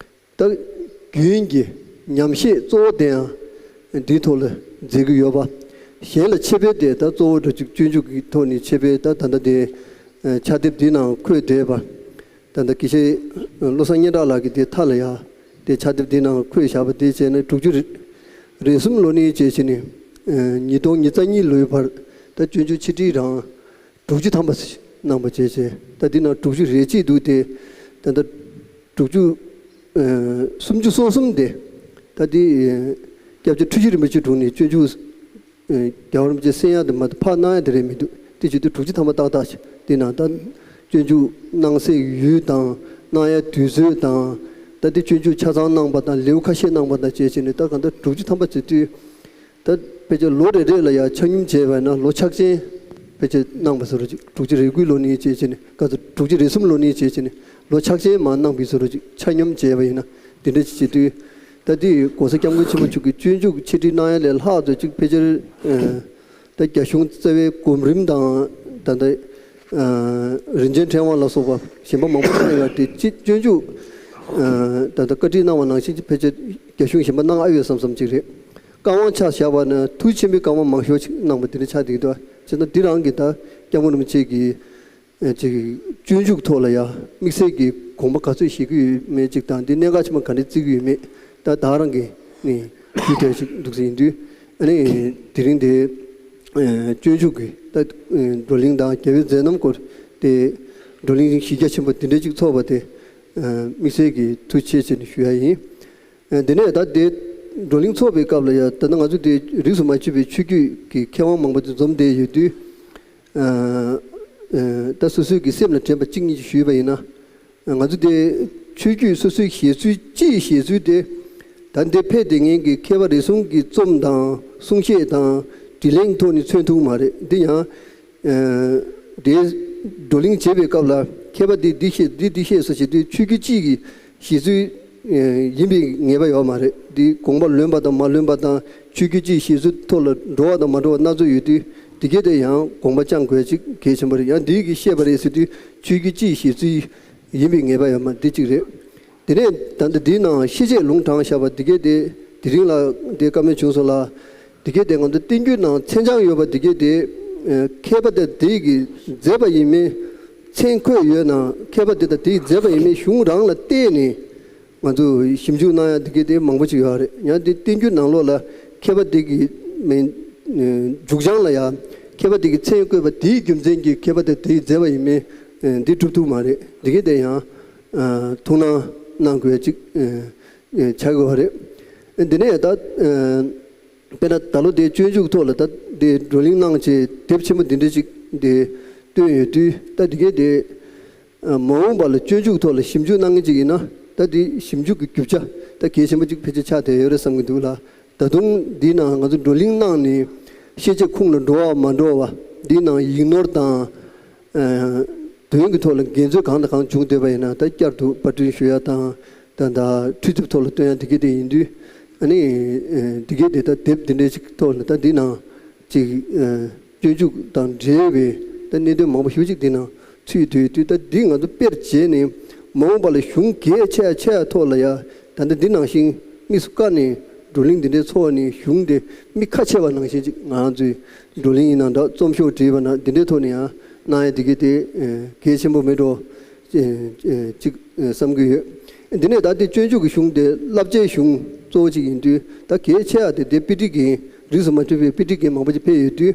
ད་རྒྱུན་གྱི་ཉམས་བཞེས་གཙོ་བོ་དེ་ཡང་འདིའི་ཐོག་ལ་མཛད་ཀྱི་ཡོད་པ། གཞན་ལ་འཆད་སྤེལ་དེ་ད་གཙོ་བོ་འདྲ་ཅིག་སྤྱོད་འཇུག་གི་ཐོག་ནས་འཆད་སྤེལ་ད་ད་ལྟ་དེ་ཕྱག་དེབ་འདིའི་ནང་འཁོད་བསྡད་པ། ད་ལྟ་དགེ་བཤེས་བློ་བཟང་སྙན་གྲགས་ལགས་ཀྱིས་དེ་མཐའ་ལ་ཡ་དེ་ཕྱག་དེབ་འདིའི་ནང་འཁོད་བཞག་པ་དེ་བྱས་ན་དྲུག་ཅུ་རེ་རེ་གསུམ་ལོ་ནས་བྱས་བྱས་ནས་ཉིས་སྟོང་ཉི་ཤུ་རྩ་གཉིས་ལོའི་བར་ད་སྤྱོད་འཇུག་ཆེ་ཁྲིའི་རང་དྲུག་ཅུ་ཐམ་པ་གནང་བ་བྱས་བྱས་ད་འདི་ནང་དྲུག་ཅུ་རེ་གཅིག་འདུག་སྟེ། ད་ལྟ་དྲུག་ཅུ་ ཨ་སུམ་ཅུ་སོ་གསུམ་དེ་ད་དེ་སྐྱབས་རྗེ་འཁྲུལ་ཞིག་རིན་པོ་ཆེའི་དྲུང་ནས་སྤྱོད་འཇུག་ཨ་རྒྱལ་བ་རིན་པོ་ཆེ་གསན་ཡག་དེ་མ་གཏོགས་ཕར་གནང་ཡག་དེ་རེད་མི་འདུག་དེ་བྱེད་དུས་དྲུག་ཅུ་ཐམ་པ་ཏག་ཏག་བྱས། དེ་ནང་ད་སྤྱོད་འཇུག་གནང་སའི་ཡུལ་དང་། གནང་ཡག་དུས་ཚོད་དང་། ད་དེ་སྤྱོད་འཇུག་ཆ་ཚང་གནང་པ་དང་། ལེའུ་ཁ་ཤས་གནང་པ་དང་བཅས་བྱས་ནས། ད་གང་ལྟར་དྲུག་ཅུ་ཐམ་པ་བྱེད་དུས། ད་ཕལ་ཆེར་ལོ་རེ་རེ་ལ་ཡང་ཆ་སྙོམས་བྱས་པ་ཡིན་ན་ལོ་ཕྱག་ཆེན་ཕལ་ཆེར་གནང་པ་བཟོ་འདྲ་ཅིག་དྲུག་ཅུ་རེ་དགུའི་ལོ་ནས་བྱས་བྱས་ནས། ག་ཚོད། དྲུག་ཅུ་རེ་གསུམ་ལོ་ནས་བྱས་བྱས་ནས་ལོ་ཕྱག་ཆེན་མར་གནང་པའི་བཟོ་འདྲ་ཅིག་ཆ་སྙོམས་བྱས་པ་ཡིན་ན་དེ་འདྲ་ཅིག་བྱེད་དུས། ད་དེ་༸གོང་ས་༸སྐྱབས་མགོན་ཆེན་པོ་མཆོག་གིས་སྤྱོད་འཇུག་འཆད་ཁྲིད་གནང་ཡ་ལས་ལྷག་ཏུ་ཅིག་ཕལ་ཆེར་ཨ་ད་རྒྱ་གཞུང་རྩ་བའི་གོམ་རིམ་དང་། ད་ལྟ་ཨ་རིན་ཆེན་ཕྲེང་བ་ལ་སོགས་པ་གཞན་པ་མང་པོ་གནང་ཡོད་དེ། སྤྱི་སྤྱོད་འཇུག་ཨ་ད་ལྟ་བཀའ་ཁྲིད་གནང་བ་ནང་བཞིན་ཕལ་ཆེར་རྒྱ་གཞུང་གཞན་པ་གནང་ཨ་ཡོད་བསམ་བསམ་ཅིག་རེད། བཀའ་དབང་ཆ་བཞག་པ་ན་ཐུགས་ཆེན་པོའི་བཀའ་དབང་མང་ཤོས་ཅིག་གནང་པ་དེ་འདྲ་ཆགས་བསྡད་ཀྱི་འདུག་བྱས་ན་འདི་རང་གི་ད་༸སྐྱབས་མགོན་རིན་པོ་ཆེ་གིས་ཨ་ཅིག་སྤྱོད་འཇུག་ཐོག་ལ་ཡ་དམིགས་བསལ་གྱི་དགོངས་པ་ག་ཚོད་བཞེས་ཀྱི་ཡོད་མེད་ཅིག་དང་། འདི་གནད་འགག་ཆེན་པོ་ག་འདྲ་བརྩི་གི་ཡོད་མེད་ད་བདག་རང་གིས་ནི་ཞུ་བསྡད་ཅིག་འདུག་ཟེར་ཡིན་དུས། ཨ་ནི་དེ་རིང་འདི་ཨ་སྤྱོད་འཇུག་གི་ད་ཨ་བགྲོ་གླེང་དང་རྒྱལ་བའི་མཛད་རྣམ་སྐོར་དེ་བགྲོ་གླེང་གཞི་རྒྱ་ཆེན་པོ་འདི་འདྲ་ཅིག་ཚོགས་པ་དེ་ཨ་དམིགས་བསལ་གྱི་ཐུགས་རྗེ་ཆེ་ཟེར་ནས་ཞུ་ཡ་ཡིན། ཨ་འདི་ནས་ད་དེ་བགྲོ་གླེང་ཚོགས་པའི་སྐབས་ལ་ཡ་ད་ལྟ་ང་ཚོ་དེ་རིས་སུ་མ་ཆད་པའི་ཆོས་བརྒྱུད་ཀྱི་མཁས་དབང་མང་པོ་དེ་འཛོམས་བསྡད་ཡོད་དུས། ཨ་ཨ་ད་སོ་སོའི་གི་སེམས་ལ་དྲན་པ་གཅིག་གཉིས་ཅིག་ཞུས་པ་ཡིན་ན། ང་ཚོ་དེ་ཆོས་བརྒྱུད་སོ་སོའི་བཞེད་ཚུལ་སྤྱིའི་བཞེད་ཚུལ་དེ་ད་འདི་ཕེབས་བསྡད་མཁན་གྱི་མཁས་པ་རེ་ཟུང་གི་རྩོམ་དང་གསུང་བཤད་དང་དྲི་ལན་ཐོག་ནས་མཚོན་ཐུབ་མ་རེད། འདི་ཡང་ཨ་དེ་བགྲོ་གླེང་བྱེད་པའི་སྐབས་ལ་མཁས་པ་འདི་འདི་བཤད་འདི་འདི་བཤད་ཟེར་བྱེད་དུས་ཆོས་བརྒྱུད་སྤྱིའི་གི་བཞེད་ཚུལ་ཨ་ཡིན་པའི་ངེས་པ་ཡོད་མ་རེད། འདི་དགོངས་པ་ལོན་པ་དང་མ་ལོན་པ་དང་། ཆོས་བརྒྱུད་སྤྱིའི་བཞེད་ཚུལ་ཐོག་ལ་འགྲོ་བ་དང་མ་འགྲོ་བ་སྣ་ཚོགས་ཡོད་དུས། འདི་གའི་དེ་ཡང་དགོངས་པ་བཅངས་དགོས་ཅིག་གལ་ཆེན་པོ་རེད། ཡང་འདི་གིས་བཤད་པ་རེད་ཟེར་དུས་ཆོས་བརྒྱུད་སྤྱིའི་བཞེད་ཚུལ་ཡིན་པའི་ངེས་པ་ཡོད་མ་རེད། འདི་གཅིག་རེད། དེ་ནས་ད་ལྟ་འདིའི་ནང་ཤེས་བྱས་ལུང་དྲངས་བཞག་པ་འདི་གའི་དེ་དེ་རིང་ལ་དེ་བཀའ་མོལ་བྱུང་སོང་ལ། འདི་གའི་དེ་ང་ཚོ་བསྟན་བཅོས་ནང་མཚན་བྱང་ཡོད་པ་འདི་གའི་དེ་ཨ་མཁས་པ་དེ་དེ་གིས་མཛད་པ་ཡིན་མིན། མཚན་འཁོད་ཡོད་ན་མཁས་པ་དེ་དང་དེས་མཛད་པ་ཡིན་མིན་གཞུང་རང་ལ་བལྟས་ནས་ང་ཚོ་ཞིབ་འཇུག་གནང་ཡ་དེ་གའི་དེ་མང་པོ་ཅིག་ཡོད་རེད། ཡང་དེ་བསྟན་བཅོས་ནང་ལོགས་ལ་མཁས་པ་དེ་གི་མིན་ཨ་མཇུག་བྱང་ལ་ཡ་མཁས་པ་དེ་གི་མཚན་བཀོད་པ་དེའི་རྒྱུ་མཚན་གྱིས་མཁས་པ་དེ་དེས་མཛད་པ་ཡིན་མིན་ཨ་འདི་སྒྲུབ་ཐུབ་མ་རེད། དེ་གའི་དེ་ཡང་ཨ་ཐུགས་སྣང་གནང་དགོས་ཅིག་ཨ་ཨ་ཆགས་ཡོད་རེད། ཨ་འདི་ནས་ད་ཨ་དཔེར་ན་ད་ལོ་དེ་སྤྱོད་འཇུག་ཐོག་ལ་ད་དེ་བགྲོ་གླེང་གནང་བྱས་དེབ་ཆེན་པོ་འདི་འདྲ་ཅིག་དེ་བཏོན་ཡོད་དུས། ད་འདི་གའི་དེ་ཨ་མ་འོངས་པ་ལ་སྤྱོད་འཇུག་ཐོག་ལ་ཞིབ་འཇུག་གནང་མཁན་ཅིག་ཡིན་ན། ད་དེ་ཞིབ་འཇུག་གི་རྒྱུ་ཆ་ད་གལ་ཆེན་པོ་ཅིག་ཕལ་ཆེར་ཆགས་བསྡད་ཡོད་རེད་བསམ་གྱི་འདུག་ལ། ད་དུང་འདིའི་ནང་ང་ཚོ་བགྲོ་གླེང་གནང་ནས་ཤེས་བྱ་ཁུངས་ལ་འགྲོ་བ་མ་འགྲོ་བ། འདིའི་ནང་ཡིག་ནོར་དང་ཨ་དོན་གྱི་ཐོག་ལ་འགལ་འཛོལ་གང་དང་གང་བྱུང་བསྡད་པ་ཡིན་ན་ད་བསྐྱར་དུ་པར་སྐྲུན་ཞུ་ཡ་དང་། ད་ད་འཕྲུལ་དེབ་ཐོག་ལ་བཏོན་ཡ་འདི་གའི་དེ་ཡིན་དུས། ཨ་ནི་ཨ་འདི་གའི་དེ་ད་དེབ་འདི་འདྲའི་ཅིག་ཐོག་ནས་ད་འདི་ནང་ཅིག་ཨ་སྤྱོད་འཇུག་དང་འབྲེལ་བའི་ད་གནད་དོན་མང་པོ་ཞེ་པོ་ཅིག་འདི་ནང་ཚུད་ཡོད་དུས། ད་འདི་ང་ཚོ་དཔེར་བྱས་ནས་མ་འོངས་པ་ལ་གཞུང་གལ་ཆེ་ཆེ་ཐོག་ལ་ཡ་ད་ལྟ་འདི་ནང་བཞིན་དམིགས་སུ་བཀར་ནས་བགྲོ་གླེང་འདི་འདྲའི་ཚོགས་ནས་གཞུང་དེ་མི་ཁ་ཕྱེ་བ་ནང་བཞིན་ཅིག་ང་ཚོའི་བགྲོ་གླེང་ཡིན་ན་འདྲ། རྩོམ་ཤོག་བྲིས་པ་ན་འདི་འདྲའི་ཐོག་ནས་ཡང་གནང་ཡ་འདི་གའི་དེ་ཨ་གལ་ཆེན་པོ་མེད་འགྲོ་ཨ་ཨ་ཅིག་ཨ་བསམ་གྱི་ཡོད། འདི་ནས་ད་ལྟའི་སྤྱོད་འཇུག་གི་གཞུང་དེ་བསླབ་བྱའི་གཞུང་གཙོ་བོ་ཅིག་ཡིན་དུས། ད་གལ་ཆེ་བ་དེ་དེ་དཔེ་ཁྲིད་མཁན་རིས་སུ་མ་ཆད་པའི་དཔེ་ཁྲིད་མཁན་མང་པོ་ཅིག་ཕེབས་ཡོད་དུས།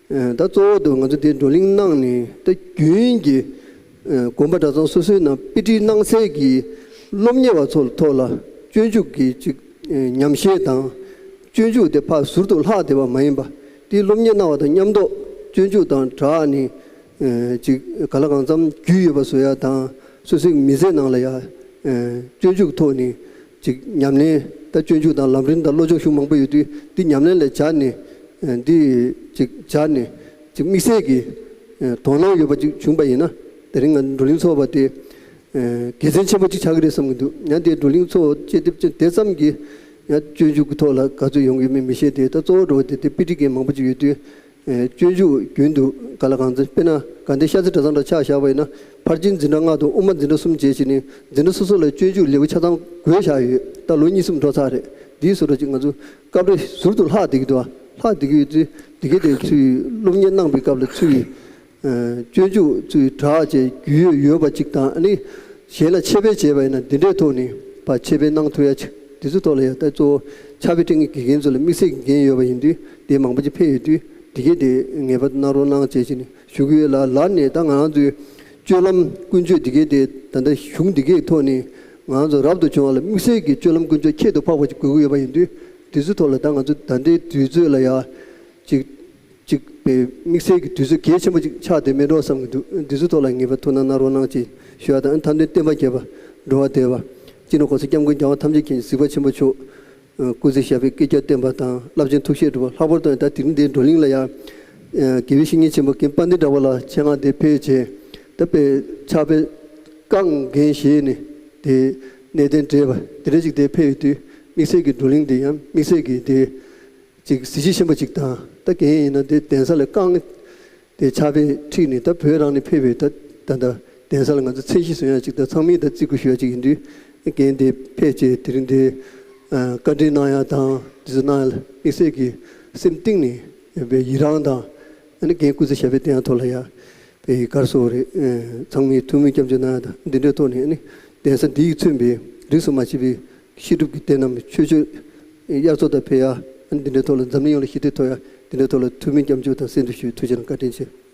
ཨ་ད་གཙོ་བོ་དུ་ང་ཚོ་དེ་བགྲོ་གླེང་གནང་ནས་ད་རྒྱུན་གྱི་ཨ་དགོན་པ་གྲྭ་ཚང་སོ་སོའི་ནང་དཔེ་ཁྲིད་གནང་སའི་གི་སློབ་གཉེར་བ་ཚོ་ལ་ཐོག་ལ་སྤྱོད་འཇུག་གི་ཅིག་ཨ་ཉམས་བཞེས་དང་། སྤྱོད་འཇུག་དེ་ཕར་ཟུར་དུ་ལྷག་བསྡད་པ་མ་ཡིན་པ། དེ་སློབ་གཉེར་གནང་བ་དང་མཉམ་དུ་སྤྱོད་འཇུག་དང་སྦྲགས་ནས་ཨ་ཅིག་ག་ལ་གང་འཚམ་རྒྱུས་ཡོད་པ་བཟོ་ཡ་དང་། སོ་སོའི་མི་ཚེ་ནང་ལ་ཡ་ཨ་སྤྱོད་འཇུག་ཐོག་ནས་ཅིག་ཉམས་ལེན། ད་སྤྱོད་འཇུག་དང་ལམ་རིམ་དང་བློ་སྦྱོང་གཞུང་མང་པོ་ཡོད་དུས། འདི་ཉམས་ལེན་ལ་སྦྱར་ནས་ཨ་འདི་ཅིག་སྦྱར་ནས་ཅིག་དམིགས་བསལ་གྱི་ཨ་དོ་སྣང་ཡོད་པ་ཅིག་བྱུང་པ་ཡིན་ན། དེ་རིང་ང་བགྲོ་གླེང་ཚོགས་པ་དེ་ཨ་དགེ་མཚན་ཆེན་པོ་ཅིག་ཆགས་ཀྱི་རེད་བསམ་གྱི་འདུག་ཡང་དེ་བགྲོ་གླེང་ཚོགས་བྱེད་དེ་དེ་ཙམ་གྱིས་ཡང་སྤྱོད་འཇུག་གི་ཐོག་ལ་ག་ཚོད་ཡོང་གི་མིན་མི་ཤེས་ཏེ། ད་གཙོ་བོ་འགྲོ་བ་དེ་དེ་དཔེ་ཁྲིད་མཁན་མང་པོ་ཅིག་ཡོད་དུས། ཨེ་སྤྱོད་འཇུག་རྒྱུན་དུ་ག་ལ་གང་འཚམ། དཔེར་ན་དགའ་ལྡན་ཤར་རྩེ་གྲྭ་ཚང་འདྲ་ཆ་བཞག་པ་ཡིན་ན། ཕར་ཕྱིན་འཛིན་གྲྭ་ལྔ་དང་དབུ་མ་འཛིན་གྲྭ་གསུམ་བྱས་བྱས་ནས་འཛིན་གྲྭ་སོ་སོ་ལ་སྤྱོད་འཇུག་ལེའུ་ཆ་ཚང་བགོས་བཞག་ཡོད། ད་ལོ་གཉིས་གསུམ་འགྲོ་ཚར་རེད། འདིའི་བཟོ་འདྲ་ཅིག་ང་ཚོ་སྐབས་རེ་ཟུར་དུ་ལྷག་བསྡད་ཀྱི་འདུག་ལྷག་བསྡད་ཀྱི་ཡོད་དུས། འདི་གའི་དེ་ཚུར་སློབ་གཉེར་གནང་པའི་སྐབས་ལ་ཚུར་ཨ་སྤྱོད་འཇུག་ཚུར་དྲག་བྱས་རྒྱུས་ཡོད་པ་ཅིག་དང་། ཨ་ནི་གཞན་ལ་འཆད་སྤེལ་བྱས་པ་ཡིན་ན་འདི་འདྲའི་ཐོག་ནས་ཕར་འཆད་སྤེལ་གནང་ཐུབ་ཡ་ཅིག་དེ་ཚོ་ཐོག་ལ་ཡང་ད་གཙོ་བོ་ཕྱག་དཔེ་སྤྲད་མཁན་དགེ་རྒན་ཚོ་ལ་དམིགས་བསལ་གྱི་འགན་ཡོད་པ་ཡིན་དུས། དེ་མང་པོ་ཅིག་ཕེབས་ཡོད་དུས། འདི་གའི་དེ་ངེས་པར་དུ་གནང་རོགས་གནང་བྱས་བྱས་ནས་ཞུ་གི་ཡོད་ལ། ལར་ནས་ད་ང་རང་ཚོའི་སྤྱོད་ལམ་ཀུན་སྤྱོད་འདི་གའི་དེ་ད་ལྟ་གཞུང་འདི་གའི་ཐོག་ནས་ ང་ཚོ་རབ་ཏུ་བྱུང་བ་ལ་དམིགས་བསལ་གྱི་སྤྱོད་ལམ་ཀུན་སྤྱོད་ཁྱད་དུ་འཕགས་པ་ཅིག་དགོས་ཀྱི་ཡོད་པ་ཡིན་དུས། དེ་ཚོའི་ཐོག་ལ་ད་ང་ཚོ་ད་ལྟའི་དུས་ཚོད་ལ་ཡ་ཅིག་ཅིག་པའི་དམིགས་བསལ་གྱི་དུས་ཚོད་གལ་ཆེན་པོ་ཅིག་ཆགས་བསྡད་མེད་འགྲོ་བསམ་གྱི་འདུག་དེ་ཚོའི་ཐོག་ལ་ངེས་པར་ཐུགས་སྣང་གནང་རོགས་གནང་ཅེས་ཞུ་བ་དང་། མཐའ་དོན་བསྟན་པ་རྒྱས་པ་འགྲོ་བ་བདེ་བ། སྤྱི་ནོར་༸གོང་ས་༸སྐྱབས་མགོན་རྒྱལ་བ་ཐམས་ཅད་མཁྱེན་ཅིང་གཟིགས་པ་ཆེན་པོ་མཆོག་སྐུ་ཚེ་ཞབས་པད་བསྐལ་བརྒྱར་བརྟན་པ་དང་། རླབས་ཆེན་ཐུགས་བཞེད་འགྲུབ་པ། ལྷག་པར་དུ་ཡང་ད་དེ་རིང་འདིའི་བགྲོ་གླེང་ལ་ཡང་དགེ་བའི་བཤེས་གཉེན་ཆེན་པོ་རྒན་དཔལ་ལྡན་གྲགས་པ་ལགས་ཆེད་མངགས་ཏེ་ཕེབས་བྱས། ད་དཔེ་ཕྱག་དཔེ་རྐང་འགན་བཞེས་ནས་དེ་གནད་དོན་འདྲེས་པ་དེ་འདྲ་ཅིག་དེ་ཕེབས་ཡོད་དུས། དམིགས་བསལ་གྱི་བགྲོ་གླེང་འདི་ཡང་དམིགས་བསལ་གྱི་དེ་ཅིག་གཟི་བརྗིད་ཆེན་པོ་ཅིག་དང་། ད་རྒན་ཡིན་ན་དེ་གདན་ས་ལ་རྐང་དེ་ཕྱག་དཔེ་ཁྲིད་ནས་ད་བོད་རང་ནས་ཕེབས་པའི་ད་ད་ད་གདན་ས་ལ་ང་ཚོ་མཚན་གཞི་བཟུང་ཡ་ཅིག་དང་། ཚང་མས་ད་བརྩི་བཀུར་ཞུ་ཡ་ཅིག་ཡིན་དུས། རྒན་དེ་ཕེབས་བྱས་དེ་རིང་དེ་བཀའ་འདྲི་གནང་ཡ་དང་དེ་ཚོ་གནང་ཡ་ལ་དམིགས་བསལ་གྱི་སེམས་གཏིང་ནས་ཡིད་རངས་དང་། ཨ་ནི་རྒན་སྐུ་ཚེ་ཞབས་པད་བརྟན་ཡ་ཐོག་ལ་ཡ་པའི་ག་རེ་ཟེར་དགོས་རེད། ཚང་མས་ཐུགས་སྨོན་སྐྱབས་འཇུག་གནང་ཡ་དང་། འདི་འདྲའི་ཐོག་ནས་ཨ་ནི་གདན་ས་འདི་ཡིས་མཚོན་པའི་རིས་སུ་མ་ཆད་པའི་བཤད་སྒྲུབ་ཀྱི་དེ་རྣམས་ཆོས་སྤྱོད་དབྱར་མཚོ་ལྟར་འཕེལ་ཡ། ཨ་ནི་འདི་འདྲའི་ཐོག་ལ་འཛམ་གླིང་ཡོངས་ལ་ཞི་བདེ་ཐོབ་ཡ། འདི་འདྲའི་ཐོག་ལ་ཐུགས་སྨོན་སྐྱབས་འཇུག་དང་གསན་དུ་ཞུ། ཐུགས་རྗེ་གནང་། བཀའ་དྲིན་ཆེ།